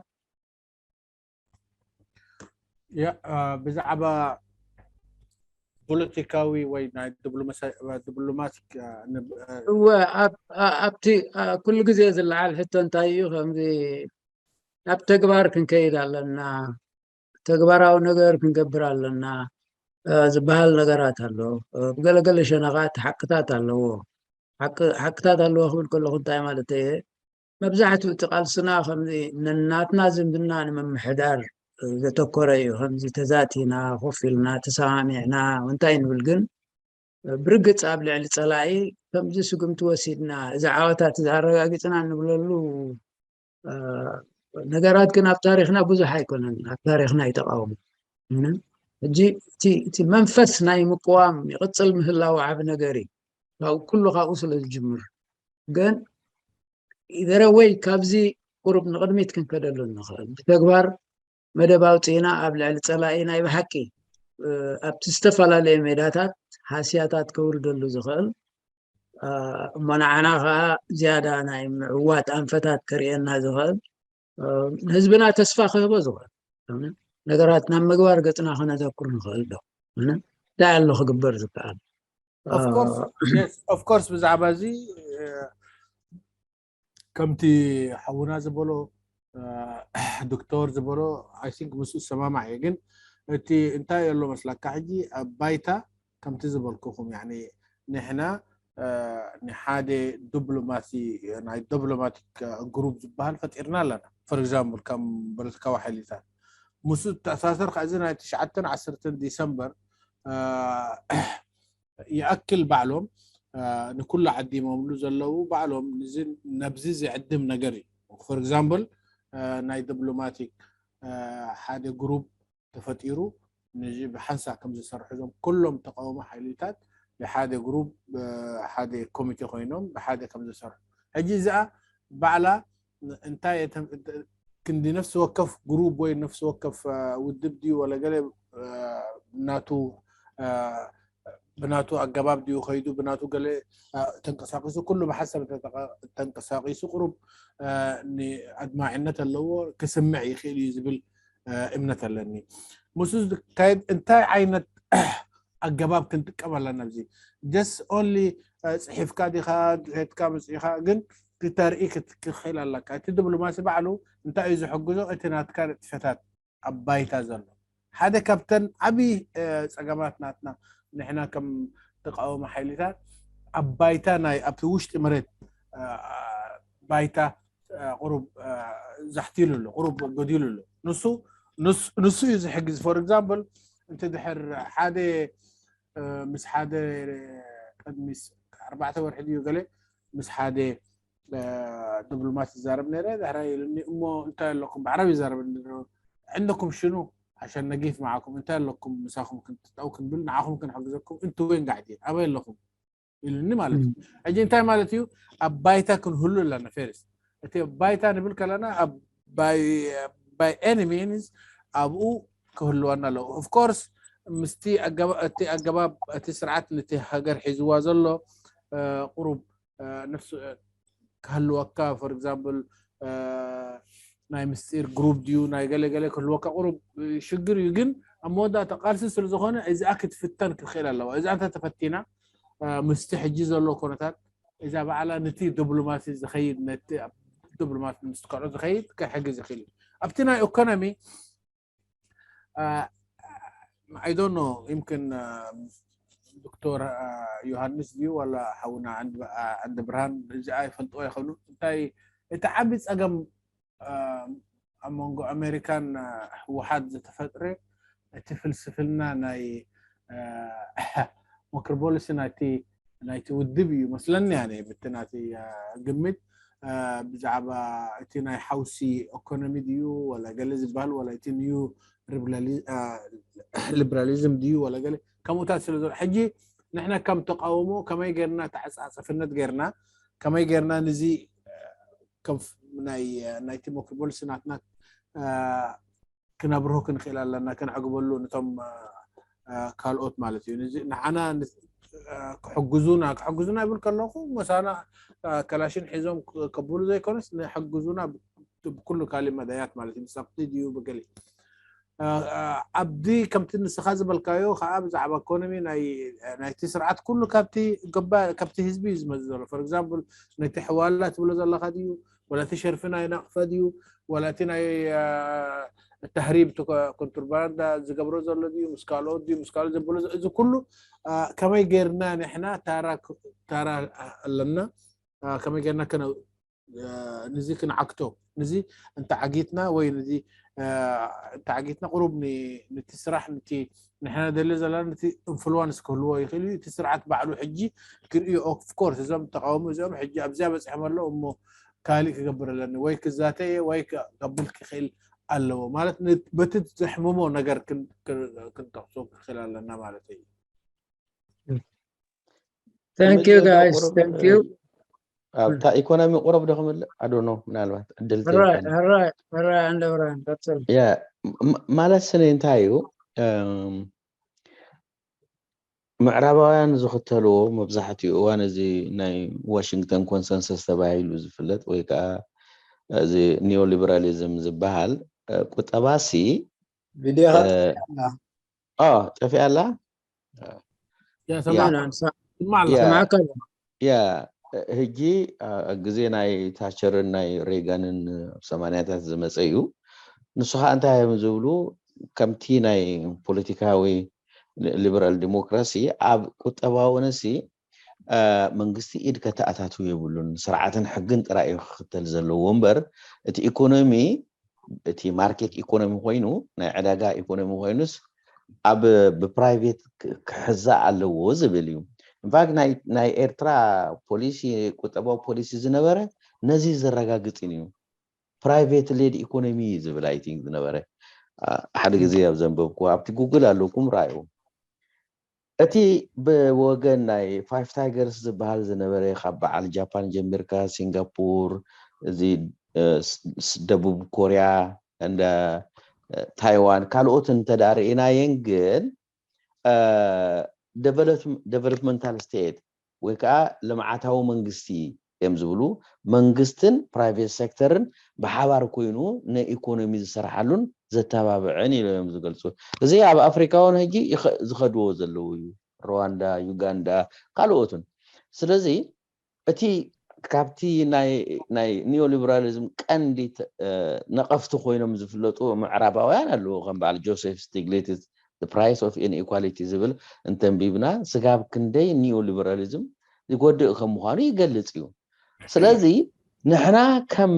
ብዛዕባ ፖለቲካዊ ወይ ናይ ዲፕሎማቲክ እወ ኣብቲ ኩሉ ግዜ ዝለዓል ሕቶ እንታይ እዩ? ከምዚ ናብ ተግባር ክንከይድ ኣለና፣ ተግባራዊ ነገር ክንገብር ኣለና ዝበሃል ነገራት ኣሎ። ብገለገለ ሸነኻት ሓቅታት ኣለዎ። ሓቅታት ኣለዎ ክብል ከለኹ እንታይ ማለት እየ? መብዛሕትኡ እቲ ቃልስና ከምዚ ነናትና ዝምድና ንምምሕዳር ዘተኮረ እዩ። ከምዚ ተዛቲና ኮፍ ኢልና ተሰማሚዕና እንታይ ንብል፣ ግን ብርግፅ ኣብ ልዕሊ ፀላኢ ከምዚ ስጉምቲ ወሲድና እዚ ዓወታት እዚ ኣረጋጊፅና እንብለሉ ነገራት ግን ኣብ ታሪክና ብዙሕ ኣይኮነን። ኣብ ታሪክና ይተቃወሙ። ሕጂ እቲ መንፈስ ናይ ምቅዋም ይቅፅል ምህላው ዓብ ነገር እዩ። ኩሉ ካብኡ ስለ ዝጅምር ግን ኢደረወይ ካብዚ ቁሩብ ንቅድሚት ክንከደሉ ንኽእል። ብተግባር መደብ ኣውፅኢና ኣብ ልዕሊ ፀላኢ ናይ ብሓቂ ኣብቲ ዝተፈላለየ ሜዳታት ሃስያታት ከውርደሉ ዝኽእል እሞ ንዓና ከዓ ዝያዳ ናይ ምዕዋት ኣንፈታት ከርእየና ዝኽእል፣ ንህዝብና ተስፋ ክህቦ ዝኽእል ነገራት ናብ ምግባር ገፅና ከነተኩር ንኽእል ዶ? እንታይ ኣሎ ክግበር ዝከኣል? ኦፍኮርስ ብዛዕባ እዚ ከምቲ ሓውና ዝበሎ ዶክተር ዝበሎ ኣይ ቲንክ ምስኡ ዝሰማማዕ እየ። ግን እቲ እንታይ ኣሎ መስለካ፣ ሕጂ ኣብ ባይታ ከምቲ ዝበልኩኹም ንሕና ንሓደ ዲፕሎማሲ ናይ ዲፕሎማቲክ ግሩፕ ዝበሃል ፈጢርና ኣለና። ፎር ኤግዛምፕል ከም ፖለቲካዊ ሓይልታት ምስኡ ተኣሳሰር ከዚ ናይ ትሽዓተን ዓሰርተን ዲሰምበር ይኣክል ባዕሎም ንኩሉ ዓዲሞምሉ ዘለዉ ባዕሎም ነብዚ ዝዕድም ነገር እዩ። ፎር ኤግዛምፕል ናይ ዲፕሎማቲክ ሓደ ግሩፕ ተፈጢሩ ነዚ ብሓንሳእ ከም ዝሰርሑ እዞም ኩሎም ተቃውሞ ሓይልታት ብሓደ ግሩፕ ሓደ ኮሚቴ ኮይኖም ብሓደ ከም ዝሰርሑ ሕጂ እዚኣ ባዕላ እንታይ ክንዲ ነፍሲ ወከፍ ግሩፕ ወይ ነፍሲ ወከፍ ውድብ ድዩ ወለ ገለ ናቱ ብናቱ ኣገባብ ድዩ ከይዱ ብናቱ ገለ ተንቀሳቂሱ ኩሉ ብሓሳብ ተንቀሳቂሱ ቁሩብ ንኣድማዕነት ኣለዎ ክስምዕ ይኽእል እዩ ዝብል እምነት ኣለኒ። ምስ ዝካየድ እንታይ ዓይነት ኣገባብ ክንጥቀም ኣለና? ኣብዚ just only ፅሒፍካ ዲኻ ሄድካ መፅኢኻ ግን ክተርኢ ክትክእል ኣለካ። እቲ ዲፕሎማሲ ባዕሉ እንታይ እዩ ዝሕግዞ? እቲ ናትካ ንጥፈታት ኣብ ባይታ ዘሎ ሓደ ካብተን ዓብዪ ፀገማት ናትና ንሕና ከም ተቃወሞ ሓይልታት ኣብ ባይታ ናይ ኣብቲ ውሽጢ መሬት ባይታ ቁሩብ ዛሕቲሉ ኣሎ፣ ቁሩብ ጎዲሉ ኣሎ። ንሱ ንሱ እዩ ዝሕግዝ። ፎር ኤግዛምፕል እንተ ድሕር ሓደ ምስ ሓደ ቅድሚ ኣርባዕተ ወርሒ ድዩ ገለ ምስ ሓደ ዲፕሎማት ይዛረብ ነይረ። ድሕራይ ኢሉኒ እሞ እንታይ ኣለኩም ብዓረብ ይዛረብ ኣለኹ عندكم شنو عشان نقيف معكم እንታይ ኣለኩም ምሳኹም ክንትጠው ክንብል ንዓኹም ክንሕግዘኩም انتوا وين قاعدين ኣበይ ኣለኹም ኢሉኒ ማለት እዩ። ሕጂ እንታይ ማለት እዩ ኣብ ባይታ ክንህሉ ኣለና። ፌርስ እቲ ባይታ ንብል ከለና by any means ኣብኡ ክህልወና ኣለዎ። Of course ምስቲ እቲ ኣገባብ እቲ ስርዓት ነቲ ሃገር ሒዝዋ ዘሎ ቁሩብ ክህልወካ for example ናይ ምስጢር ግሩፕ ድዩ ናይ ገለ ገለ ክህልወካ ቁሩብ ሽግር እዩ። ግን ኣብ መወዳእታ ቃልሲ ስለ ዝኾነ እዚኣ ክትፍተን ክትኽእል ኣለዋ። እዚኣ እንተ ተፈቲና ምስቲ ሕጂ ዘሎ ኩነታት እዛ ባዕላ ነቲ ዲፕሎማሲ ዝኸይድ ነቲ ዲፕሎማሲ ምስ ካልኦት ዝኸይድ ክሕግዝ ይኽእል እዩ። ኣብቲ ናይ ኢኮኖሚ I don't know يمكن ዶክተር ዮሃንስ ድዩ ዋላ ሓውና ዓንዲ ብርሃን እዚኣ ይፈልጥዎ ይኸኑ እንታይ እቲ ዓቢ ጸገም ኣብ መንጎ ኣሜሪካን ህወሓት ዝተፈጥረ እቲ ፍልስፍና ናይ ሞክርቦልሲ ናይቲ ናይቲ ውድብ እዩ መስለኒ ኣነ ብቲ ናቲ ግምት ብዛዕባ እቲ ናይ ሓውሲ ኢኮኖሚ ድዩ ወላ ገለ ዝበሃል ወላ እቲ ኒዩ ሊብራሊዝም ድዩ ወላ ገለ ከምኡታት ስለ ዘሎ ሕጂ ንሕና ከም ተቃውሞ ከመይ ገርና ተዓፃፅፍነት ገርና ከመይ ገርና ንዚ ናይቲ ሞክርቦልሲ ናትና ክነብርሆ ክንኽእል ኣለና ከነዕግበሉ ነቶም ካልኦት ማለት እዩ። ንዓና ክሕግዙና ክሕግዙና ይብል ከለኹ መሳና ከላሽን ሒዞም ከብሉ ዘይኮነስ ንሕግዙና ብኩሉ ካሊእ መዳያት ማለት እዩ። ብሳብቲ ድዩ ብገሊ ኣብዲ ከምቲ ንስኻ ዝበልካዮ ከዓ ብዛዕባ ኢኮኖሚ ናይቲ ስርዓት ኩሉ ካብቲ ህዝቢ እዩ ዝመፅ ዘሎ። For example ነቲ ሕዋላ ትብሎ ዘለካ ድዩ፣ ወላ እቲ ሸርፊ ናይ ናቕፋ ድዩ፣ ወላ እቲ ናይ ተህሪብ ኮንትርባንዳ ዝገብሮ ዘሎ ድዩ፣ ምስ ካልኦት ድዩ፣ ምስ ካልኦት ዘብሎ፣ እዚ ኩሉ ከመይ ጌርና ንሕና ታራ ኣለና፣ ከመይ ጌርና ነዚ ክንዓግቶ፣ ነዚ እንተዓጊትና ወይ ነዚ እንተዓጊትና ቁሩብ ነቲ ስራሕ፣ ነቲ ንሕና ደሊ ዘለና ነቲ ኢንፍሉዋንስ ክህልዎ ይኽእል እዩ። እቲ ስርዓት ባዕሉ ሕጂ ክርእዮ፣ of course እዞም ተቃውሞ እዚኦም ሕጂ ኣብዚኣ በፂሖም ኣለዉ እሞ ካሊእ ክገብር ኣለኒ ወይ ክዛተ እየ ወይ ከብል ክኽእል ኣለዎ ማለት በቲ ዘሕምሞ ነገር ክንጠቕሶ ክኽእል ኣለና ማለት እዩ። Thank you guys. Thank you. ኣብታ ኢኮኖሚ ቁረብ ዶ ክምልእ ኣዶኖ ምናልባት ዕድል ሕራይ ሕራይ ሕራይ ኣንደብራን ቀፅል። ማለት ስነ እንታይ እዩ? ምዕራባውያን ዝኽተልዎ መብዛሕትኡ እዋን እዚ ናይ ዋሽንግተን ኮንሰንሰስ ተባሂሉ ዝፍለጥ ወይ ከዓ እዚ ኒዮሊበራሊዝም ዝበሃል ቁጠባሲ ቪድዮ ጠፊኣላ ሰማዕካ ያ ህጂ ግዜ ናይ ታቸርን ናይ ሬጋንን ኣብ ሰማንያታት ዝመፀ እዩ። ንሱ ከዓ እንታይ እዮም ዝብሉ? ከምቲ ናይ ፖለቲካዊ ሊበራል ዲሞክራሲ ኣብ ቁጠባዊ ነሲ መንግስቲ ኢድ ከተኣታትው የብሉን፣ ስርዓትን ሕግን ጥራይ እዩ ክኽተል ዘለዎ እምበር እቲ ኢኮኖሚ እቲ ማርኬት ኢኮኖሚ ኮይኑ ናይ ዕዳጋ ኢኮኖሚ ኮይኑስ ኣብ ብፕራይቬት ክሕዛ ኣለዎ ዝብል እዩ። ኢንፋክት ናይ ኤርትራ ፖሊሲ ቁጠባዊ ፖሊሲ ዝነበረ ነዚ ዘረጋግፅን እዩ። ፕራይቬት ሌድ ኢኮኖሚ ዝብል ኣይ ቲንክ ዝነበረ ሓደ ግዜ ኣብ ዘንበብኩ ኣብቲ ጉግል ኣለኩም ረኣዩ። እቲ ብወገን ናይ ፋይፍ ታይገርስ ዝበሃል ዝነበረ ካብ በዓል ጃፓን ጀሚርካ ሲንጋፖር፣ እዚ ደቡብ ኮርያ፣ እንደ ታይዋን ካልኦትን እንተዳ ርኢናየን ግን ደቨሎፕመንታል ስቴት ወይ ከዓ ልምዓታዊ መንግስቲ እዮም ዝብሉ። መንግስትን ፕራይቬት ሴክተርን ብሓባር ኮይኑ ንኢኮኖሚ ዝሰርሓሉን ዘተባብዕን ኢሎም እዮም ዝገልፁ። እዚ ኣብ ኣፍሪካ እውን ሕጂ ዝኸድዎ ዘለዉ እዩ። ሩዋንዳ፣ ዩጋንዳ፣ ካልኦትን። ስለዚ እቲ ካብቲ ናይ ኒዮሊበራሊዝም ቀንዲ ነቐፍቲ ኮይኖም ዝፍለጡ ምዕራባውያን ኣለዉ። ከም በዓል ጆሴፍ ስቲግሊትዝ ፕራይስ ኦፍ ኢንኢኳሊቲ ዝብል እንተንቢብና ስጋብ ክንደይ ኒዮሊበራሊዝም ዝጎድእ ከም ምዃኑ ይገልፅ እዩ። ስለዚ ንሕና ከም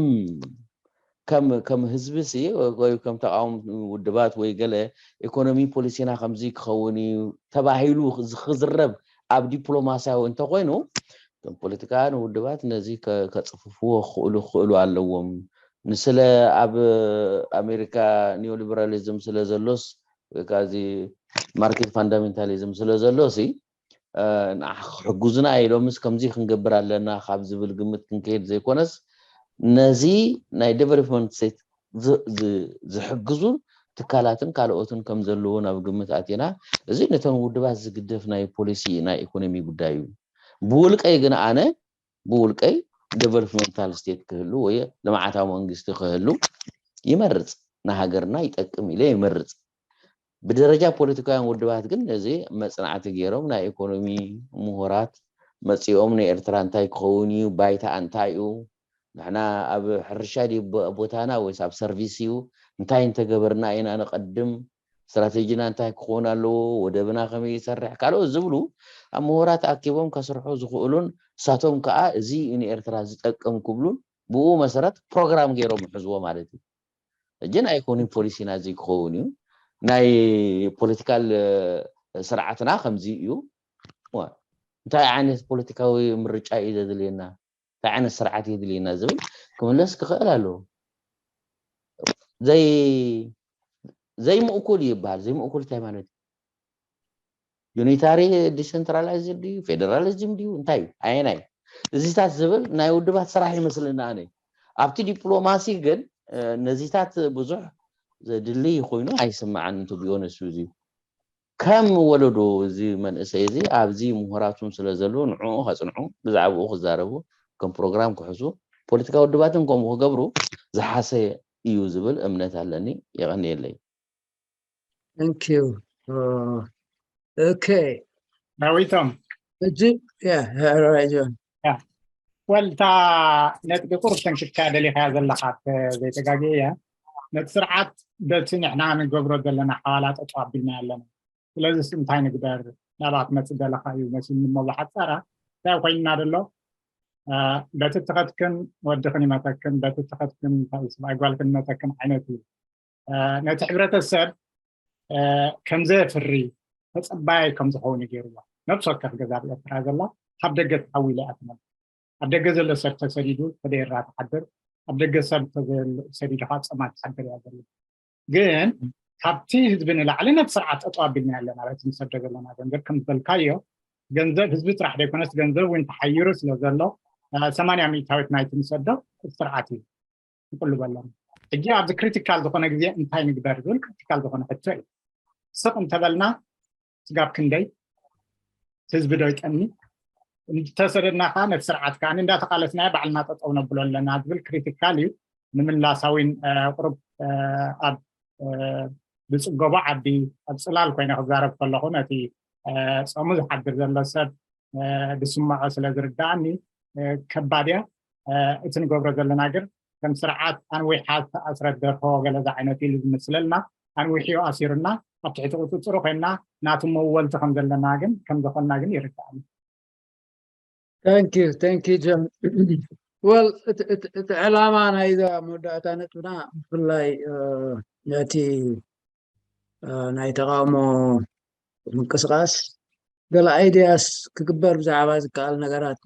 ከም ከም ህዝቢ ሲ ወይ ከም ተቃውሞ ውድባት ወይ ገለ ኢኮኖሚ ፖሊሲና ከምዚ ክኸውን እዩ ተባሂሉ ክዝረብ ኣብ ዲፕሎማሲያዊ እንተኮይኑ እቶም ፖለቲካውያን ውድባት ነዚ ከፅፍፍዎ ክኽእሉ ክኽእሉ ኣለዎም። ንስለ ኣብ ኣሜሪካ ኒዮሊበራሊዝም ስለ ዘሎስ ወይ ከዓ እዚ ማርኬት ፋንዳሜንታሊዝም ስለ ዘሎ ሲ ንዓ ክሕግዙና ኢሎምስ ከምዚ ክንገብር ኣለና ካብ ዝብል ግምት ክንከይድ ዘይኮነስ ነዚ ናይ ዴቨሎፕመንት ስቴት ዝሕግዙ ትካላትን ካልኦትን ከም ዘለዉ ናብ ግምት ኣቲና እዚ ነቶም ውድባት ዝግደፍ ናይ ፖሊሲ ናይ ኢኮኖሚ ጉዳይ እዩ። ብውልቀይ ግን ኣነ ብውልቀይ ዴቨሎፕመንታል ስቴት ክህሉ ወይ ልምዓታዊ መንግስቲ ክህሉ ይመርፅ፣ ንሃገርና ይጠቅም ኢለ ይመርፅ። ብደረጃ ፖለቲካውያን ውድባት ግን ነዚ መፅናዕቲ ገይሮም ናይ ኢኮኖሚ ምሁራት መፂኦም ንኤርትራ እንታይ ክኸውን እዩ፣ ባይታ እንታይ እዩ፣ ንሕና ኣብ ሕርሻ ድዩ ቦታና ወይስ ኣብ ሰርቪስ እዩ፣ እንታይ እንተገበርና ኢና ንቐድም፣ ስትራቴጂና እንታይ ክኸውን ኣለዎ፣ ወደብና ከመይ ይሰርሕ፣ ካልኦት ዝብሉ ኣብ ምሁራት ኣኪቦም ከስርሑ ዝኽእሉን ንሳቶም ከዓ እዚ እዩ ንኤርትራ ዝጠቅም ክብሉን ብኡ መሰረት ፕሮግራም ገይሮም ይሕዝዎ ማለት እዩ። ሕጂ ናይ ኢኮኖሚ ፖሊሲና እዚ ክኸውን እዩ፣ ናይ ፖለቲካል ስርዓትና ከምዚ እዩ። እንታይ ዓይነት ፖለቲካዊ ምርጫ እዩ ዘድልየና፣ እንታይ ዓይነት ስርዓት የድልየና ዝብል ክምለስ ክኽእል ኣለዎ። ዘይምእኩል ይበሃል። ዘይምእኩል እንታይ ማለት እዩ? ዩኒታሪ ዲሰንትራላይዝድ ድዩ ፌደራሊዝም ድዩ እንታይ እዩ ኣየናይ እዚታት ዝብል ናይ ውድባት ስራሕ ይመስልና ኣነ። ኣብቲ ዲፕሎማሲ ግን ነዚታት ብዙሕ ዘድልይ ኮይኑ ኣይስምዓን። ቱ ቢሆነስ እዚ ከም ወለዶ እዚ መንእሰይ እዚ ኣብዚ ምሁራቱን ስለ ዘለዉ ንዕኡ ከፅንዑ ብዛዕባኡ ክዛረቡ ከም ፕሮግራም ክሕሱ ፖለቲካ ውድባትን ከምኡ ክገብሩ ዝሓሰ እዩ ዝብል እምነት ኣለኒ። የቐንየለይ። Thank you. Uh, okay. ዳዊቶም እጅ yeah, all right, John. ወልታ ነጥቢ ቁርብ ተንክትካ ደሊኻያ ዘለኻ ዘይተጋግየ እያ። ነቲ ስርዓት በቲ ንሕና ንገብሮ ዘለና ሓዋላ ጠጠው ኣቢልና ኣለና። ስለዚ እንታይ ንግበር? ናብኣ ክመፅእ ደለኻ እዩ መሲልኒ እሞ ብሓፃራ እንታይ ኮይንና ደሎ? በቲ ትኸትክን ወድኽን ይመተክን፣ በቲ ትኸትክን ሰብኣይ ጓልክን ይመተክን ዓይነት እዩ። ነቲ ሕብረተሰብ ከምዘየፍሪ ተፀባያይ ከምዝኸውን ገይርዎ። ነብሲ ወከፍ ገዛ ኣብ ኤርትራ ዘላ ካብ ደገ ተሓዊላ እያ ትነብር። ኣብ ደገ ዘሎ ሰብ ተሰዲዱ ተደይራ ትሓድር። ኣብ ደገ ሰብ ተዘየሎ ሰዲዱ ከዓ ፀማ ትሓድር እያ ዘሎ። ግን ካብቲ ህዝቢ ንላዕሊ ነቲ ስርዓት ጠጠው ኣቢልና ኣለና። በቲ ንሰዶ ዘለና ገንዘብ ከም ዝበልካዮ ገንዘብ ህዝቢ ጥራሕ ዘይኮነስ ገንዘብ እውን ተሓይሩ ስለ ዘሎ ሰማንያ ሚእታዊት ናይቲ ንሰዶ እቲ ስርዓት እዩ ንቅልበሎም። ሕጂ ኣብዚ ክሪቲካል ዝኾነ ግዜ እንታይ ንግበር ዝብል ክሪቲካል ዝኾነ ሕቶ እዩ። ስቕ እንተበልና ስጋብ ክንደይ ህዝቢ ዶ ይጠሚ? እንተሰደድና ከዓ ነቲ ስርዓት ከዓ እንዳተቃለስናዮ ባዕልና ጠጠው ነብሎ ኣለና ዝብል ክሪቲካል እዩ። ንምላሳዊን ቁሩብ ኣብ ብፅገቦ ዓዲ ኣብ ፅላል ኮይነ ክዛረብ ከለኹ ነቲ ፆሙ ዝሓድር ዘሎ ሰብ ዝስምዖ ስለ ዝርዳእኒ ከባድ እያ። እቲ ንገብሮ ዘለና ግን ከም ስርዓት ኣንዊሓ ዝተኣስረት ደርሆ ገለ ዝዓይነት ኢሉ ዝመስለልና ኣንዊሕዮ ኣሲሩና ኣብ ትሕቲ ቁፅፅሩ ኮይንና ናቱ መወልቲ ከም ዘለና ግን ከም ዝኾንና ግን ይርዳእኒ። Thank you, thank you, John. Well, እቲ ዕላማ ናይዛ መወዳእታ ነጥብና ብፍላይ ነቲ ናይ ተቃውሞ ምንቅስቃስ ገለ ኣይድያስ ክግበር ብዛዕባ ዝከኣል ነገራት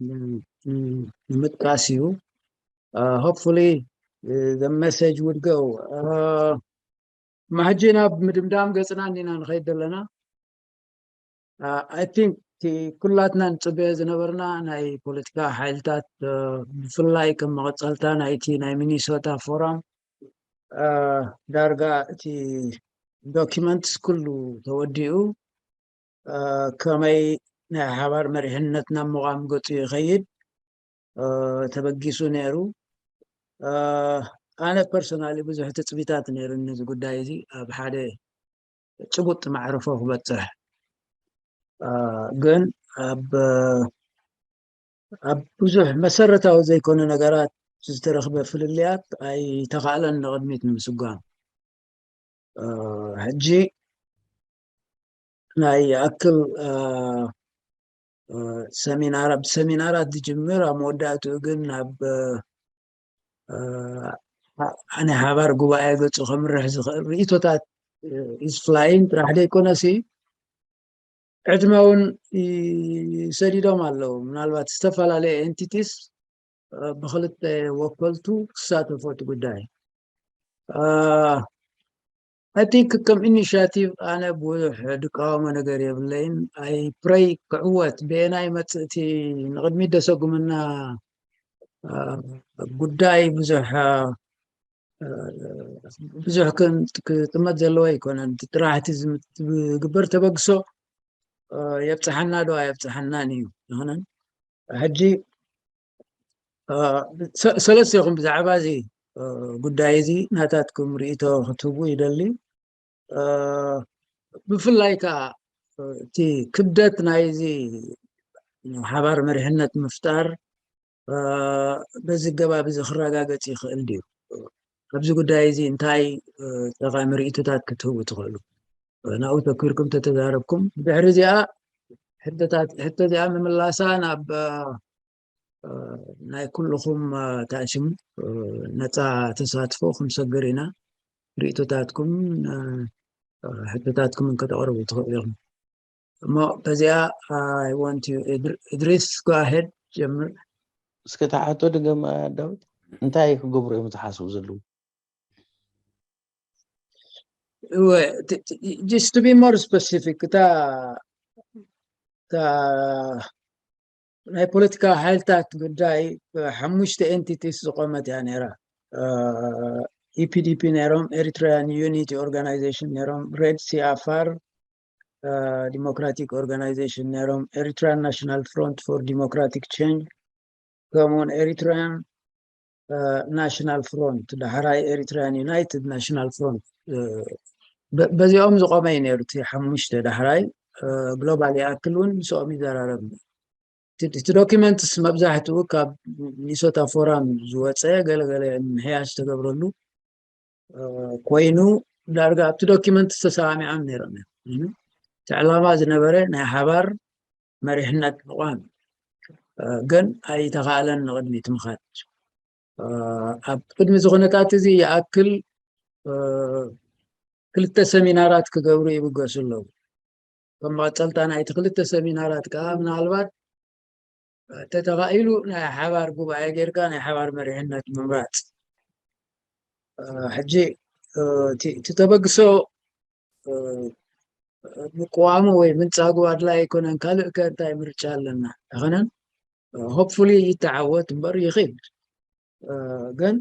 ንምጥቃስ እዩ። Hopefully the message would go. ሕጂ ናብ ምድምዳም ገፅና እንዲና ንኸይድ ዘለና። I think ኩላትና ንፅበዮ ዝነበርና ናይ ፖለቲካ ሓይልታት ብፍላይ ከም መቐፀልታ ናይቲ ናይ ሚኒሶታ ፎራም ዳርጋ እቲ ዶኪመንትስ ኩሉ ተወዲኡ ከመይ ናይ ሓባር መሪሕነት ናብ ምቋም ገፁ ይኸይድ ተበጊሱ ነይሩ። ኣነ ፐርሶናሊ ብዙሕ ትፅቢታት ነይሩኒ እዚ ጉዳይ እዚ ኣብ ሓደ ጭቡጥ መዕርፎ ክበፅሕ ግን ኣብ ኣብ ብዙሕ መሰረታዊ ዘይኮነ ነገራት ዝተረኽበ ፍልልያት ኣይተኻእለን ንቕድሚት ንምስጓም። ሕጂ ናይ ይኣክል ሰሚናር ብሰሚናራት ዝጅምር ኣብ መወዳእትኡ ግን ናብ ናይ ሓባር ጉባኤ ገፁ ከምርሕ ዝኽእል ርእቶታት is flying ጥራሕ ዘይኮነሲ ዕድመ እውን ይሰዲዶም ኣለዉ። ምናልባት ዝተፈላለዩ ኤንቲቲስ ብክልተ ወከልቱ ክሳተፎ እቲ ጉዳይ I think ከም ኢኒሽቲቭ ኣነ ብዙሕ ድቃወሞ ነገር የብለይን። I pray ክዕወት ብየናይ መፅእቲ ንቅድሚት ደሰጉምና ጉዳይ ብዙሕ ብዙሕ ክጥመት ዘለዎ ኣይኮነን። ጥራሕቲ ዝግበር ተበግሶ የብፅሓና ዶ ኣየብፅሓናን እዩ። ይኹንን ሕጂ ሰለስቴኹም ብዛዕባ እዚ ጉዳይ እዚ ናታትኩም ርእቶ ክትህቡ ይደሊ። ብፍላይ ከዓ እቲ ክብደት ናይዚ ሓባር መሪሕነት ምፍጣር በዚ ገባብ እዚ ክረጋገፅ ይኽእል ድዩ? ኣብዚ ጉዳይ እዚ እንታይ ጠቃሚ ርእቶታት ክትህቡ ትኽእሉ? ናብኡ ተኪርኩም ተተዛረብኩም ድሕሪ እዚኣ ሕቶ እዚኣ ምምላሳ ናብ ናይ ኩልኹም ታእሽም ነፃ ተሳትፎ ክንሰግር ኢና። ርእቶታትኩም ሕቶታትኩም እንከተቕርቡ ትኽእሉ ኢኹም። እሞ በዚኣ I want you እድሪስ go ahead ጀምር። እስከ እታ ሕቶ ድገማ ዳዊት፣ እንታይ ክገብሩ እዮም ዝሓስቡ ዘለዉ? Just to be more specific እታ ናይ ፖለቲካ ሓይልታት ጉዳይ ሓሙሽተ ኤንቲቲስ ዝቆመት እያ ነይራ። ኢፒዲፒ ነይሮም፣ ኤሪትራያን ዩኒቲ ኦርጋናይዜሽን ነይሮም፣ ሬድ ሲ ኣፋር ዲሞክራቲክ ኦርጋናይዜሽን ነይሮም፣ ኤሪትራን ናሽናል ፍሮንት ፎር ዲሞክራቲክ ቼንጅ ከምኡውን ኤሪትራያን ናሽናል ፍሮንት ዳሕራይ ኤሪትራያን ዩናይትድ ናሽናል ፍሮንት በዚኦም ዝቆመ እዩ ነይሩ። እቲ ሓሙሽተ ዳሕራይ ግሎባል ይኣክል እውን ምስኦም ይዘራረብ። እቲ ዶኪመንትስ መብዛሕትኡ ካብ ሚኒሶታ ፎራም ዝወፀ ገለገለ ምሕያሽ ዝተገብረሉ ኮይኑ ዳርጋ ኣብቲ ዶኪመንት ዝተሰማሚዖም ነይሮም። እቲ ዕላማ ዝነበረ ናይ ሓባር መሪሕነት ምቋም ግን ኣይተኻእለን ንቕድሚት ምኻድ። ኣብ ቅድሚ እዚ ኩነታት እዚ ይኣክል ክልተ ሰሚናራት ክገብሩ ይብገሱ ኣለዉ። ከም መቐፀልታ ናይቲ ክልተ ሰሚናራት ከዓ ምናልባት ተተኻኢሉ ናይ ሓባር ጉባኤ ጌርካ ናይ ሓባር መሪሕነት ምምራፅ። ሕጂ እቲ ተበግሶ ምቅዋሙ ወይ ምንፃጉ ኣድላይ ኣይኮነን። ካልእ ከ እንታይ ምርጫ ኣለና? ኣይኮነን። ሆፕፉሊ ይተዓወት እምበር ይኽእል። ግን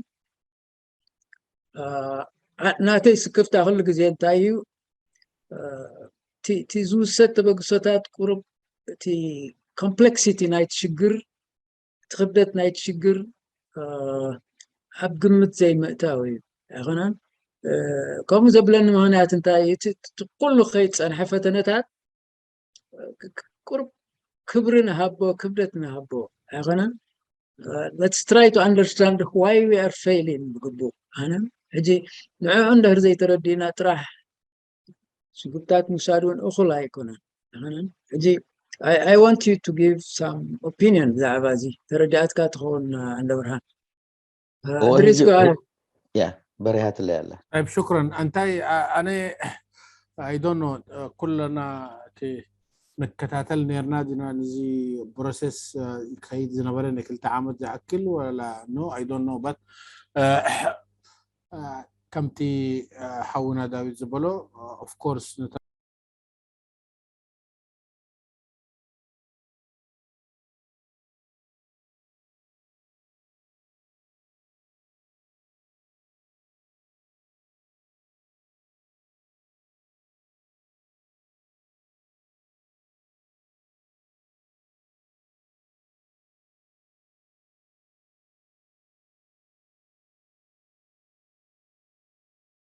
ናተይ ስክፍታ ኩሉ ግዜ እንታይ እዩ፣ እቲ ዝውሰድ ተበግሶታት ቁሩብ እቲ ኮምፕሌክሲቲ ናይቲ ሽግር፣ እቲ ክብደት ናይቲ ሽግር ኣብ ግምት ዘይምእታው እዩ። ኣይኮነን? ከምኡ ዘብለኒ ምክንያት እንታይ እዩ? እቲ ኩሉ ከይፀንሐ ፈተነታት ቁሩብ ክብሪ ንሃቦ፣ ክብደት ንሃቦ። ኣይኮነን? Let's try to understand why we are failing ብግቡእ። ኣነ ሕጂ ንዕዑ እንድሕር ዘይተረዲእና ጥራሕ ስጉምታት ምውሳድ እውን እኹል ኣይኮነን። ሕጂ I want you to give some opinion ብዛዕባ እዚ ተረዳእትካ ትኸውን። ኣንደ ብርሃን ያ በሪሃትለይ ኣላ። طيب شكرا። እንታይ ኣነ I don't know ኩለና እቲ ንከታተል ነርና ዲና ንዚ ፕሮሰስ ከይድ ዝነበረ ንክልተ ዓመት ዝኣክል ወላ no I don't know but ከምቲ ሓውና ዳዊት ዝበሎ of course